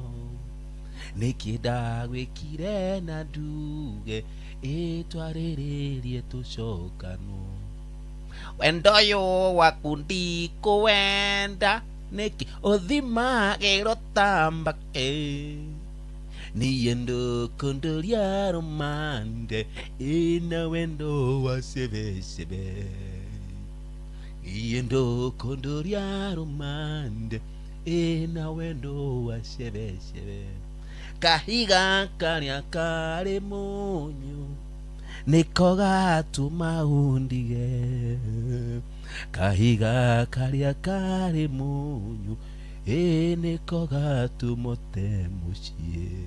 Nĩkĩ ndagwĩkire na nduge ĩ twarĩrĩrie tũcokanwo. Wendo ũyũ waku ndikũwenda nĩkĩ ũthimagĩrwo ta mbakĩ. Niĩ ndũkũndũria rũmande ĩna wendo wa cebecebe. Niĩ ndũkũndũria rũmande ĩna wendo wa cebecebe. Kahiga karĩa karĩ mũnyũ nĩko gatũma ũndige. Kahiga karĩa karĩ mũnyũ ĩ nĩko gatũma ũte mũciĩ.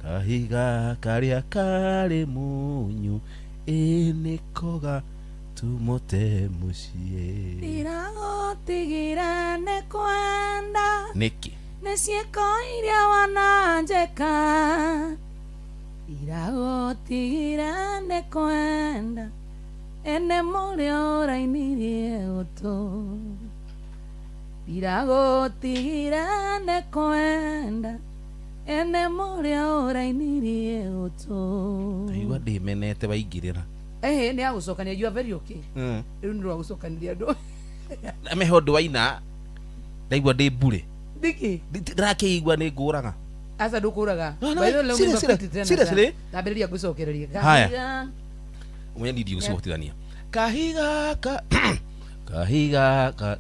Kahiga karĩa karĩ mũnyũ ĩ nĩko gatũma ũte mũciĩ. Ndiragũtigĩra nĩ kwenda nĩkĩ nĩ ciĩko iria wananjĩka. Ndiragũtigĩra nĩ kwenda ene mũrĩa ũrainirie gũtũ. Ndiragũtigĩra nĩ kwenda ene mũrĩa ũrainirie gũtũ. Ndaigua ndĩmenete waingĩrĩra. Ehe nĩ agũcokania you are very okay. Rĩu nĩ rwagũcokanĩria andũ. Mehe ũndũ waina ndaigua ndĩ mbure. Nĩkĩ? Ndĩrakĩigua nĩ ngũraga. Aca ndũkũraga. Seriously? Ndambĩrĩria ngũcokereria. Haya. Ũmenye niĩ ndigũcihotithania. Kahiga ka kahiga ka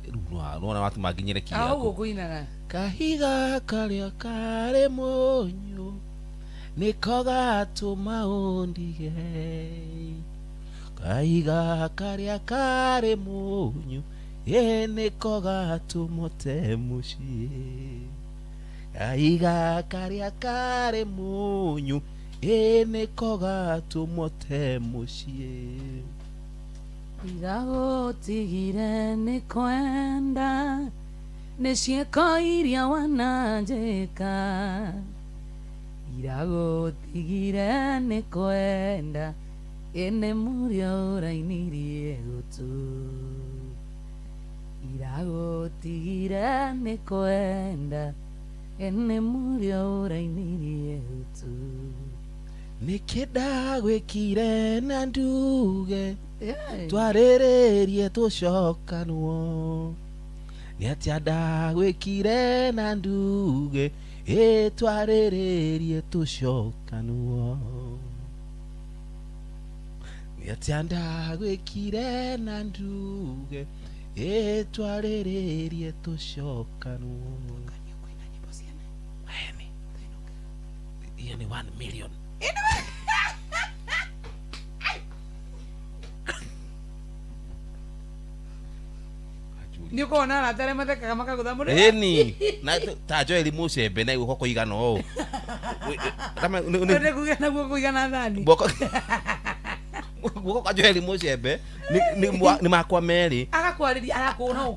nĩwona watũma nginyĩre ki yaku. Ũguo ngũinaga. Kahiga karĩa karĩ mũnyũ nĩko gatũma ũndige. Kahiga karĩa karĩ mũnyũ ĩ nĩko gatũma ũte mũciĩ. Kahiga karĩa karĩ mũnyũ ĩ nĩko gatũma ũte mũciĩ. Ndiragũtigire nĩ kwenda nĩ ciĩko iria wananjĩka. Ndiragũtigire nĩ kwenda ene mũrĩa ũrainirie gũtũ. Ndiragũtigire nĩ kwenda ene mũrĩa ũrainirie gũtũ. Nĩkĩ ndagwĩkire na nduge twarĩrĩrie tũcokanwo. Nĩ atĩa ndagwĩkire na nduge ĩ twarĩrĩrie tũcokanwo. Nĩ atĩa ndagwĩkire na nduge ĩ twarĩrĩrie tũcokanwo. Hiyo ni 1 million. kũihũria. Nĩ ũkoragwo na arata arĩa mathekaga makagũtha mũndũ. Ĩni na ta Joel Mucembe na guoko kũigana ũũ. Nĩ kuga na guoko kũigana thani. Guoko guoko kwa Joel Mucembe nĩ makwa merĩ. Agakwarĩria arakũna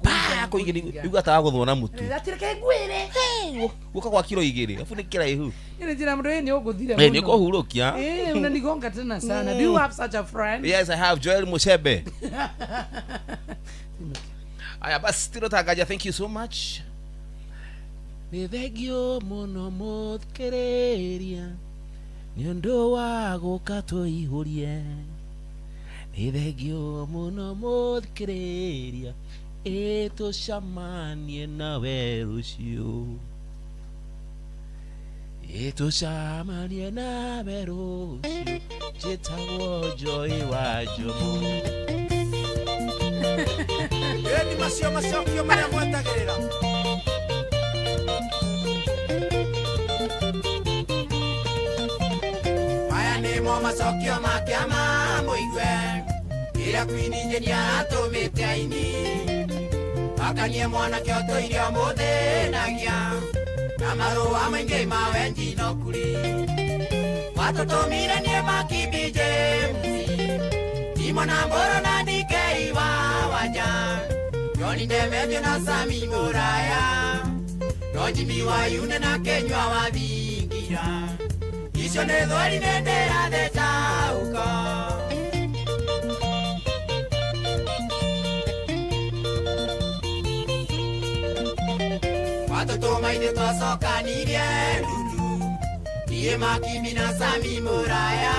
kũigĩrĩ igua ta gũthwo na mũtu. Atireke ngwĩre. Guoko kwa kiro 2 afu nĩ kĩraihu. Nĩ njĩra mũndũ ĩ nĩ ũngũthire. Ĩ nĩ ũkũhurũkia. Eh, unanigonga tena sana. Do you have such a friend? Yes, I have Joel Mushebe. Aya basi tiro tangaja, thank you so much. Nĩ thengio mũno mũthikĩrĩria nĩ ũndũ wa gũka tũihũrie. Nĩ thengio mũno mũthikĩrĩria ĩ tũcemanie nawe rũciũ. Ĩ tũcemanie nawe rũciũ njĩtagwo Joy wa Jomo. Ĩni macio macokio marĩa mwetagĩrĩra. Maya nĩmo macokio ma kĩama mũigue kĩrĩa Queen Jane aratũmĩte aini akanie mwanake ũtũire ũmũthĩnagia na marũa maingĩ ma wenji no kuri watũtũmire niĩ Makibi James Timo na Mboro na DK wa Wanja Joni Ndemethio na Sami Muraya no Jimmy wa Yune na Kenywa wa Thingira icio nĩ thweri nĩ ndĩratheta uko. Watũtũma ithuĩ twacokanirie ndundu niĩ Makibi na Sami Muraya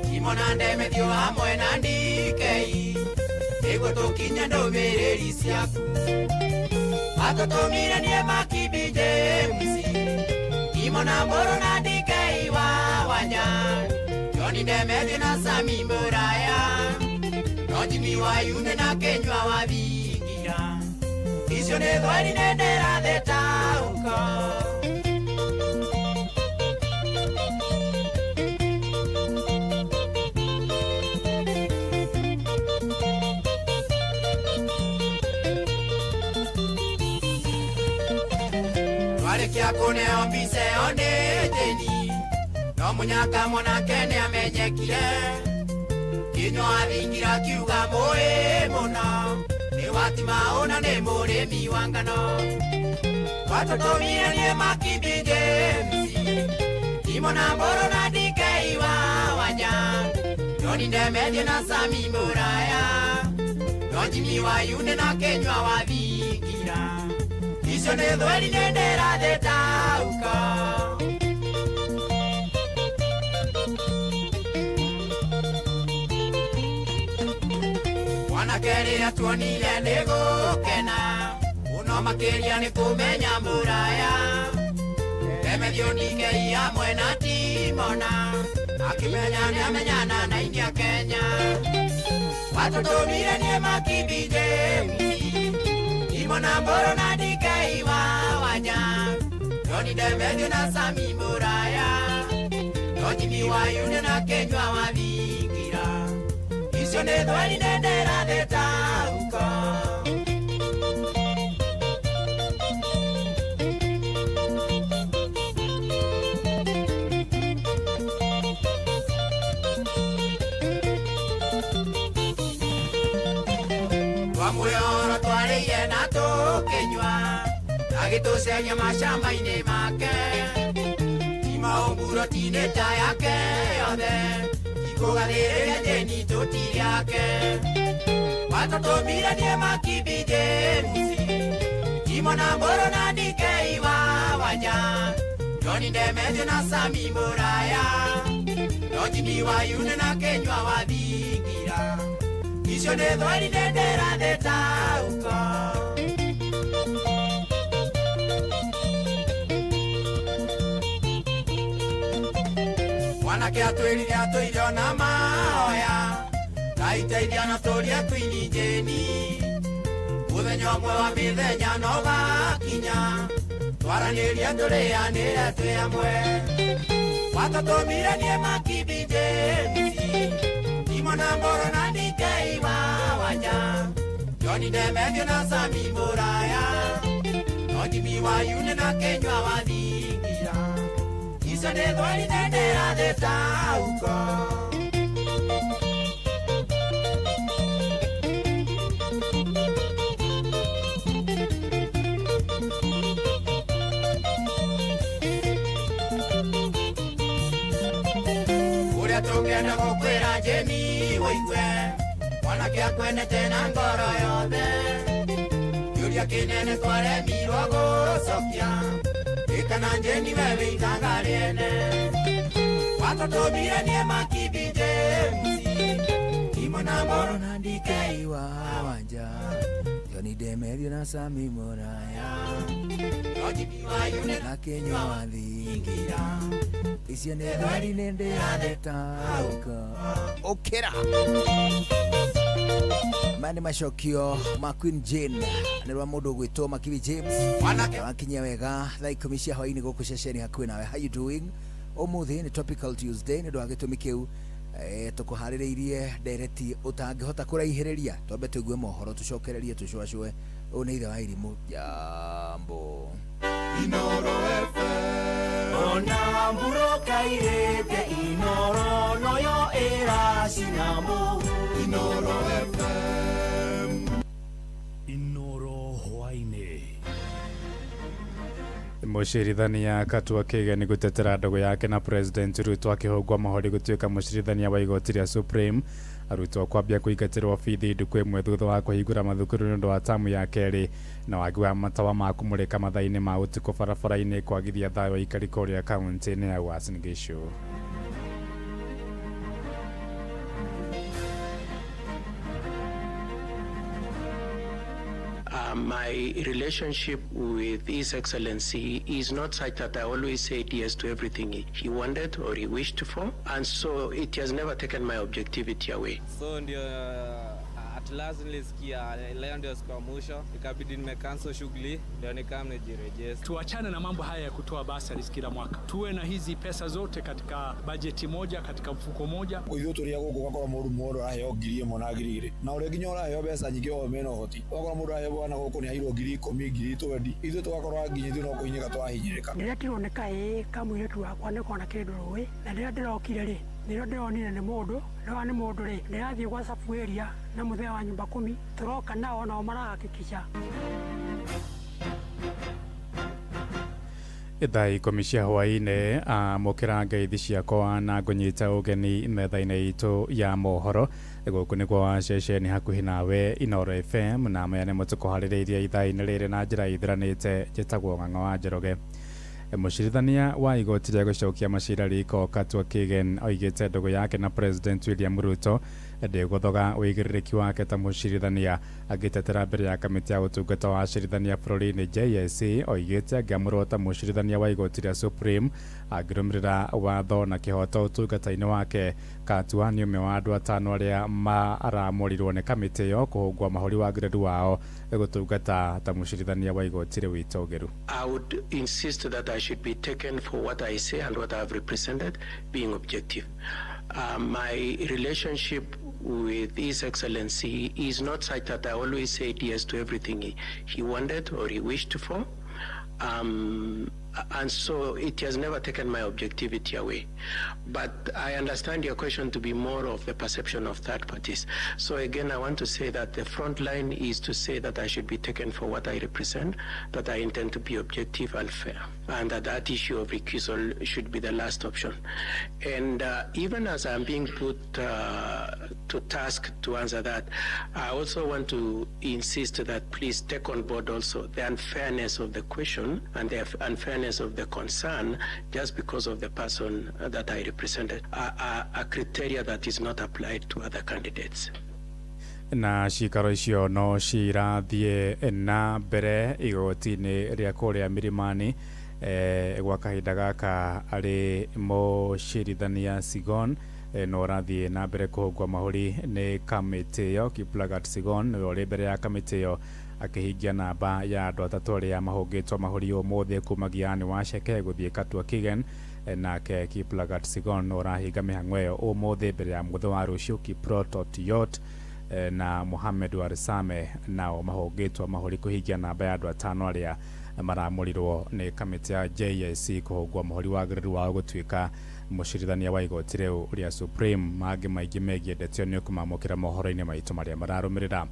Timo na Ndemethio hamwe na DK nĩguo tũkinye ndũmĩrĩri ciaku. Watũtũmire niĩ Makibi James Timo na Mboro na DK wa Wanja Joni Ndemethio na Sami Muraya no Jimmy wa Yune na Kenywa wa Thingira icio nĩ thweri nĩ ndĩratheta uko. Twarĩkia kũneo mbica ĩyo nĩ Jane no mũnyaka mwanake nĩ amenyekire kinywa athingira akiuga mũĩ mũno nĩ watima ũna nĩ mũrĩmi wa ngano. Watũtũmire niĩ Makibi James Timo na Mboro na DK wa Wanja Joni Ndemethio na Sami Muraya no Jimmy wa Yune na Kenywa wa Thingira icio nĩ thweri nĩ ndĩratheta uko. Mwanake rĩrĩa tuonire nĩ gũkena mũno makĩria nĩ kũmenya Muraya Ndemethio DK hamwe na Timona akĩmenya nĩamenyana na aini a Kenya. Watũtũmire niĩ Makibi James Timo na Mboro na DK wa Wanja Joni Ndemethio na Sami Muraya no Jimmy wa Yune na Kenywa wa Thingira icio nĩ thweri nĩ ndĩratheta uko. Twamwĩhoro twarĩire na tũkĩnyua agĩtũceria macamba-inĩ make ti maũmburo tinĩta yake yothe tikũgathĩrĩria Jane tũtirĩ ake. Watũtũmire niĩ Makibi James Timo na Mboro na DK wa Wanja Joni Ndemethio na Sami Muraya no Jimmy wa Yune na Kenywa wa Thingira icio nĩ thweri nĩ ndĩratheta uko. Mwanake atwĩrire atũire ona mahoya Ngai teithia na tũrie Queen Jane mũthenya ũmwe wa mĩthenya no gakinya twaranĩrie tũrĩanĩre twĩ hamwe. Watũtũmire niĩ Makibi James Timo na Mboro na DK wa Wanja Johnny Demedio na Sami Muraya Ojibi wa yune na Kenywa wa thingira Icio nĩ thweri nendera thĩ tauko. Ũrĩa tũngĩenda gũkwĩra Jemi wĩigue mwanake akwenete na ngoro yothe kĩũria kĩnene twaremirwo gũcokia ĩkana Jeni we wĩitaga rĩene watũtũmire niĩ Makibi James Imo na Mboro na DK wa Wanja Johnny Demerio na Sami Muraya na Kenywa wa thingira icio nĩ thweri nĩ ndĩra tauko ũkĩra. Maya nĩ macokio ma Queen Jane nĩ rwa mũndũ ũgwĩtwo Makibi James wakinyia wega thaa 10 cia hwaĩ-inĩ gũkũ ceceni hakuhĩ nawe. How you doing? Ũmũthĩ nĩ Topical Tuesday nĩ ũndũ wa gĩtũmi kĩu tũkũharĩrĩirie ndereti ũtangĩhota kũraihĩrĩria. Twambe tũigue mohoro tũcokererie tũcũacũe. Ũyũ nĩ ithe wa irimũ. Jambo Inoro FM ona mburoka irete Inoro noyo ĩracinamo Inoro FM Inoro hwaĩ-inĩ. Mũcirithania Katua Kĩgeni gũtetera ndũgũ yake na President Ruto akĩhũngwo mahũri gũtuĩka mũcirithania wa igoti rĩa Supreme. Arutwo kwambia kũingatĩrwo bithi ndukũ ĩmwe thutha wa kũhingũra mathukuru nĩ ũndũ wa tamu ya kerĩ na wagi wa matawa ma kũmũrĩka mathaa-inĩ ma ũtukũ barabara-inĩ kwagithia thayũ aikari kũrĩa kaunti-inĩ ya Uasin Gishu. My relationship with His Excellency is not such that I always said yes to everything he wanted or he wished for, and so it has never taken my objectivity away. So ndio at last nilisikia leo ndio siku ya mwisho, ikabidi nimecancel shughuli ndio nikam nijirejeshe. Tuachane na mambo haya ya kutoa bursaries kila mwaka, tuwe na hizi pesa zote katika bajeti moja, katika mfuko moja. Ithuĩ tũrĩa gũkũ ũgakora mũndũ mũndũ araheo 1,000 na 2,000 na ũrĩa nginya ũraheo mbeca nyingĩ o mena ũhoti, ũgakora mũndũ araheo bwana gũkũ nĩ aheirwo 10,000 20,000 ithuĩ tũgakora nginya ithuĩ no kũhinyĩka twahinyĩrĩka. Ndĩretirwo nĩ kaĩ kamũirĩtu wakwa nĩ kona kĩndũ rũĩ na rĩrĩa ndĩrokire rĩ nĩrĩo ndĩronire nĩ mũndũ ndĩrona nĩ mũndũ rĩ ndĩrathiĩ gwa Safueria na mũthee wa nyumba 10 tũroka nao nao marahakikisha. Thaa 10 cia hwaĩ-inĩ amũkĩra ngeithi ciakwa na ngũnyita ũgeni metha-inĩ itũ ya mohoro gũkũ nĩkuo wa ceceni hakuhĩ nawe Inoro FM na maya nĩmo tũkũharĩrĩirie ithaa-inĩ rĩrĩ na njĩra ithiranĩte. Njĩtagwo Ng'ang'a wa Njoroge. Mũcirithania wa igoti rĩa gũcokia macira riko Katua Kĩgen oigĩte ndũgũ yake na President William Ruto ndĩgũthoga ũigĩrĩrĩki wake ta mũcirithania. Agĩtetera mbere ya kamĩtĩ ya ũtungata wa acirithania bũrũri-inĩ JSC oigĩte angĩamũrwo ta mũcirithania wa igoti rĩa Supreme angĩrũmĩrĩra watho na kĩhoto ũtungata-inĩ wake. Katua nĩ ũmwe wa andũ atano arĩa maramũrirwo nĩ kamĩtĩ ĩyo kũhũngwo mahũri wa ngirĩru wao gũtungata ta mũcirithania wa igoti rĩu itũgĩru. I would insist that I should be taken for what I say and what I have represented, being objective. My relationship with His Excellency is not such that I always said yes to everything he wanted or he wished for. And so it has never taken my objectivity away. But I understand your question to be more of the perception of third parties. So again, I want to say that the front line is to say that I should be taken for what I represent, that I intend to be objective and fair, and that that issue of recusal should be the last option. And even as I'm being put to task to answer that, I also want to insist that please take on board also the unfairness of the question and the unfairness of the concern just because of the person that I represented, a criteria that is not applied to other candidates. Na cikaro icio no cirathiĩ na mbere igoti-inĩ rĩa kũrĩa Milimani gwa kahinda gaka arĩ mũcirithania Sigon no ũrathiĩ na mbere kũhũngwo mahũri nĩ kamĩtĩ ĩyo. Kiplagat Sigon nĩwe ũrĩ mbere ya kamĩtĩ ĩyo akĩhingia namba ya andũ atatũ arĩa mahũngĩtwo mahũri ũmũthĩ kumagia Anne Waceke gũthiĩ Katua Kigen nake Kiplagat Sigon no ũrahinga mĩhang'o ĩyo ũmũthĩ mbere ya mũthĩ wa rũciũ Kiproto Tiyot Na Mohamed Warsame nao mahũngĩtwo mahũri kũhingia namba ya andũ atano arĩa maramũrirwo nĩ kamĩtĩ ya JSC kũhũngwo mũhũri wagĩrĩru wao gũtuĩka mũcirithania wa igoti rĩu rĩa Supreme. Mangĩ maingĩ megiĩ ndeto ĩyo nĩ ũkũmamũkĩra mohoro-inĩ maitũ marĩa mararũmĩrĩra.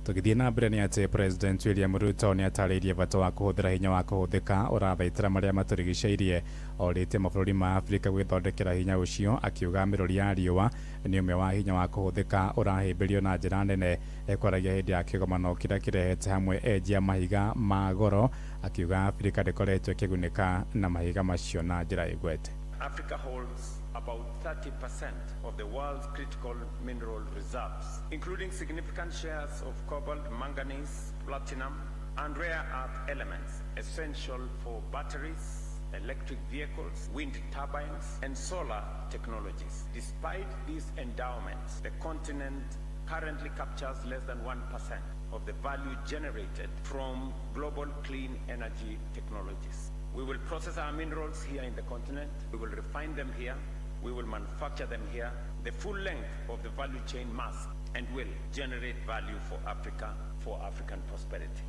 Tũgĩthiĩ na mbere nĩ atĩ President William Ruto nĩ atarĩirie bata wa kũhũthĩra hinya wa kũhũthĩka ũrathaitĩra marĩa matũrigicĩirie orĩtie mabũrũri ma Afrika gwĩthondekera hinya ũcio, akiuga mĩrũri ya riũa nĩ ũmwe wa hinya wa kũhũthĩka ũrahĩmbĩrio na njĩra nene. Ekwaragia hĩndĩ ya kĩgomano kĩrĩa kĩrehete hamwe enjia a mahiga ma goro, akiuga Afrika ndĩkoretwo ĩkĩgunĩka na mahiga macio na njĩra ĩgwete. Africa holds about 30% of the world's critical mineral reserves, including significant shares of cobalt, manganese, platinum, and rare earth elements essential for batteries, electric vehicles, wind turbines, and solar technologies. Despite these endowments, the continent currently captures less than 1% of the value generated from global clean energy technologies. We will process our minerals here in the continent, we will refine them here, we will manufacture them here. The full length of the value chain must and will generate value for Africa, for African prosperity.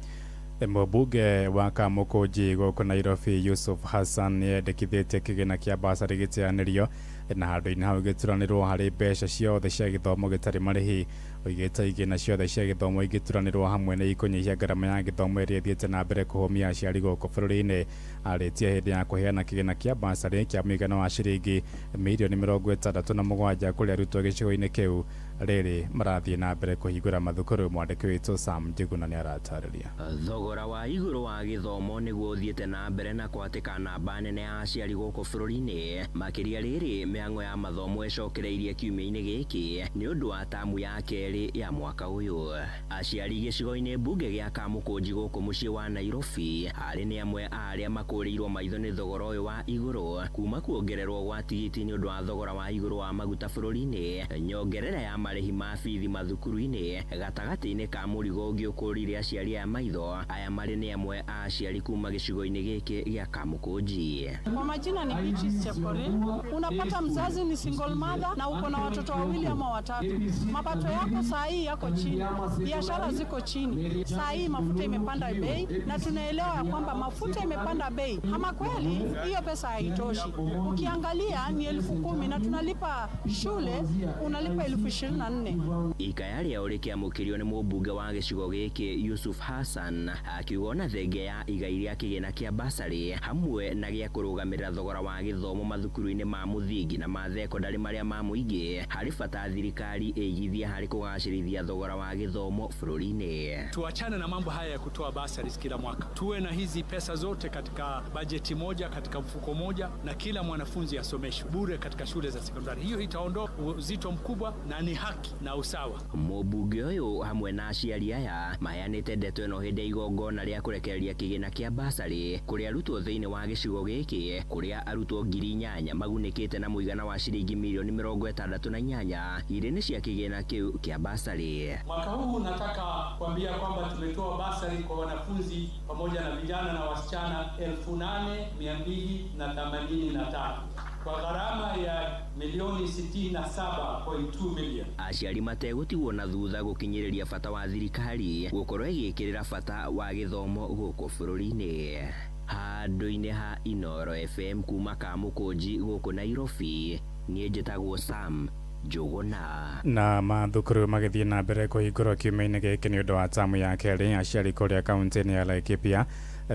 Mũmbunge wa Kamũkũnji gũkũ Nairobi Yusuf Hassan nĩendekithĩtie kĩgĩna kĩa basarĩ gĩteanĩrio na handũ-inĩ hau gĩturanĩrwo harĩ mbeca ciothe cia gĩthomo gĩtarĩ marĩhi. Oigĩte igĩna ciothe cia gĩthomo ingĩturanĩrwo hamwe nĩ ikũnyihia ngarama ya gĩthomo ĩrĩa ĩthiĩte na mbere kũhũmia aciari gũkũ bũrũri-inĩ. Arĩtie hĩndĩ ya kũheana kĩgĩna kĩa basarĩ kĩa mũigana wa ciringi mirioni 67 kũrĩ arutwo gĩcigo-inĩ kĩu rĩrĩ marathiĩ na mbere kũhingũra mathukuru. Mwandĩki witũ Sam Njuguna nĩaratarĩria. Thogora wa igũrũ wa gĩthomo nĩguo ũthiĩte na mbere na kwatĩka namba nene ya aciari gũkũ bũrũri-inĩ, makĩria rĩrĩ mĩhang'o ya mathomo ĩcokereirie kiumia-inĩ gĩkĩ nĩ ũndũ wa tamu ya kerĩ ya mwaka ũyũ. Aciari gĩcigo-inĩ mbunge gĩa Kamũkũnji gũkũ mũciĩ wa Nairobi arĩ nĩ amwe a arĩa makũrĩirwo maitho nĩ thogora ũyũ wa igũrũ kuma kuongererwo gwa tigiti nĩ ũndũ wa thogora wa igũrũ wa maguta bũrũri-inĩ, nyongerera ya marĩhi ma bithi mathukuru-inĩ gatagatĩ-inĩ ka mũrigo ũngĩ ũkũrĩire aciari aya maitho. Aya marĩ nĩ amwe a aciari kuma gĩcigo-inĩ gĩkĩ gĩa Kamũkũnji. Kwa majina ni Beatrice Chepkorir. Unapata mzazi ni single mother na uko na watoto wawili ama watatu. Mapato yako saa hii yako chini, biashara ziko chini. Saa hii mafuta imepanda bei na tunaelewa ya kwamba mafuta imepanda bei. Ama kweli hiyo pesa haitoshi. Ukiangalia ni 10,000 na tunalipa shule unalipa 24,000. Ikaya rĩao rĩkĩamũkĩrio nĩ mũmbunge wa gĩcigo gĩkĩ Yusuf Hassan akiuga ona thenge ya igai rĩa kĩgĩna kĩa basarĩ hamwe na gĩa kũrũgamĩrĩra thogora wa gĩthomo mathukuru-inĩ ma mũthingi na ma thekondarĩ marĩa ma mũingĩ harĩ bata thirikari ĩigithie harĩ kũgacĩrithia thogora wa gĩthomo bũrũri-inĩ. Tuachane na mambo haya ya kutoa bursaries kila mwaka, tuwe na hizi pesa zote katika bajeti moja, katika mfuko moja, na kila mwanafunzi asomeshwe bure katika shule za sekondari. Hiyo itaondoa uzito mkubwa na ni haki na usawa. Mũmbunge ũyũ hamwe na aciari aya maheanĩte ndeto ĩno hĩndĩ ya igongona rĩa kũrekereria kĩgĩna kĩa basarĩ kũrĩ arutwo thĩinĩ wa gĩcigo gĩkĩ kũrĩa arutwo 8,000 magunĩkĩte na mũigana wa ciringi milioni 68 irĩ nĩ cia kĩgĩna kĩu kĩa basarĩ. Mwaka huu nataka kuambia kwamba tumetoa basari kwa wanafunzi pamoja na vijana na wasichana 8,283 kwa gharama ya milioni 67.2 million. Aciari mategũtigwo na thutha gũkinyĩrĩria bata wa thirikari gũkorwo ĩgĩkĩrĩra bata wa gĩthomo gũkũ bũrũri-inĩ. Handũ-inĩ ha Inoro FM kuma Kamũkũnji gũkũ Nairobi, niĩ njĩtagwo Sam Njuguna. Na mathukuru magĩthiĩ na mbere kũhingũrwo kiumia-inĩ gĩkĩ nĩ ũndũ wa tamu ya kerĩ, aciari kũrĩa kaunti-inĩ ya Laikipia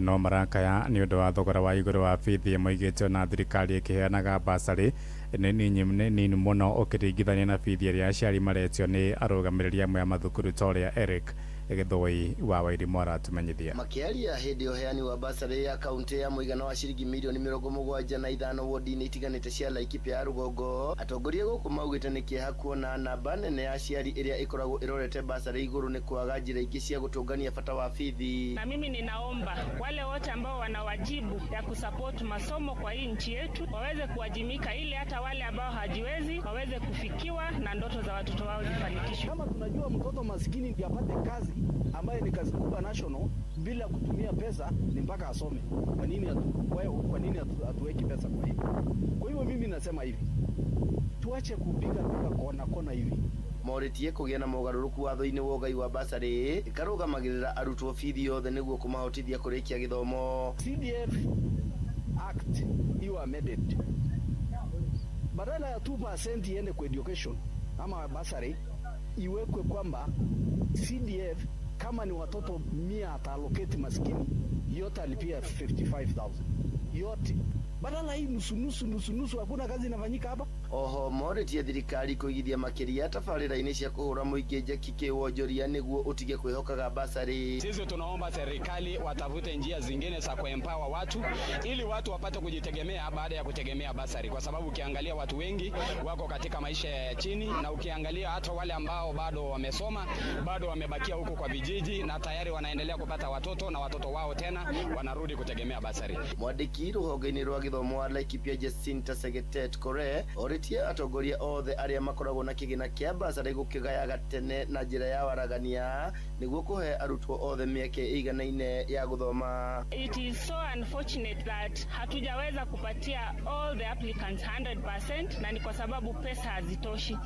no marakaya nĩ ũndũ wa thogora wa igũrũ wa bithi moigĩte ona thirikari ĩkĩheanaga basarĩ nĩ nini mũno ũkĩringithania na bithi ĩrĩa aciari maretio nĩ arũgamĩrĩri amwe a mathukuru ta ũrĩa Eric Gĩthũi wa Wairimu aratumenyithia. Makiaria hĩndĩ ũheani wa basarĩ ya kaunti ya mũigana wa ciringi milioni 75 wodi-inĩ itiganĩte cia Laikipia ya rũgongo, atongoria gũkũ maugĩte nĩ kĩeha kuona namba nene ya aciari ĩrĩa ĩkoragwo ĩrorete basarĩ igũrũ nĩ kwaga njĩra ingĩ cia gũtũngania bata wa bithi. Na mimi ninaomba wale wote ambao wana wajibu ya kusupport masomo kwa hii nchi yetu waweze kuwajibika ili hata wale ambao hajiwezi waweze kufikiwa na ndoto za watoto wao zifanikishwe. Kama tunajua mtoto maskini ndiye apate kazi ambaye ni kazi kubwa national bila kutumia pesa ni mpaka asome. Kwa nini hatuweki pesa kwa hiyo? Kwa hivyo mimi nasema hivi, tuache kupiga kona kona hivi. Morĩtie kũgĩa na mogarũrũku watho-inĩ wa ũgai wa basarĩ ĩkarũgamagĩrĩra arutwo bithi yothe nĩguo kũmahotithia kũrĩkia gĩthomo. CDF Act iwe amended, badala ya 2% iende kwa education ama basari, iwekwe kwamba CDF kama ni watoto 100 ataallocate maskini yote alipia 55,000 yote, badala hii nusu nusu nusu nusu, hakuna kazi inafanyika hapa. Oho morĩtie thirikari kũigithia makĩria tabarĩra-inĩ cia kũhũra mũingĩ njeki kĩwonjoria nĩguo ũtige kwĩhokaga basarĩ. Sisi tunaomba serikali watafute njia zingine za kuempower watu ili watu wapate kujitegemea baada ya kutegemea basari, kwa sababu ukiangalia watu wengi wako katika maisha ya chini, na ukiangalia hata wale ambao bado wamesoma bado wamebakia huko kwa vijiji na tayari wanaendelea kupata watoto na watoto wao tena wanarudi kutegemea basari. Mwandĩki rũhonge-inĩ rwa gĩthomo wa Laikipia Jacinta Segetet Kore orĩtie atongoria othe arĩa makoragwo na kĩgĩna kĩa basarĩ gũkĩgayaga tene na njĩra ya waragania nĩguo kũhe arutwo othe mĩeke ĩiganaine ya gũthoma. It is so unfortunate that hatujaweza kupatia all the applicants 100%, na ni kwa sababu pesa hazitoshi.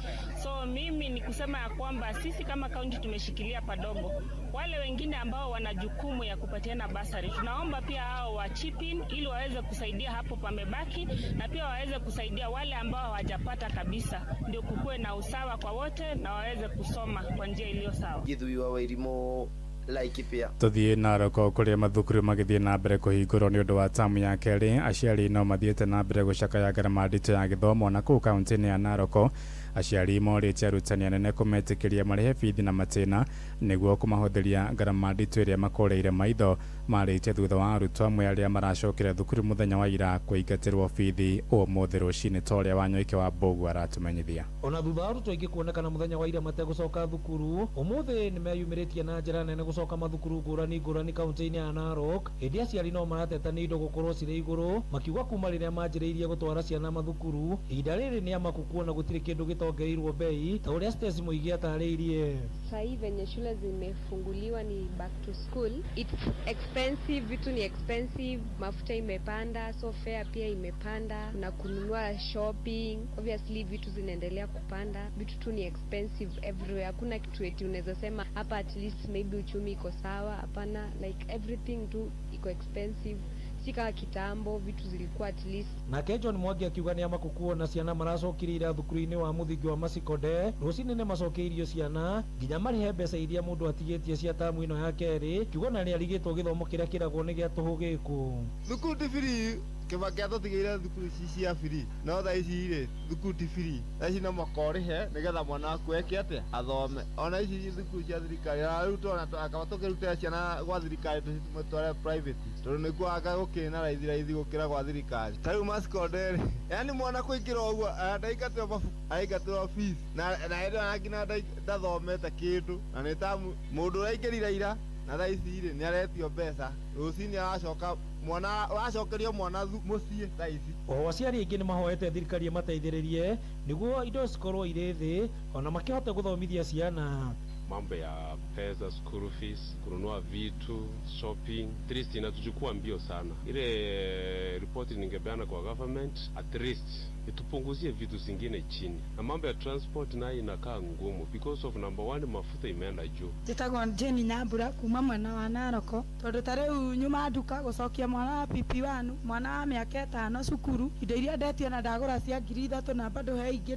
So mimi ni kusema ya kwamba sisi kama county tumeshikilia padogo. Wale wengine ambao wana jukumu ya kupatiana basari, tunaomba pia hao wa chip in ili waweze kusaidia hapo pamebaki, na pia waweze kusaidia wale ambao hawajapata kabisa, ndio kukuwe na usawa kwa wote na waweze kusoma kwa njia iliyo sawa. Githui wa Wairimu, Laikipia. Tuthiĩ Narok kũrĩa mathukuru magĩthiĩ na mbere kũhingũrwo nĩ ũndũ wa tamu ya kerĩ. Aciari no mathiĩte na mbere gũcakaya ngarama nditũ ya gĩthomo, na kũu kaunti-inĩ ya Narok aciari morĩtie arutani anene kũmetĩkĩria marĩhe bithi na matĩna nĩguo kũmahũthĩria ngarama nditũ ĩrĩa makũrĩire maitho. Marĩtie thutha wa arutwo amwe arĩa maracokire thukuru mũthenya wa ira kũingatĩrwo bithi ũmũthĩ rũcinĩ, ta ũrĩa Wanyoike wa Mbogu aratũmenyithia. Ona thutha wa arutwo aingĩ kuonekana mũthenya wa ira mategũcoka thukuru, ũmũthĩ nĩmeyumĩrĩtie na njĩra nene gũcoka mathukuru ngũrani ngũrani kaunti-inĩ ya Narok. Hĩndĩ aciari no marateta nĩ indo gũkorwo cirĩ igũrũ, makiuga kuma rĩrĩa manjĩrĩirie gũtwara ciana mathukuru ihinda rĩrĩ nĩ amaku kuona gũtirĩ kĩndũ gĩtongereirwo bei, ta ũrĩa Stacy Mũigi atarĩirie. Sahii venye shule zimefunguliwa ni back to school, it's expensive, vitu ni expensive, mafuta imepanda, so fare pia imepanda, na kununua shopping, obviously vitu zinaendelea kupanda, vitu tu ni expensive everywhere. Hakuna kitu eti unaweza sema hapa at least maybe uchumi iko sawa, hapana, like everything tu iko expensive. Si kama kitambo vitu zilikuwa at least. Nake John Mwangi akiuga nĩ amaku kuona ciana maracokire thukuru-inĩ wa mũthingi wa Macikonde rũcinĩ nĩ macokeirio ciana nginya marĩhe mbeca iria mũndũ atigĩtie cia tamu ĩno ya kerĩ, kiugo na nĩarigĩtwo gĩthomo kĩrĩa kĩragwo nĩ gĩa tũhũ gĩkũ. Thukuru ti free, Kĩbaki atũtigĩire thukuru ici cia free, no thaa ici rĩ thukuru ti free, thaa ici no mũhaka ũrĩhe nĩgetha mwana waku eke atĩa athome. Ona ici thukuru cia thirikari arutwo ona akaba tũkĩrutĩra ciana gwa thirikari tũcitware private tondũ nĩkuo anga gũkĩrĩ na raithi raithi gũkĩra gwa thirikari. Ta rĩu Macikonde rĩ, yani mwana kũingĩra ũguo ndaingatĩrwo mabuku, aingatĩrwo fees na hĩndĩ ĩyo nginya ndathomete kĩndũ, na nĩ tamu mũndũ ũraingĩrire ira na thaa ici rĩ nĩaretio mbeca, rũcinĩ aracoka mwana ũracokerio mwana mũciĩ thaa ici. Oho aciari aingĩ nĩmahoete thirikari ĩmateithĩrĩrie nĩguo indo cikorwo irĩ thĩ ona makĩhote gũthomithia ciana. Mambo ya pesa, school fees, kununua vitu, shopping, at least inatuchukua mbio sana. Ile ripoti ningepeana kwa government, at least itupunguzie vitu zingine chini. Na mambo ya transport nayo inakaa ngumu because of number one, mafuta imeenda juu. Njĩtagwo Jane Nyambura kuma mwena wa Narok, tondũ ta rĩu nyuma nduka gũcokia mwana wa PP1 mwana wa mĩaka 5 cukuru, indo iria ndetie na ndagũra cia 3,000 na bado he ingĩ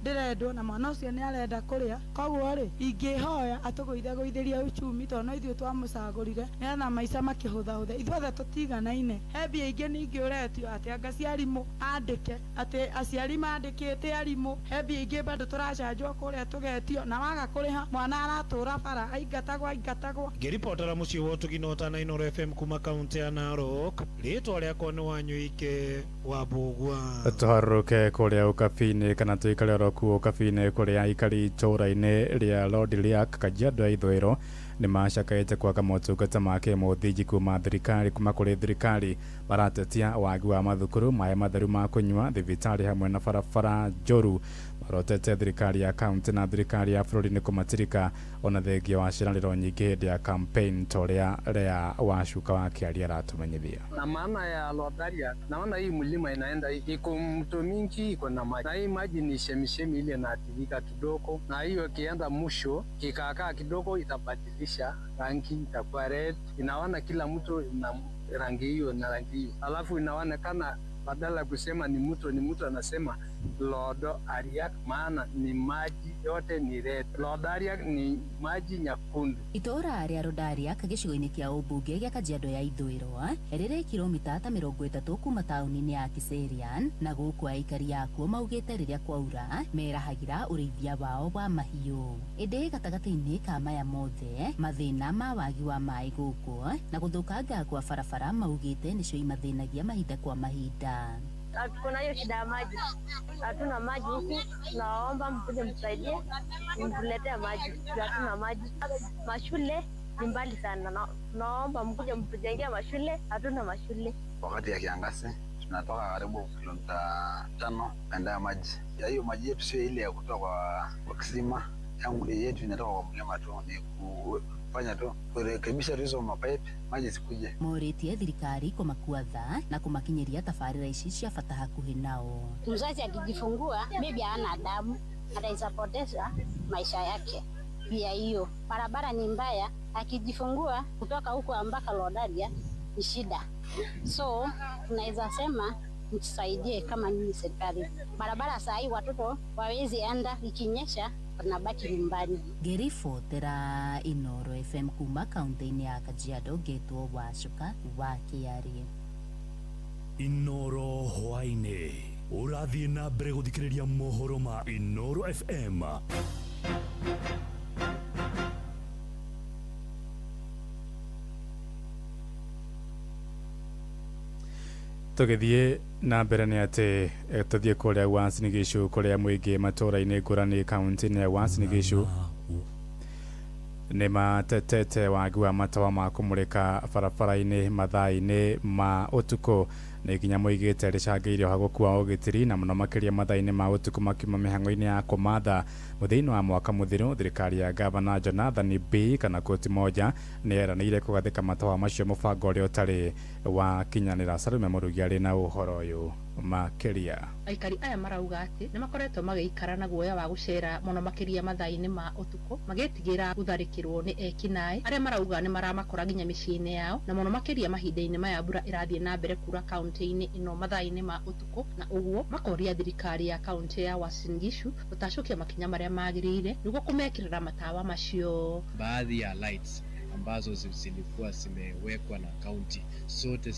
ndĩrendwo na mwana ũcio nĩ arenda kũrĩa. Koguo rĩ ingĩhoya atũgũithagũithĩrie uchumi tondũ no ithuĩ twamũcagũrire nĩgetha maica makĩhũthahũthe, ithuothe tũtiganaine. He mbia ingĩ ningĩ ũretio atĩ anga ciarimũ andĩke atĩ aciari mandĩkĩte arimũ, he mbia ingĩ bado tũracanjwo kũrĩa tũgetio, na waga kũrĩha mwana aratũra bara aingatagwo aingatagwo. Ngĩribotera mũciĩ wa Ũtugi na Ũtana Inooro FM kuma kaunti ya Narok, rĩtwa rĩakwa nĩ Wanyoike wa Mbũgua. Tũharũrũke kũrĩa ũkabi-inĩ kana tũikare oro kuo ũkabi-inĩ kũrĩa aikari itũũra-inĩ rĩa Lodiliak Kajiado ya ithũĩro nĩmacakaĩte kwaga motungata ma kĩmũthingi kuma thirikari kuma kũrĩ thirikari. Maratetia wagi wa mathukuru, maĩ matheru ma kũnyua, thibitarĩ hamwe na barabara njũru. Marotete thirikari ya kaunti na thirikari ya bũrũri nĩ kũmatirika ona thengia wa ciĩranĩro nyingĩ hĩndĩ ya campaign ta ũrĩa Lea Wacuka wa Kĩaria aratumenyithia. Na maana ya Lodaria, naona hii mlima inaenda iko mto mingi iko na maji, na hii maji ni shemishemi ile inaathirika kidogo, na hiyo ikienda mwisho kikaakaa kidogo itabadilisha rangi, itakuwa red. Inaona kila mtu na rangi hiyo na rangi hiyo, alafu inaonekana badala ya kusema ni mto anasema Lodo Ariak, maana ni maji yote ni red. Lodo Ariak ni maji nyekundu. Itora ria Rodariak gĩcigo-inĩ kĩa ũmbunge gĩa Kajiado ya ithũĩro rĩrĩ kilomita ta 30 kuma taũni-inĩ ya Kiserian, na gũkũ aikari akuo maugĩte rĩrĩa kwaura merahagĩra ũrĩithia wao wa mahiũ. Ĩndĩ gatagatĩ-inĩ ka maya mothe mathĩna ma wagi wa maĩ gũkũ na gũthũkanga kwa barabara maugĩte nĩcio imathĩnagia mahinda kwa mahinda. Tuko na hiyo shida ya maji, hatuna maji huku. Tunaomba mkuje mtusaidie, mtuletee maji, hatuna maji. Mashule ni mbali sana, tunaomba mkuje mtujengee mashule, hatuna mashule. Wakati ya kiangazi tunatoka karibu kilomita 5 kwenda maji. Ya hiyo maji yetu sio ile ya kutoka kwa kisima, yangu yetu inatoka kwa mlima tu, ni kufanya tu kurekebisha hizo mapaipe maji sikuje. Moritie thirikari kumakuatha na kumakinyiria tabarĩra ici cia bata hakuhĩ nao. Mzazi akijifungua maybe hana damu, ataisapoteza maisha yake. Pia hiyo barabara ni mbaya, akijifungua kutoka huko mpaka Lodaria ni shida. So tunaweza sema mtusaidie kama nyinyi serikali. Barabara saa hii watoto wawezi enda, ikinyesha wanabaki nyumbani. Ngĩribotera Inoro FM kuma kaunti-inĩ ya Kajiado, ngetwo Wacuka wa Kĩarie. Inoro hwaĩ-inĩ ũrathiĩ na mbere gũthikĩrĩria mohoro ma Inoro FM. Tũgĩthiĩ na mbere nĩ atĩ tũthiĩ kũrĩa Uasin Gishu kũrĩa mũingĩ matũũra-inĩ ngũrani kaunti-inĩ ya Uasin Gishu nĩ matetete wagi wa matawa ma kũmũrĩka barabara-inĩ mathaa-inĩ ma ũtukũ. Nĩ nginya moigĩte rĩcangĩire ũhagũku wa ũgitĩri na mũno makĩria mathaa-inĩ ma ũtukũ makiuma mĩhang'o-inĩ ya kũmatha. Mũthia-inĩ wa mwaka mũthiru thirikari ya gavana Jonathan B kana koti moja nĩ yeranĩire kũgathĩka matawa macio mũbango ũrĩa ũtarĩ wa kinyanĩra. Salume Mũrugi arĩ na ũhoro ũyũ makĩria. Aikari aya marauga atĩ nĩ makoretwo magĩikara na guoya wa gũcera mũno makĩria mathaa-inĩ ma ũtukũ magĩtigĩra gũtharĩkĩrwo nĩ ekinaĩ arĩa marauga nĩ maramakora nginya mĩciĩ-inĩ yao, na mũno makĩria mahinda-inĩ maya mbura ĩrathiĩ na mbere kura kaunti-inĩ ĩno mathaa-inĩ ma ũtukũ, na ũguo makoria thirikari ya kaunti ya Uasin Gishu gũtacũkia makinya marĩa magĩrĩire nĩguo kũmekĩrĩra matawa macio. Baadhi ya lights ambazo zilikuwa zimewekwa na kaunti zote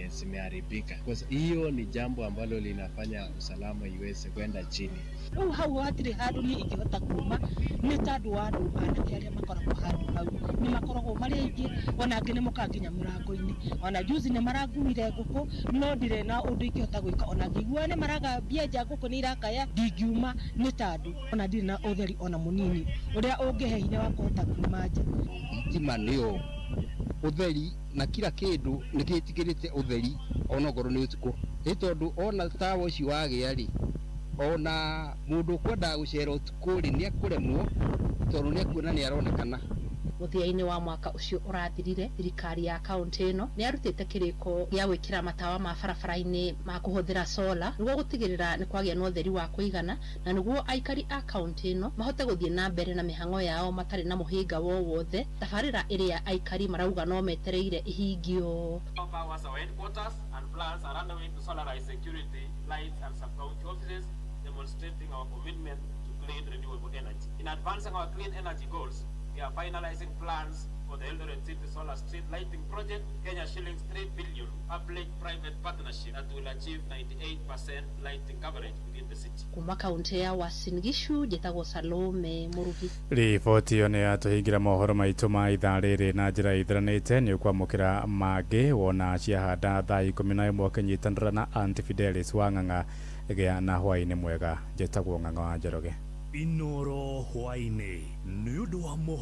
zimeharibika. Kwa hiyo ni jambo ambalo linafanya usalama iweze kwenda chini. Rĩu hau hatirĩ handũ niĩ ingĩhota kuma nĩ tondũ wa andũ anake arĩa makoragwo handũ hau nĩ makoragwo marĩ aingĩ, ona angĩ nĩ mokaga nginya mũrango-inĩ. Ona juzi nĩ maranguire ngũkũ no ndirĩ na ũndũ ingĩhota gwĩka, ona ngĩigua nĩ maragambia nja ngũkũ nĩ irakaya ndingiuma nĩ tondũ ona ndirĩ na ũtheri ona mũnini ũrĩa ũngĩhe hinya wa kũhota kuma nja. Thitima nĩyo ũtheri na kila kĩndũ nĩ gĩtigĩrĩte ũtheri onokorwo nĩ ũtukũ, nĩ tondũ ona tawa ũcio wagĩa rĩ, ona mũndũ ũkwendaga gũcera ũtukũ rĩ nĩ ekũremwo tondũ nĩ ekuona nĩ aronekana. Mũthia-inĩ wa mwaka ũcio ũrathirire thirikari ya kaunti ĩno nĩ yarutĩte kĩrĩko gĩa gwĩkĩra matawa ma barabara-inĩ ma kũhũthĩra sola nĩguo gũtigĩrĩra nĩ kwagĩa na ũtheri wa kũigana, na nĩguo aikari a kaunti ĩno mahote gũthiĩ na mbere na mĩhang'o yao matarĩ na mũhĩnga wowothe. Tabarĩra ĩrĩa aikari marauga no metereire ihingio. In advancing our clean energy goals, we are finalizing plans for the Eldoret City Solar Street Lighting Project, Kenya shillings 3 billion public-private partnership that will achieve 98% lighting coverage within the city. Kuma kaunti ya Uasin Gishu njĩtagwo Salome Mũrugi. Riboti ĩyo nĩ yatũhingira mohoro maitũ ma ithaa rĩrĩ na njĩra ĩthiranĩte. Nĩ ũkwamũkĩra mangĩ wona ciahanda thaa 11 ũkĩnyitanĩra na Aunty Fidelis wa Ng'ang'a. Gĩa na hwaĩ-inĩ mwega. Njĩtagwo Ng'ang'a wa Njoroge. Inoro hwaĩ-inĩ nĩ ũndũ wa mohoro.